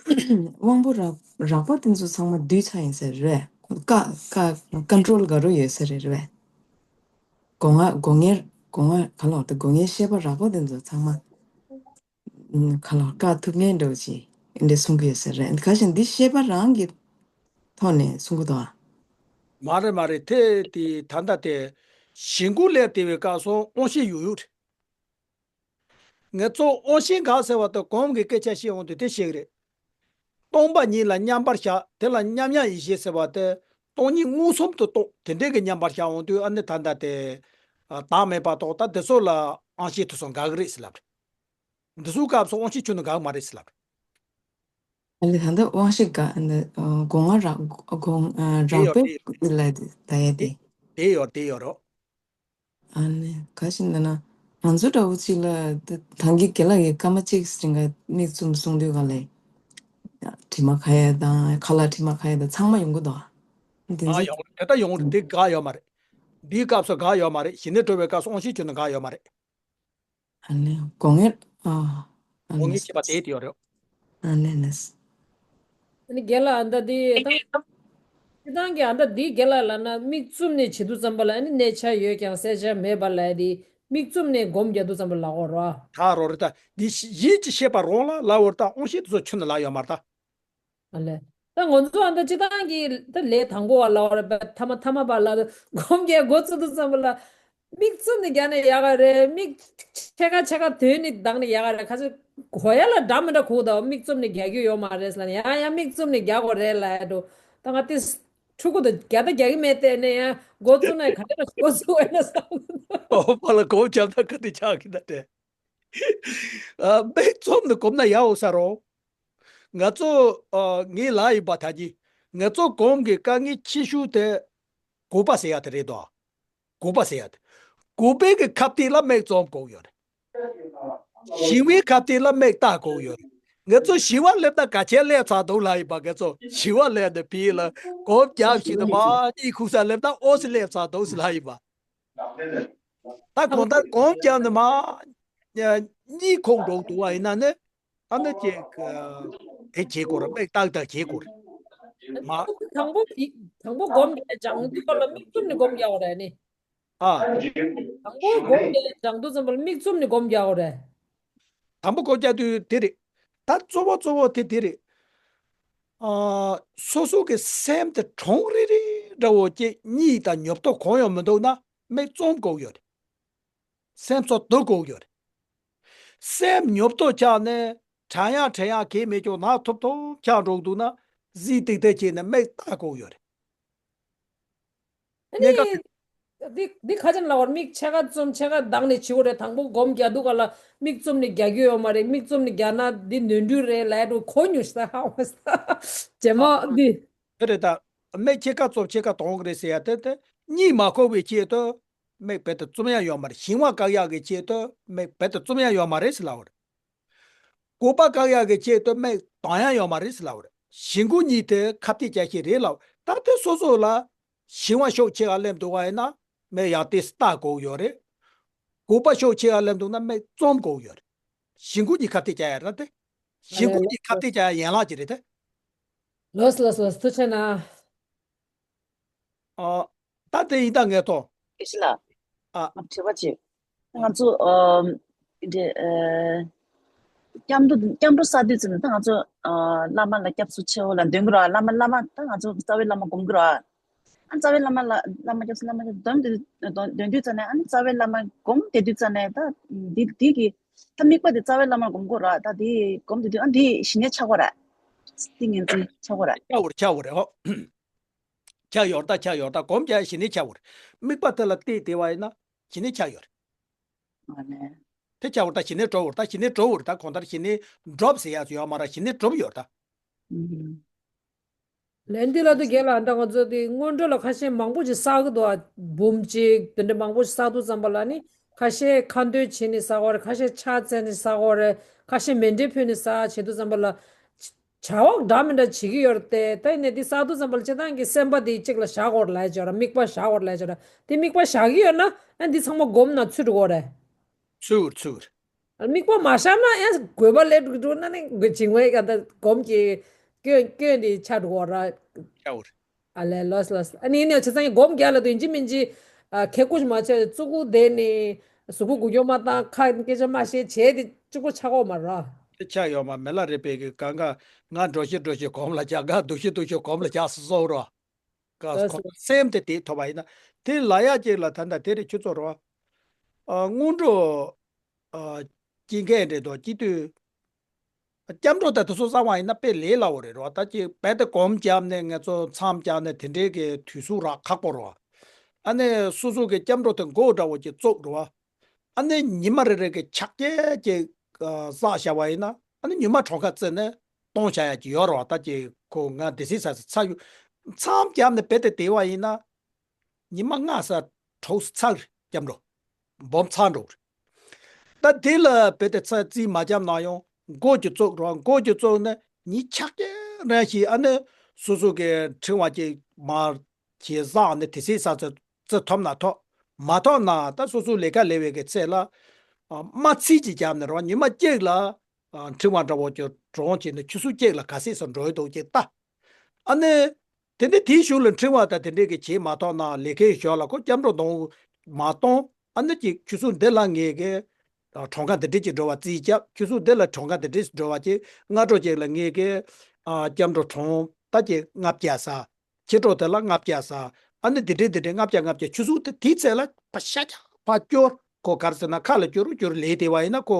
དབང་པོ་རགས་རགས་པ་དེ་ཚོ་ཚང་མ་བསྡུས་ཚར་ཡིན་ཟེར་རེད། ཀ་ཀ་ཀོན་ཊོལ་ག་རུ་ཡོད་ཟེར་རེད་རེད། སྒོ་ང་སྒོ་ངའི་སྒོ་ང་ག་ལོག་ད་སྒོ་ངའི་ཤེས་པ་རགས་པ་དེ་ཚོ་ཚང་མ། ཨ། ག་ལ་བཀག་ཐུབ་མཁན་འདྲ་བོ་ཅིག་འདི་འདྲ་གསུང་གི་ཡོད་ས་རེད། ག་བཞིན་འདི་ཤེས་པ་རང་གི་ཐོག་ནས་གསུང་གི་འདུག་ཨ། མ་རེད་མ་རེད། དེ་དེ་ད་ལྟ་དེ་ཞི་འགུལ་ལས་དེ་བའི་སྐབས་སུ་དབང་ཤེས་ཡོད་ཡོད་རེད། ངས་གཙོ་དབང་ཤེས་ག་ཟེར་བ་དེ་གོང་གི་སྐད་ཆ་བཤད་འོང་དུས་དེ་བཤད་གི་རེད། སྟོང་པ་ཉིད་ལ་མཉམ་པར་བཞག་དེ་ལ་མཉམ་མཉམ་ཡེ་ཤེས་ཟེར་བ་དེ་སྟོང་ཉིད་མངོན་སུམ་དུ་རྟོགས་དེ་འདྲའི་གི་མཉམ་པར་བཞག་འོང་དུས་ཨ་ནི་ད་ལྟ་དེ་བདག་མེད་པ་རྟོགས་ད་དེ་ཚོ་ལ་དབང་ཤེས་དེ་ཚོ་འགག་གི་རེད་ཟེར་ལབ་རེད། འདི་ཚོའི་སྐབས་སུ་དབང་ཤེས་ཁྱོན་ནས་འགག་མ་རེད་ཟེར་ལབ་རེད། ཨ་ལས་ད་ལྟ་དབང་ཤེས་འགག་ཨ་ནི་སྒོ་ང་རགས་སྒོ་ང་རགས་པའི་ལ་ད་ཡ་དེ། དེ་ཡོད་དེ་ཡོད་རོ། ཨ་ནི་ག་ཞིག་འདི་ན་ང་ཚོ་འདྲ་བོ་ཅིག་ལ་ད་ད་གིན་རྒན་ལགས་ཀྱིས་སྐར་མ་གཅིག་རིང་ག་མིག་བཙུམ་གསུང་དུས་ག་ལས་དྲི་མ་ཁ་ཡ་དང་ཁ་ལག་དྲི་མ་ཁ་ཡ་དང་ཚང་མ་ཡོང་གི་འདུག་ཨ། འདི་ཨ་ཚོ་ཡོང་རེད། དེ་ལྟ་ཡོང་རེད། འདི་འགག་ཡོད་མ་རེད། འདིའི་སྐབས་སུ་འགག་ཡོད་མ་རེད། ཞི་གནས་གྲོལ་བའི་སྐབས་སུ་དབང་ཤེས་ཁྱོན་ནས་འགག་ཡོད་མ་རེད། ཨ་ནི་སྒོ་ངའི་ཨ། ཨ་སྒོ་ནི་ངའི་ཤེས་པ་དེ་དེ་ཡོད་རེད། ཨ་ནི་ནི། ཨ་ནི་རྒན་ལགས་ཨ་ད་དེ་ད། སྤྱི་བཏང་གི་ཨ་ད་དེ་རྒན་ལགས་ལབ་ན་མིག་བཙུམ་ནས་བྱེད་དུས་ཙམ་པ་ལ་ཨ་ནི་གནས་ཆ་ཡོད་ཀྱང་གསལ་ཆ་མེད་པ་ལབ་དེ་མིག་བཙུམ་ནས་སྒོམ་རྒྱག་དུས་ཙམ་པ་ལ་འོ་རོ། ད་རོ་རེད་ད། འདི་ཡིད་ཀྱི་ཤེས་པ་རང་ལ་ལབ་འོ་རེད་ད། དབང་ཤེས་དེ་ཚོ་ཁྱོན་ནས་ལབ་ཡོད་མ་རེད་ད། ཨ་ལས། ད་ང་ཚོ་ཨ་ད་སྤྱི་བཏང་གི་ད་ལས་དང་པོ་བ་ལ་བ་ལ་ཐ་མ་ཐ་མ་བ་ལ་སྒོམ་རྒྱག་འགོ་བཙུགས་དུས་ཙམ་པ་ལ་མིག་བཙུམ་ནས་རྒྱག་ན་ཡག་ག་རེད། མིག་ཕྱེད་ཀ་ཕྱེད་ཀ་དོད་ནས་གདངས་ན་ཡག་ག་རེད། ཁ་ཚོད་གོ་ཡ་ལ་འདྲ་མི་འདྲ་གོ་ད་མིག་བཙུམ་ནས་རྒྱག་རྒྱུ་ཡོད་མ་རེད་ལབ་ན་ཡང་ཡང་མིག་བཙུམ་ནས་རྒྱག་དགོས་རེད་ལབ་ཡ་འགྲོ། ད་ང་དེ་ཕྲུ་གུ་དང་རྒྱག་ད་རྒྱག་གི་མེད་དེ་ནས་ཡང་འགོ་བཙུགས་ན་ག་རེ་ལ་འགོ་བཙུགས་འོས་ན་བསམ་གི་འདུག་ཨོ་པ་ལ་གོ་བྱམས་ད་ག་དེ་ཆགས་གི་ད་དེ། ཨ། མིག་བཙུམ་ནས་གོམས་ན་ཡག་འོ་ས་རོ། ང་ཚོ་ཨ། ངའི་ལ་ཡིན་པ་ད་གི་ང་ཚོ་གོམས་ཀྱི་དཀའ་ངལ་ཆེ་ཤོས་དེ་དགུ་པ་ཟེར་ཡ་དེ་རེད་དོ། དགུ་པ་ཟེར་ཡ་དེ། དགུ་པའི་གི་ཁ་གཏད་ལ་མིག་བཙུམ་དགོས་ཡོད་རེད། ཞི་བའི་ཁ་གཏད་ལ་མིག་ལྟ་དགོས་ཡོད་རེད། ང་ཚོ་ཞི་བ་སླེབས་ན་ག་ཆེ་སླེབས་ཚར་འདུག་ལ་ཡིན་པ། ང་ཚོ་ཞི་བ་སླེབས་ནས་ཕི་ལ་གོམས་རྒྱག་ཞིག་ཏུ་མ་གཉིད་ཁུག་ས་སླེབས་ན་ཨོ་སི་སླེབས་ཚར་འདུག་ལ་ཡིན་པ། ད་གང་ལྟར་གོམས་ཀྱང་ནི་མ། གཉིད་ཁུག་འགྲོ་འདུག་བ་ཡིན་ན་ནི། ཨ་ནི་ཅིག་དེ་བྱེད་དགོས་རེད། མིག་ཏག་ཏག་བྱེད་དགོས་རེད། མ། དང་པོ་དང་པོ་སྒོམ་རྒྱག་སྦྱང་དུས་ལ་མིག་བཙུམ་ནས་སྒོམ་རྒྱག་དགོས་རེད་ནི། ཨ། དང་པོ་སྒོམ་རྒྱག་སྦྱང་དུས་ཙམ་པ་ལ་མིག་བཙུམ་ནས་སྒོམ་རྒྱག་དགོས་རེད། དང་པོ་སྒོམ་རྒྱག་དུས་དེ་རེད། ད་གཙོ་བོ་གཙོ་བོ་དེ་དེ་རེད། ཨ། སོ་སོ་གི་སེམས་དེ་གྲང་རེ་རེ་འདྲ་བོ་ཅིག་གཉིད་དང་ཉོབ་ཏོ་གང་ཡང་མི་འདུག་ན་མིག་བཙུམ་དགོས་ཡོད་རེད། སེམས་ཚོ་སྡུག་དགོས་ཡོད་རེད། སེམས་ཉོབ་ཏོ་ཆགས་ནས་དྲན་ཡག་དྲན་ཡག་གས་མེད་ཀྱང་ན་ཐོབ་ཐོབ་ཆགས་འགྲོ་འདུག་ན་གཟིགས་ཏིག་ཏིག་བྱས་ནས་མིག་ལྟ་དགོས་ཡོད་རེད། ཨ་ནི། གནད་འགག་འདི་འདི་ཁ་ཅན་ལ་བར་མིག་ཕྱེད་ཀ་བཙུམ་ཕྱེད་ཀ་གདངས་ནས་བྱེད་དགོས་རེད། དང་པོ་སྒོམ་རྒྱག་དུས་ག་ལ་མིག་བཙུམ་ནས་རྒྱག་རྒྱུ་ཡོད་མ་རེད། མིག་བཙུམ་ནས་རྒྱག་ན་འདི་ནོར་འཁྲུལ་རེད་ལབ་འགྲོ་གོ་མྱོང་ཤག་ཧ་ཧ་ཧ། རྗེས་མ་འདི། དེ་རེད་ད། མིག་ཕྱེད་ཀ་བཙུམ་ཕྱེད་ཀ་གདངས་གི་རེད་ཟེར་ཡ་དེ་དེ་གཉིད་མ་ཁུག་པའི་ཆེད་དུ་མིག་རྦད་དེ་བཙུམ་ཡ་ཡོད་མ་རེད། ཞི་བ་བཀག་ཡག་གི་ཆེད་དུ་མིག་རྦད་དེ་བཙུམ་ཡ་ཡོད་མ་རེད་ཟེར་ལབ་པ་རེད། ལྐུགས་པ་བཀག་ཡག་གི་ཆེད་དུ་མིག་གདངས་ཡ་ཡོད་མ་རེད་ཟེར་ལབ་པ་རེད། ཞི་འགུལ་གཉིས་དེ་ཁ་གཏད་བཅའ་གི་རེད་ལབ་པ། ད་དེ་སོ་སོ་ལ་ཞི་བ་ཤུགས་ཆེ་བ་སླེབས་འདུག་བ་ཡིན་ན་མིག་ཡར་ཏོག་ཙམ་ལྟ་དགོས་ཡོད་རེད། ལྐུགས་པ་ཤུགས་ཆེ་བ་སླེབས་འདུག་ན་མིག་བཙུམ་དགོས་ཡོད་རེད། ཞི་འགུལ་གཉིས་ཁ་གཏད་བཅའ་ཡ་རེད་དེ། ཞི་འགུལ་གཉིས་ཁ་གཏད་བཅའ་ཡ་ཡན་ལག་ཅིག་རེད་དེ། ལགས་ལགས་ལགས། ཐུགས་རྗེ་གནང་། ཨ། ད་དེ་ཡིན་ད་ངས་ཐོ། དགེ་བཤེས་ལགས། ཨ། ང་དྲི་བ་ཅིག་ང་ཚོ་ཨ། འདི་ཨ། སྐྱབས་འགྲོ་སྐྱབས་འགྲོ་བསགས་དུས་ཙམ་ད་ང་ཚོ་ཨ། བླ་མ་ལ་སྐྱབས་སུ་མཆིའོ་ལབ་འདོན་གི་རེད་བ། བླ་མ་བླ་མ་ད་ང་ཚོ་རྩ་བའི་བླ་མ་སྒོམ་གི་རེད་བ། ཨ། རྩ་བའི་བླ་མ་ལ་བླ་མ་སྐྱབས་སུ་བླ་མ་སྐྱབས་སུ་འདོན་དུས་འདོན་འདོན་དུས་ཙམ་ནས་ཨ་ནི་རྩ་བའི་བླ་མ་སྒོམ་བསྡད་དུས་ཙམ་ནས་ད་འདི་འདི་གི་ད་དམིགས་པ་དེ་རྩ་བའི་བླ་མ་སྒོམ་དགོས་རེད་བ། ད་དེ་སྒོམ་བསྡད་དུས་ཨ་འདི་ཞི་གནས་ཆགས་དགོས་རེད། ཏིང་ངེ་འཛིན་ཆགས་དགོས་རེད། ཆགས་དགོས་རེད། ཆགས་དགོས་རེད་ཧོ། ཆགས་ཡོད་ད་ཆགས་ཡོད་ད། སྒོམ་རྒྱག་ཞི་གནས་ཆགས་ཡོད་རེད། དམིགས་པ་དེ་ལ་གཏད་དེ་བ་ཡིན་ན་ཞི་གནས་ཆགས་ཡོད་རེད། ཨ་ནི། དེ་ཆགས་ཡོད་ད་ཞི་གནས་གྲུབ་ཡོད་ད། ཞི་གནས་གྲུབ་ཡོད་ད། གང་ལྟར་ཞི་གནས་གྲུབ་ཟེར་ཡག་ཡོད་མ་རེད། ཞི་གནས་གྲུབ་ཡོད་ད། ཨུམ། ལན་འདི་ལ་དུ་རྒན་ལགས། ད་ང་ཚོ་དེ་སྔོན་འགྲོ་ལ་ཁ་ཤས་མང་པོ་ཅིག་བསགས་ཀྱི་འདུག་ཨ། འབུམ་གཅིག་དེ་འདྲ་མང་པོ་ཅིག་བསགས་དུས་ཙམ་པ་ལ་ནི་ཁ་ཤས་ཁ་འདོན་བྱས་ནས་བསགས་པ་རེད། ཁ་ཤས་ཕྱག་འཚལ་ནས་བསགས་པ་རེད། ཁ་ཤས་མཎྜལ་ཕུལ་ནས་བསགས་བྱེད་དུས་ཙམ་པ་ལ་བྱ་བ་འདྲ་མི་འདྲ་བྱེད་ཀྱི་ཡོད་རེད་དེ། ད་ཡིན་ནའི་འདི་བསགས་དུས་ཙམ་པ་ལ་སྤྱིར་བཏང་གི་སེམས་པ་དེ་གཅིག་ལ་བཞག་དགོས་རེད་ལབ་ཡ་ཅིག་ཡོད་རེད། དམིགས་པ་བཞག་དགོས་རེད་ལབ་ཡ་ཅིག་ཡོད་རེད། དེ་དམིགས་པ་བཞག་གི་ཡོད་ན་ཨ་འདི་ཚང་མ་སྒོམ་ན་ཚུད་འགྲོ་གི་རེད། ཚུད་ཚུད། དམིགས་པ་མ་བཞག་ན་ཡང་དགོས་པ་ལས་འགྲོ་ན་ནི་འགོད་བྱེད་ངོས་ཀྱང་ད་སྒོམ་གྱི་སྐྱོན་སྐྱོན་དེ་ཆགས་འགྲོ་གི་རེད། ཡའོ། ཨ་ལས་ལོས་ལོས། ཨ་ནི་ནི་བྱས་ཙང་སྒོམ་རྒྱག་ལ་དུ་ཡིན་གཅིག་མིན་གཅིག་ཨ་ཁེ་ཀུ་ཞིག་མ་བྱས་ཙུ་གུ་དེ་ནི་གཟུགས་པོ་འགུལ་སྐྱོད་མ་བཏང་། ཁ་སྐད་ཆ་མ་བཤད་བྱས་དེ་གཅིག་པོ་ཆགས་ཀྱི་ཡོད་མ་རེད། དེ་ཆགས་ཡོད་མ་མེད་ལ་རེད་པས་གི། གང་ག་ང་འགྲོ་ཤི་འགྲོ་ཤི་སྒོམ་ལ་ཆགས། ང་འདུག་ཤི་འདུག་ཤི་སྒོམ་ལ་ཆགས་སུ་སོགས་རོ། ཀ་ལགས་སོ། ཁོ་སེམས་དེ་དེ་ཐོབ་པ་ཡིན་ན་དེ་ལ་ཡ་ཅིག་ལ་ད་ལྟ་དེ་རེད་ཁྱོད་ཚོ་རོ། ཨ་སྔོན་འགྲོ་ཨ་སྐྱེ་མཁན་རེད་དོ། སྐྱེ་དུས་སྐྱབས་འགྲོ་དང་དེ་ཚོ་བསགས་པ་ཡིན་ན་དཔེ་ལས་སླ་བོ་རེད་རོ། ད་ཅིག་རྦད་དེ་སྒོམ་བརྒྱབ་ནས་ང་ཚོ་མཚམས་བརྒྱབ་ནས་དེ་འདྲའི་གི་དུས་ཚོད་རག་ཁག་པོ་རོ། ཨ་ནི་སོ་སོ་གི་སྐྱབས་འགྲོ་དེ་མགོ་འདྲ་བོ་ཅིག་བཙུགས་རོ། ཨ་ནི་ཉི་མ་རེ་རེ་གི་ཕྱག་རྒྱ་ཅིག་ཨ་བསགས་བཞག་པ་ཡིན་ན་ཨ་ནི་ཉི་མ་གྲངས་ཀ་བརྩིས་ནས་གཏོང་བྱ་ཡ་ཅིག་ཡོད་རེད་བ། ད་ཅིག་ཁོ་ང་དེ་སྲིད་ས་སི་ཚ་ཡུ་མཚམས་བརྒྱབ་ནས་རྦད་དེ་བསྡད་པ་ཡིན་ན་ཉི་མ་ལྔ་ས་དྲུག་ས་ཚར་སྐྱབས་འགྲོ་སྦོམ་ཚར་འགྲོ་རེད། ད་དེ་ལ་རྦད་དེ་ཚ་རྩིས་མ་བརྒྱབ་ན་ཡང་མགོ་ཅིག་བཙུགས་རོགས། མགོ་ཅིག་བཙུགས་ནས་ཉི་ཕྱག་རྒྱ་རང་ཞིག་ཨ་ནི་སོ་སོ་གི་འཕྲེང་བ་ཅིག་མར་གྱིས་བསགས་ནས་དེ་སྲིད་ས་ཚོད་རྩི་ཐུབ་ན་ཐུབ། མ་ཐུབ་ན་ད་སོ་སོ་ལས་ཀ་ལས་པའི་གི་ཚད་ལ་ཨ་དམའ་ཚིག་ཅིག་བརྒྱབ་ནས་རོགས། ཉི་མ་གཅིག་ལ་ཨ་འཕྲེང་བ་འདྲ་བོ་ཅིག་གྲོང་བྱས་ནས་ཆུ་ཚོད་གཅིག་ལ་ག་ཚོད་ཙམ་འགྲོ་ཡི་འདུག་ཅིག་ལྟ། ཨ་ནི་དེ་ནས་དེའི་གཞུག་ལ་འཕྲེང་བ་དང་དེ་འདྲས་ཀྱི་བྱེད་མ་ཐུབ་ན་ལས་ཀའི་ཞོར་ལ་ཁོ་སྐྱབས་འགྲོ་གཏོང་མ་གཏོང་། ཨ་ནི་ཅིག་ཆུ་ཚོད་འདི་ལ་ངས་གི་ཨ་གྲངས་ཀ་འདི་འདྲས་ཅིག་འགྲོ་བ་རྩིས་རྒྱབ། ཆུ་ཚོད་འདི་ལ་གྲངས་ཀ་འདི་འདྲས་འགྲོ་བ་ཅིག་སྔ་དྲོ་ཅིག་ལ་ངས་གི་ཨ་སྐྱབས་འགྲོ་གྲངས་ད་ཅིག་ལྔ་བརྒྱ་ས། ཕྱི་དྲོ་དེ་ལ་ལྔ་བརྒྱ་ས། ཨ་ནི་འདི་འདྲའི་འདི་འདྲའི་ལྔ་བརྒྱ་ལྔ་བརྒྱ་ཆུ་ཚོད་དེ་དེའི་ཚད་ལ་ཕ་ཤ་རྒྱག་ཕ་སྐྱོར། ཁོ་ག་རེ་ཟེར་ན་ཁ་ལ་སྐྱོར་རུ་སྐྱོར་ལས་དེ་བ་ཡིན་ན་ཁོ་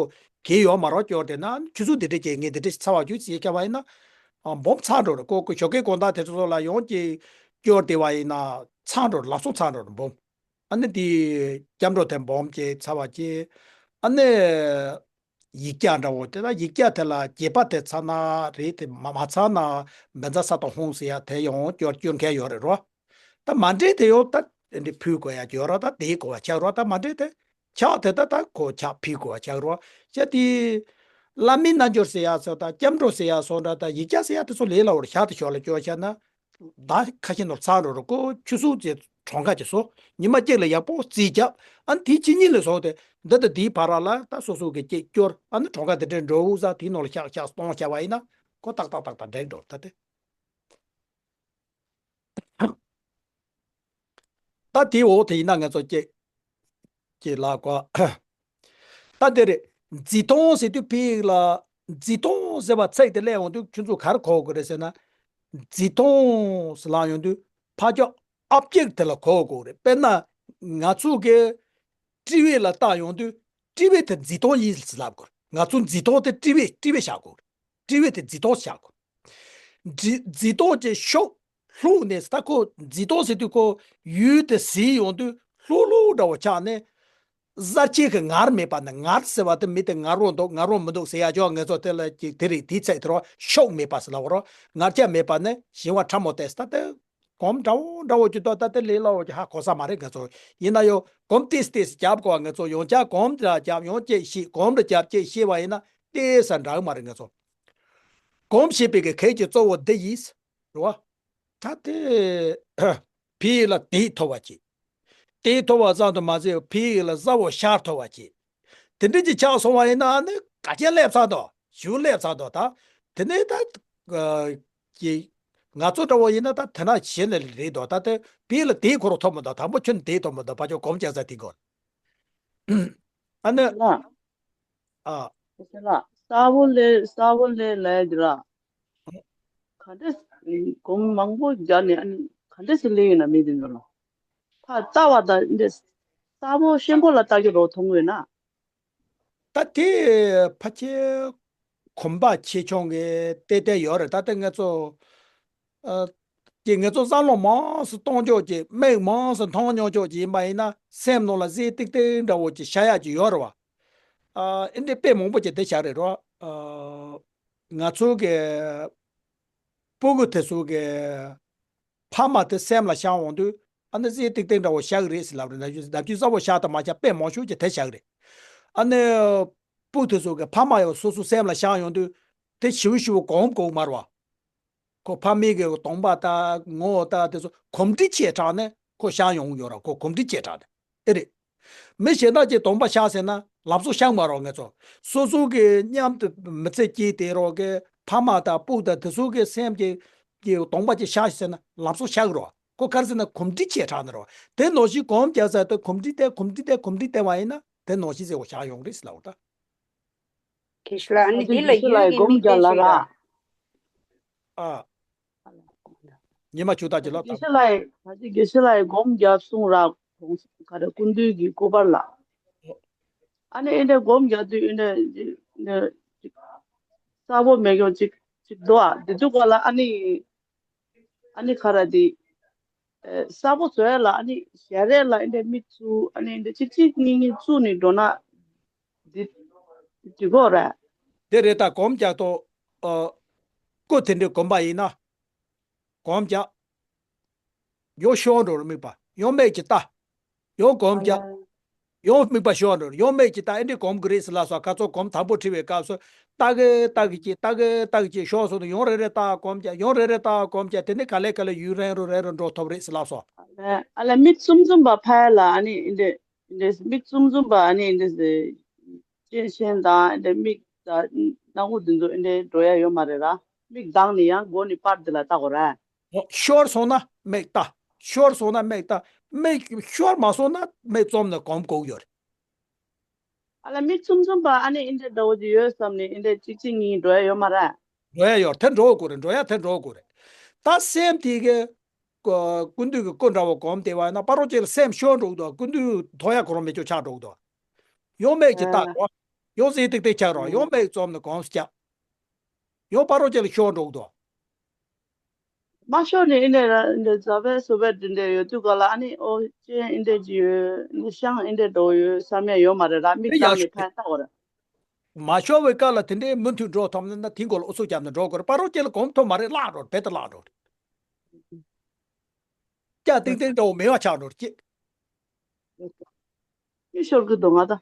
གལ་ཡོད་མ་རོགས་སྐྱོར་དེ་ན་ཆུ་ཚོད་འདི་འདྲའི་ཅིག་ངས་འདི་འདྲའི་ཚ་བ་རྒྱུ་ཅིག་བྱ་བ་ཡིན་ན་ཨ་སྦོམ་ཚར་འགྲོ་རེད། ཁོ་ཁོ་ཞོགས་ཀའི་དགོང་དག་དེ་ཚོ་ལ་ཡོང་ཅིག་སྐྱོར་དེ་བ་ཡིན་ན་ཚར་འགྲོ་རེད། ལག་སོང་ཚར་འགྲོ་རེད་སྦོམ། ཨ་ནི་འདི་སྐྱབས་འགྲོ་དེ་སྦོམ་ཅིག་ཚ་བ་ཅིག་ཨ་ནི། ཡིག་བརྒྱ་འདྲ་བོ་དེ་ལ་ཡིག་བརྒྱ་དེ་ལ་རྒྱས་པ་དེ་ཚར་ན་རེད། དེ་མ་མ་ཚར་ན་བཛྲ་ས་ཏྭ་ཧཱུྃ་ཟེར་ཡ་དེ་ཡང་སྐྱོར་སྐྱོར་མཁན་ཡོད་རེད་རོ། ད་མ་འདྲེས་དེ་ཡང་ད་འདི་ཕུལ་དགོས་ཡ་ཡོད་རོ། ད་དེའི་གོ་བ་ཆགས་རོ། ད་མ་འདྲེས་དེ་ཕྱག་དེ་ད་ད་གོ་ཕྱག་ཕུལ་དགོས་པ་ཆགས་རོ། ཅེ་དེ་བླ་མའི་རྣལ་འབྱོར་ཟེར་ཡ་ཚོ་ད་སྐྱབས་འགྲོ་ཟེར་ཡ་སོགས་འདྲ་ད་ཡིག་བརྒྱ་ཟེར་ཡ་དེ་ཚོ་ལས་སླ་བོར་ཞག་དེ་ཞོར་ལ་སྐྱོར་བྱས་ན། ཟླ་ཁ་ཤས་ནོར་ཚང་འགྲོ་རུ་ཀོ་ཆུ་ཚོད་ཅིག་གྲངས་ཀ་ཅིག་སོ། ཉི་མ་གཅིག་ལ་ཡག་པོ་རྩིས་རྒྱབ། ཨ་ནི་དེའི་ཕྱི་ཉིན་ལ་སོང་སྟེ་འདི་དང་འདིའི་བར་ལ་ད་སོ་སོ་གི་ཅིག་སྐྱོར། ཨ་ནི་གྲངས་ཀ་དེ་འདྲའི་འགྲོ་ས་དེའི་ནང་ལ་ཤག་ཤག་གཏོང་བྱ་བ་ཡིན་ན་ཁོ་ཏག་ཏག་ཏག་ཏག་འགྲིག་འགྲོ་ད་དེ། ད་དེའི་འོག་དེ་ཡིན་ན་ང་ཚོ་ཅིག་ཅེས་ལབ་དགོས། ད་འདི་རེད། རྫི་མཐོང་ཟེར་དུས་ཕ་གི་ལ་རྫི་མཐོང་ཟེར་བ་ཚིག་དེ་གླེང་ཡོང་དུས་ཁྱོད་ཚོ་ག་རེ་གོ་དགོས་རེད་ཟེར་ན། རྫི་མཐོང་ཟེར་ལབ་ཡོང་དུས་ཕ་ཁྱོ་ཨབ་ཅེག་དེ་ལ་གོ་དགོས་རེད། དཔེར་ན་ང་ཚོ་གི་ཊི་ཝི་ལ་བལྟ་ཡོང་དུས་ཊི་ཝི་དེ་རྫི་མཐོང་ཡིན་ཟེར་ལབ་དགོས་རེད། ང་ཚོ་རྫི་མཐོང་དེ་ཊི་ཝི་ཊི་ཝི་བཞག་དགོས་རེད། ཊི་ཝི་དེ་རྫི་མཐོང་བཞག་དགོས་རེད། རྫི་རྫི་མཐོང་ཅན་ཤོག་ལྷུག་ནས་ད་ཁོ་རྫི་མཐོང་ཟེར་དུས་ཁོ་ཡུལ་དེ་ཟིན་ཡོང་དུས་ལྷུག་ལྷུག་འདྲ་བོ་ཆགས་ནས། གཟར་ཆེན་གྱི་ངར་མེད་པ་ནི། ངར་ཟེར་བ་དེ་མི་དེ་ངར་བོ་འདུག་ངར་བོ་མི་འདུག་ཟེར་ཡ་ཅོག་ང་ཚོ་དེ་ལ་ཅིག་དེ་རིགས་དེའི་ཚད་དེ་རོ་ཤོག་མེད་པ་ཟེར་ལ་བ་རོ། ངར་ཆ་མེད་པ་ནི་ཞིང་བ་ཕྲ་མོ་དེ་ད་དེ་གོམས་འདྲ་བོ་འདྲ་བོ་ཅིག་ཏོ་ད་དེ་ལས་སླ་བོ་ཅིག་ཧ་གོ་ས་མ་རེད་ང་ཚོ། ཡིན་ན་ཡོ་གོམས་ཏིས་ཏིས་རྒྱབ་དགོས་པ་ང་ཚོ་ཡོང་ཆ་གོམས་འདྲ་རྒྱབ་ཡོང་ཅེས་ཤེས་གོམས་འདྲ་རྒྱབ་ཅེས་ཤེས་པ་ཡིན་ན་ཏེ་ས་འདྲ་གི་མ་རེད་ང་ཚོ། གོམས་ཤེས་པའི་གི་གལ་གྱི་གཙོ་བོ་འདི་ཡིས་རེད་བ། ད་དེ་ཕི་ལ་དེ་ཐོབ་པ་ཅིག་དེ་ཐོབ་པ་ཙམ་དུ་མ་ཟད་ཕི་ལ་གཟར་བོ་ཤར་ཐོབ་པ་ཅིག་དེ་འདྲ་ཅིག་ཆགས་སོང་བ་ཡིན་ན་ནི་ག་ཅན་སླེབས་ཚར་དོ་ཞུ་སླེབས་ཚར་དོ་ད། དེ་ནས་ད་ཀྱི་ང་ཚོ་འདྲ་བོ་ཡིན་ན་ད་དེ་ན་གཞི་ནས་རེད་དོ། ད་དེ་ཕི་ལ་དེ་ཁོ་རང་ཐོབ་མི་འདུག་དང་པོ་ཁྱོད་དེ་ཐོབ་མི་འདུག་ཕ་ཅོ་གོམས་ཀྱང་ས་དེ་གོ་ཨ་ནི། ལ། ཨ། ཟེར་ལ། གསལ་བོ་ལས་གསལ་བོ་ལས་ལས་འདི་ལ། ག་འདྲས་གོམ་མང་པོ་སྦྱར་ནས་ཨ་ནི་ག་འདྲས་སུ་ལས་ཡོད་ན་མི་འདི་འདྲ་ལ། ཕ་ལྟ་བ་དང་འདི་གསལ་བོ་ཤེས་མགོ་ལ་ལྟ་གི་རོ་མཐོང་ཡོད་ན། ད་དེ་ཕ་ཆེ་གོམ་པ་ཆེ་ཆུང་གི་ཏེ་ཏེ་ཡོད་རེད། ད་ལྟ་ང་ཚོ་ཨ་ཀྱི་ང་ཚོ་བསམ་བློ་མང་སུ་གཏོང་ཕྱོགས་ཀྱི་མིག་མང་སུ་མཐོང་མྱོང་ཕྱོགས་ཀྱི་ཡིན་པ་ཡིན་ན་སེམས་ནང་ལ་གཟི་ཏིག་ཏིག་འདྲ་བོ་ཅིག་ཤར་ཡག་ཅིག་ཡོད་རེད་བ། ཨ་ཨིན་དེ་དཔེ་མང་པོ་ཅིག་དེ་བཞག་རེད་རོ། ཨ་ང་ཚོ་གི་ སྤུ་གུ་དེ་ཚོ་གི་ཕ་མ་དེ་སེམས་ལ་བཞག་འོང་དུས་ཨ་ནི་ཟས་ཏིག་ཏིག་འདྲ་བོ་བཞག་གི་རེད་ཟེར་ལབ་རེད། ནམ་རྒྱུན་ནམ་རྒྱུན་གསར་བོ་བཞག་དང་མ་བཞག་དཔེ་མང་ཤོས་ཀྱི་དེ་བཞག་གི་རེད། ཨ་ནི་སྤུ་གུ་དེ་ཚོ་གི་ཕ་མ་ཡང་སོ་སོ་སེམས་ལ་བཞག་ཡོང་དུས་དེ་ཞིབ་ཞིབ་གོམས་གོ་མ་རེད་བ། ཁོ་ཕ་མའི་གི་གདོང་པ་ལྟ་ངོ་ལྟ་དེ་ཚོ་གོམས་འདྲིས་ཆེ་དྲགས་ནས་ཁོ་བཞག་ཡོང་གི་ཡོད་ར། ཁོ་གོམས་འདྲིས་ཆེ་དྲགས་ནས་ཨེ་རེད། མི་གཞན་དག་གི་གདོང་པ་བཞག་ཟེར་ན་ལམ་སང་བཞག་མ་རེད་ངེད་ཚོ། སོ་སོ་གི་མཉམ་དུ་མི་ཚེ་སྐྱེལ་བསྡད་རོགས་གི་ཕ་མ་དང་སྤུ་གུ་དང་དེ་ཚོ་གི་སེམས་ཀྱི་གི་གདོང་པ་ཅིག་བཞག་ཟེར་ན་ལམ་སང་བཞག་རོགས། ཁོ་ག་རེ་ཟེར་ན་གོམས་འདྲིས་ཆེ་དྲགས་ནས་རོགས། དེ་ནང་བཞིན་གོམས་རྒྱག་ས་དེ་གོམས་འདྲིས་དེ་གོམས་འདྲིས་དེ་གོམས་འདྲིས་དེ་བ་ཡིན་ན་དེ་ནང་བཞིན་ཟེར་བ་བཞག་ཡོང་རེད་ཟེར་ལབ་པ་ད། དགེ་བཤེས་ལགས། ཨ་ནི་འདི་ལ་ཡུལ་གྱི་དམིགས་བསལ་ཞིག་ལ། ཨ། ཉི་མ་ཆུ་རྟགས་ཀྱི་ལོ་དགེ་བཤེས་ལགས་ད་ཅི་དགེ་བཤེས་ལགས་སྒོམ་རྒྱག་གསུང་ར་གོང་ག་རེ་ཀུན་འདུས་ཀྱི་སྐུ་པར་ལ། ཨ་ནི་ཨེ་འདྲ་སྒོམ་རྒྱག་དུས་ཨེ་འདྲ་གསལ་པོ་མེད་ཀྱང་ཅིག་ཅིག་འདུག་ཨ། དེ་དུས་ག་ལ་ཨ་ནི་ཨ་ནི་ག་ར་དེ། ཨེ་གསལ་པོ་བཟོ་ཡ་ལ་ཨ་ནི་ཞལ་རས་ལ་ཨེ་འདྲ་མིག་བཙུགས་ཨ་ནི་ཨེ་འདྲ་གཅིག་གཅིག་གཉིས་གཉིས་བཙུགས་ནས་འགྲོ་ན་འདི་འདི་འགྲིག་གོ་ར། དེ་རེད། ད་སྒོམ་རྒྱག་ཏོ། ཨ། སྐུ་དེ་འདྲའི་སྒོམ་པ་ཡིན་ན། སྒོམ་རྒྱག་ཡོ་ཤོར་འགྲོ་རུ་དམིགས་པ་ཡོ་མིག་གིས་ལྟ། ཡོ་སྒོམ་རྒྱག་ཡོ་དམིགས་པ་ཤོར་འགྲོ་རུ་ཡོ་མིག་གིས་ལྟ། ཨེ་འདྲའི་སྒོམ་གི་རེད་ཟེར་ལབ་སོང་། ཁ་ཚོ་སྒོམ་དང་པོ་ཁྲིད་པའི་སྐབས་སུ་ལྟ་གི་ལྟ་གི་ཅིག་ལྟ་གི་ལྟ་གི་ཅིག་ཤོར་སོང་དུས་ཡོ་རེ་རེ་ལྟ་སྒོམ་རྒྱག་ཡོ་རེ་རེ་ལྟ་སྒོམ་རྒྱག་དེ་ནས་ག་ལེ་ག་ལེ་ཡུན་རིང་རུ་རིང་རུ་འགྲོ་ཐུབ་རེད་ཟེར་ལབ་སོང་། ཨ་ལས་མིག་བཙུམ་བཙུམ་པ་ཕ་ལ་ཨ་ནི་ཨེ་འདྲ་ཨེ་འདྲ་མིག་བཙུམ་བཙུམ་པ་ཨ་ནི་ཨེ་འདྲ་ཟེར། ཅན་ཤན་དང་ཨེ་འདྲ་མིག་དང་སྣ་ཁུག་འདི་ཚོ་ཨེ་འདྲ་འགྲོ་ཡ་ཡོད་མ་རེད་ར། མིག་གདངས་ནས་ཡང་མགོ་ནས་པར་འདི་ལ་ལྟ་དགོས་ར། འོ། ཤོར་སོང་ན་མིག་ལྟ། ཤོར་སོང་ན་མིག་ལྟ། མིག་ཤོར་མ་སོང་ན་མིག་བཙུམ་ནས་སྒོམ་དགོས་ཡོད་རེད། ཨ་ལ་མིག་བཙུམ་བཙུམ་པ་ཨ་ནི་ཨེ་འདྲ་འདྲ་བོ་ཅིག་ཡོད་བསམ་ནས་ཨེ་འདྲ་གཅིག་གཅིག་གཉིས་གཉིས་འགྲོ་ཡ་ཡོད་མ་ར། འགྲོ་ཡ་ཡོད་རེད། དེ་འགྲོ་དགོས་རེད། འགྲོ་ཡ་དེ་འགྲོ་དགོས་རེད། ད་སེམས་དེ་གི་ཀུ་ཀུན་འདུས་ཀྱི་སྐུ་འདྲ་བོ་སྒོམ་བསྡད་པ་ཡིན་ན་ཕ་རོལ་ཅིག་ལ་སེམས་ཤོར་འགྲོ་གི་འདུག་ཀུན་འདུས་མཐོང་ཡ་ཁོ་རང་མེད་ཅོག་ཆགས་འགྲོ་གི་འདུག་ཡོང་མེད་ཀྱི་ལྟ་དགོས། ཡོང་ཟིག་ཏིག་ཏིག་ཆགས་རོགས། ཡོང་མེད་བཙུམ་ནས་གོམས་སུ་བཅག་ཡོང་ཕ་རོལ་ཅིག་ལ་ཤོར་འགྲོ་གི་འདུག་མ་ཤོར་ནས་ཨེ་འདྲ་ར་ཨེ་འདྲ་ཛ་བས་སོ་བས་འདི་འདྲ་ཡོད་དུས་ག་ལ་ཨ་ནི་ཨོ་ཅན་ཨེ་འདྲ་ཅིག་ཡོད་ཨེ་འདྲ་ཤང་ཨེ་འདྲ་འགྲོ་ཡོད་བསམ་ཡ་ཡོད་མ་རེད་ར། མིག་དེ་ཡག་གདངས་ནས་ཕན་བཏགས་པ་རེད། མ་ཤོར་བའི་སྐབས་ལ་དེ་འདྲའི་མུ་མཐུད་འགྲོ་ཐུབ་ན་ན་དེ་མགོ་ལ་ཨུ་ཚུགས་བརྒྱབ་ནས་འགྲོ་དགོས་རེད། ཕ་རོལ་ཅིག་ལ་གོམས་ཐུབ་མ་རེད། བརླག་འགྲོ་རེད། རྦད་དེ་བརླག་འགྲོ་རེད། སྐྱ་ཏིང་ཏིང་འདྲ་བོ་མེད་པ་ཆགས་འགྲོ་རེད་ཅེས། གཉིད་ཤོར་གི་འདུག་ང་ད།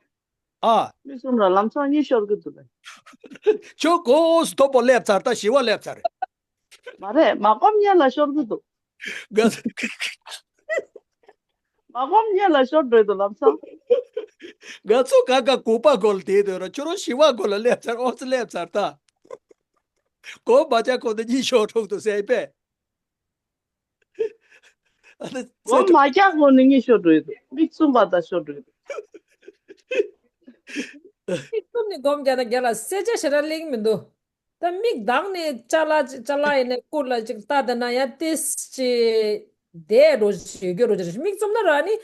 ཨ། མིག་བཙུམ་ལ་ལམ་སང་གཉིད་ཤོར་གི་འདུག་ལ། ཁྱོད་གོ་སུ་ཐོབ་པོ་སླེབས་ཚར། ད་ཞི་བ་སླེབས་ཚར། མ་རེད། མ་སྒོམ་ཉལ་ལ་ཤོར་གི་འདུག་ང་མ་སྒོམ་ཉལ་ལ་ཤོར་འགྲོ་འདུག་ལམ་སང་། ང་ཚོ་ག་ག་གུག་པ་སྒོ་ལ་བསྡད་འདུག་ར། ཁྱོད་རང་ཞི་བ་སྒོ་ལ་སླེབས་ཚར། ཨོ་ཙི་སླེབས་ཚར་ད། གོ་མ་ཆག་གོ་ད་གཉིད་ཤོར་འགྲོ་འདུག་ཟེར་པས། ཨ་ནི་སྒོམ་མ་རྒྱག་གོང་ནས་གཉིད་ཤོར་འགྲོ་ཡི་འདུག་མིག་བཙུམ་པ་དང་ཤོར་འགྲོ་ཡི་འདུག་མིག་བཙུམ་ནས་སྒོམ་རྒྱག་ན་རྒྱ་ལ་གསལ་ཆ་ཞེ་དྲག་གླེང་མི་འདུག་ད་མིག་གདངས་ནས་ཅ་ལག་ཅ་ལག་ཡིན་ནས་སྐུ་ལ་ཅིག་ལྟ་བསྡད་ན་ཡང་ཏིས་ཅི་བསྡད་འགྲོ་ཞེ་རྒྱུ་འགྲོ་ཅི་རེད། མིག་བཙུམ་ན་ར་ནི་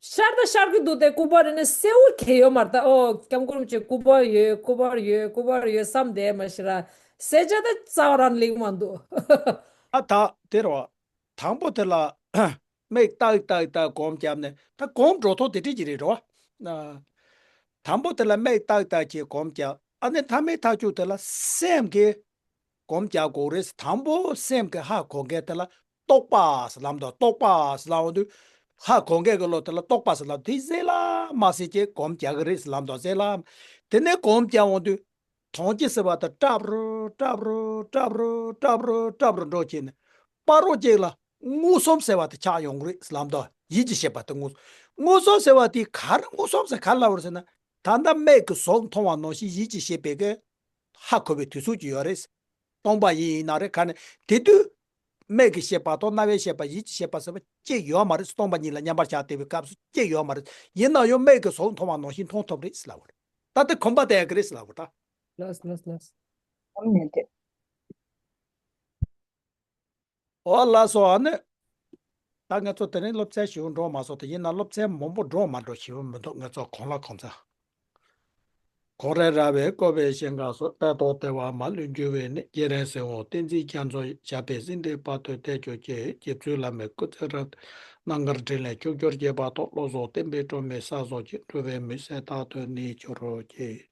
ཤར་ད་ཤར་གི་འདུག་དེ་སྐུ་པར་ཡིན་ནས་གསལ་བོ་གལ་ཡོད་མ་རེད། ད་ཨོ་སྐྱབས་མགོན་རིན་པོ་ཆེ་སྐུ་པར་ཡོད། སྐུ་པར་ཡོད། སྐུ་པར་ཡོད་བསམ་བསྡད་མ་ཤི་ར། གསལ་ཆ་ད་རྩ་བ་རང་གླེང་མ་འདུག་ཨ་ད་དེ་རེད་བ། དང་པོ་དེ་ལ་མིག་ཏག་ཏག་ཏག་སྒོམ་བརྒྱབ་ནས་ད་སྒོམ་འགྲོ་ཐོག་དེ་འདྲ་ཅིག་རེད་རོ། ཨ། དང་པོ་དེ་ལ་མིག་ཏག་ཏག་ཅིག་སྒོམ་བརྒྱབ། ཨ་ནི་མཐའ་མའི་ཐག་གཅོད་དེ་ལ་སེམས་ཀྱིས་སྒོམ་རྒྱག་དགོས་རེད། དང་པོ་སེམས་ཀྱིས་ཧ་གོ་མཁན་དེ་ལ་རྟོག་པ་ཟེར་ལབ་འདུག་རྟོག་པ་ཟེར་ལབ་འོང་དུས་ཧ་གོ་མཁན་གྱི་བློ་དེ་ལ་རྟོག་པ་ཟེར་ལབ། དེ་ཟེར་ལ་མ་ཟེར་ཅིག་སྒོམ་རྒྱག་གི་རེད་ཟེར་ལབ་འདུག་ཟེར་ལ། དེ་ནས་སྒོམ་རྒྱག་འོང་དུས། དོན་སྤྱི་ཟེར་བ་དང་ཏྲབ་རུ་ཏྲབ་རུ་ཏྲབ་རུ་ཏྲབ་རུ་ཏྲབ་རུ་འགྲོ་བྱས་ནས་ཕ་རོལ་ཅིག་ལ་མངོན་སུམ་ཟེར་བ་དེ་ཆགས་ཡོང་གི་རེད་ལབ་འདུག་ཡིད་ཀྱི་ཤེས་པ་དེ་མངོན་སུམ། མངོན་སུམ་ཟེར་བ་དེ་ག་རེ་མངོན་སུམ་ཟེར་ག་རེ་ལབ་པ་རེད་ཟེར་ན། ད་ལྟ་མིག་གིས་གཟུགས་མཐོང་བ་ནང་བཞིན་ཡིད་ཀྱི་ཤེས་པའི་གི་ཧ་གོ་བའི་དུས་ཚོད་ཅིག་ཡོད་རེད། སྟོང་པ་ཉིད་ཡིན་ན་རེད། ག་ནས་དེ་དུས་མིག་གི་ཤེས་པ་དང་རྣ་བའི་ཤེས་པ་ཡིད་ཀྱི་ཤེས་པ་ཟེར་བ་ཅིག་ཡོད་མ་རེད། སྟོང་པ་ཉིད་ལ་མཉམ་པར་བཞག་བསྡད་པའི་སྐབས་སུ་ཅིག་ཡོད་མ་རེད། ཡིན་ན་ཡང་མིག་གིས་གཟུགས་མཐོང་བ་ནང་བཞིན་མཐོང་ཐུབ་རེད་ཟེར་ལབ་པ་རེད། ད་ལྟ་གོམས་པ་བསྡད་ཀྱི་རེད་ཟེར་ལབ་པ་ད། ལགས་ལགས་ལགས། ཨ་ནི་དེ། ཨོ་ལགས་སོ། ཨ་ནི། ད་ང་ཚོ་དེ་རིང་སློབ་ཚན་ཞིག་འགྲོ་མ་སོང་། དེ་ཡིན་ན་སློབ་ཚན་མང་པོ་འགྲོ་མ་འགྲོ་ཞིག་མི་འདུག་ང་ཚོ་གང་ལ་གང་འཚམ། ཁོང་རེ་ར་བས་བསྐོར་བའི་ཞིང་ཁམས་སུ། དཔལ་ཏོག་ལྟེ་བ་མ་ལུས་འབྱུང་བའི་གནས། རྒྱལ་རིགས་སྲིད་དབང་བསྟན་འཛིན་རྒྱ་མཚོ་ཡི། ཞབས་པད་སྲིད་མཐའི་བར་དུ་བརྟན་གྱུར་ཅིག་རྗེ་བཙུན་བླ་མའི་སྐུ་ཚེ་རབ། རྣམ་དཀར་དྲིན་ལས་ཕྱུག་གྱུར་གྱིས་བར་དུ། བློ་བཟང་བསྟན་པའི་སྒྲོན་མེ་གསལ་བཟང་ཅིག་འགྲོ་བའི་མུན་སེལ་རྟག་ཏུ་གནས་གྱུར་ཅིག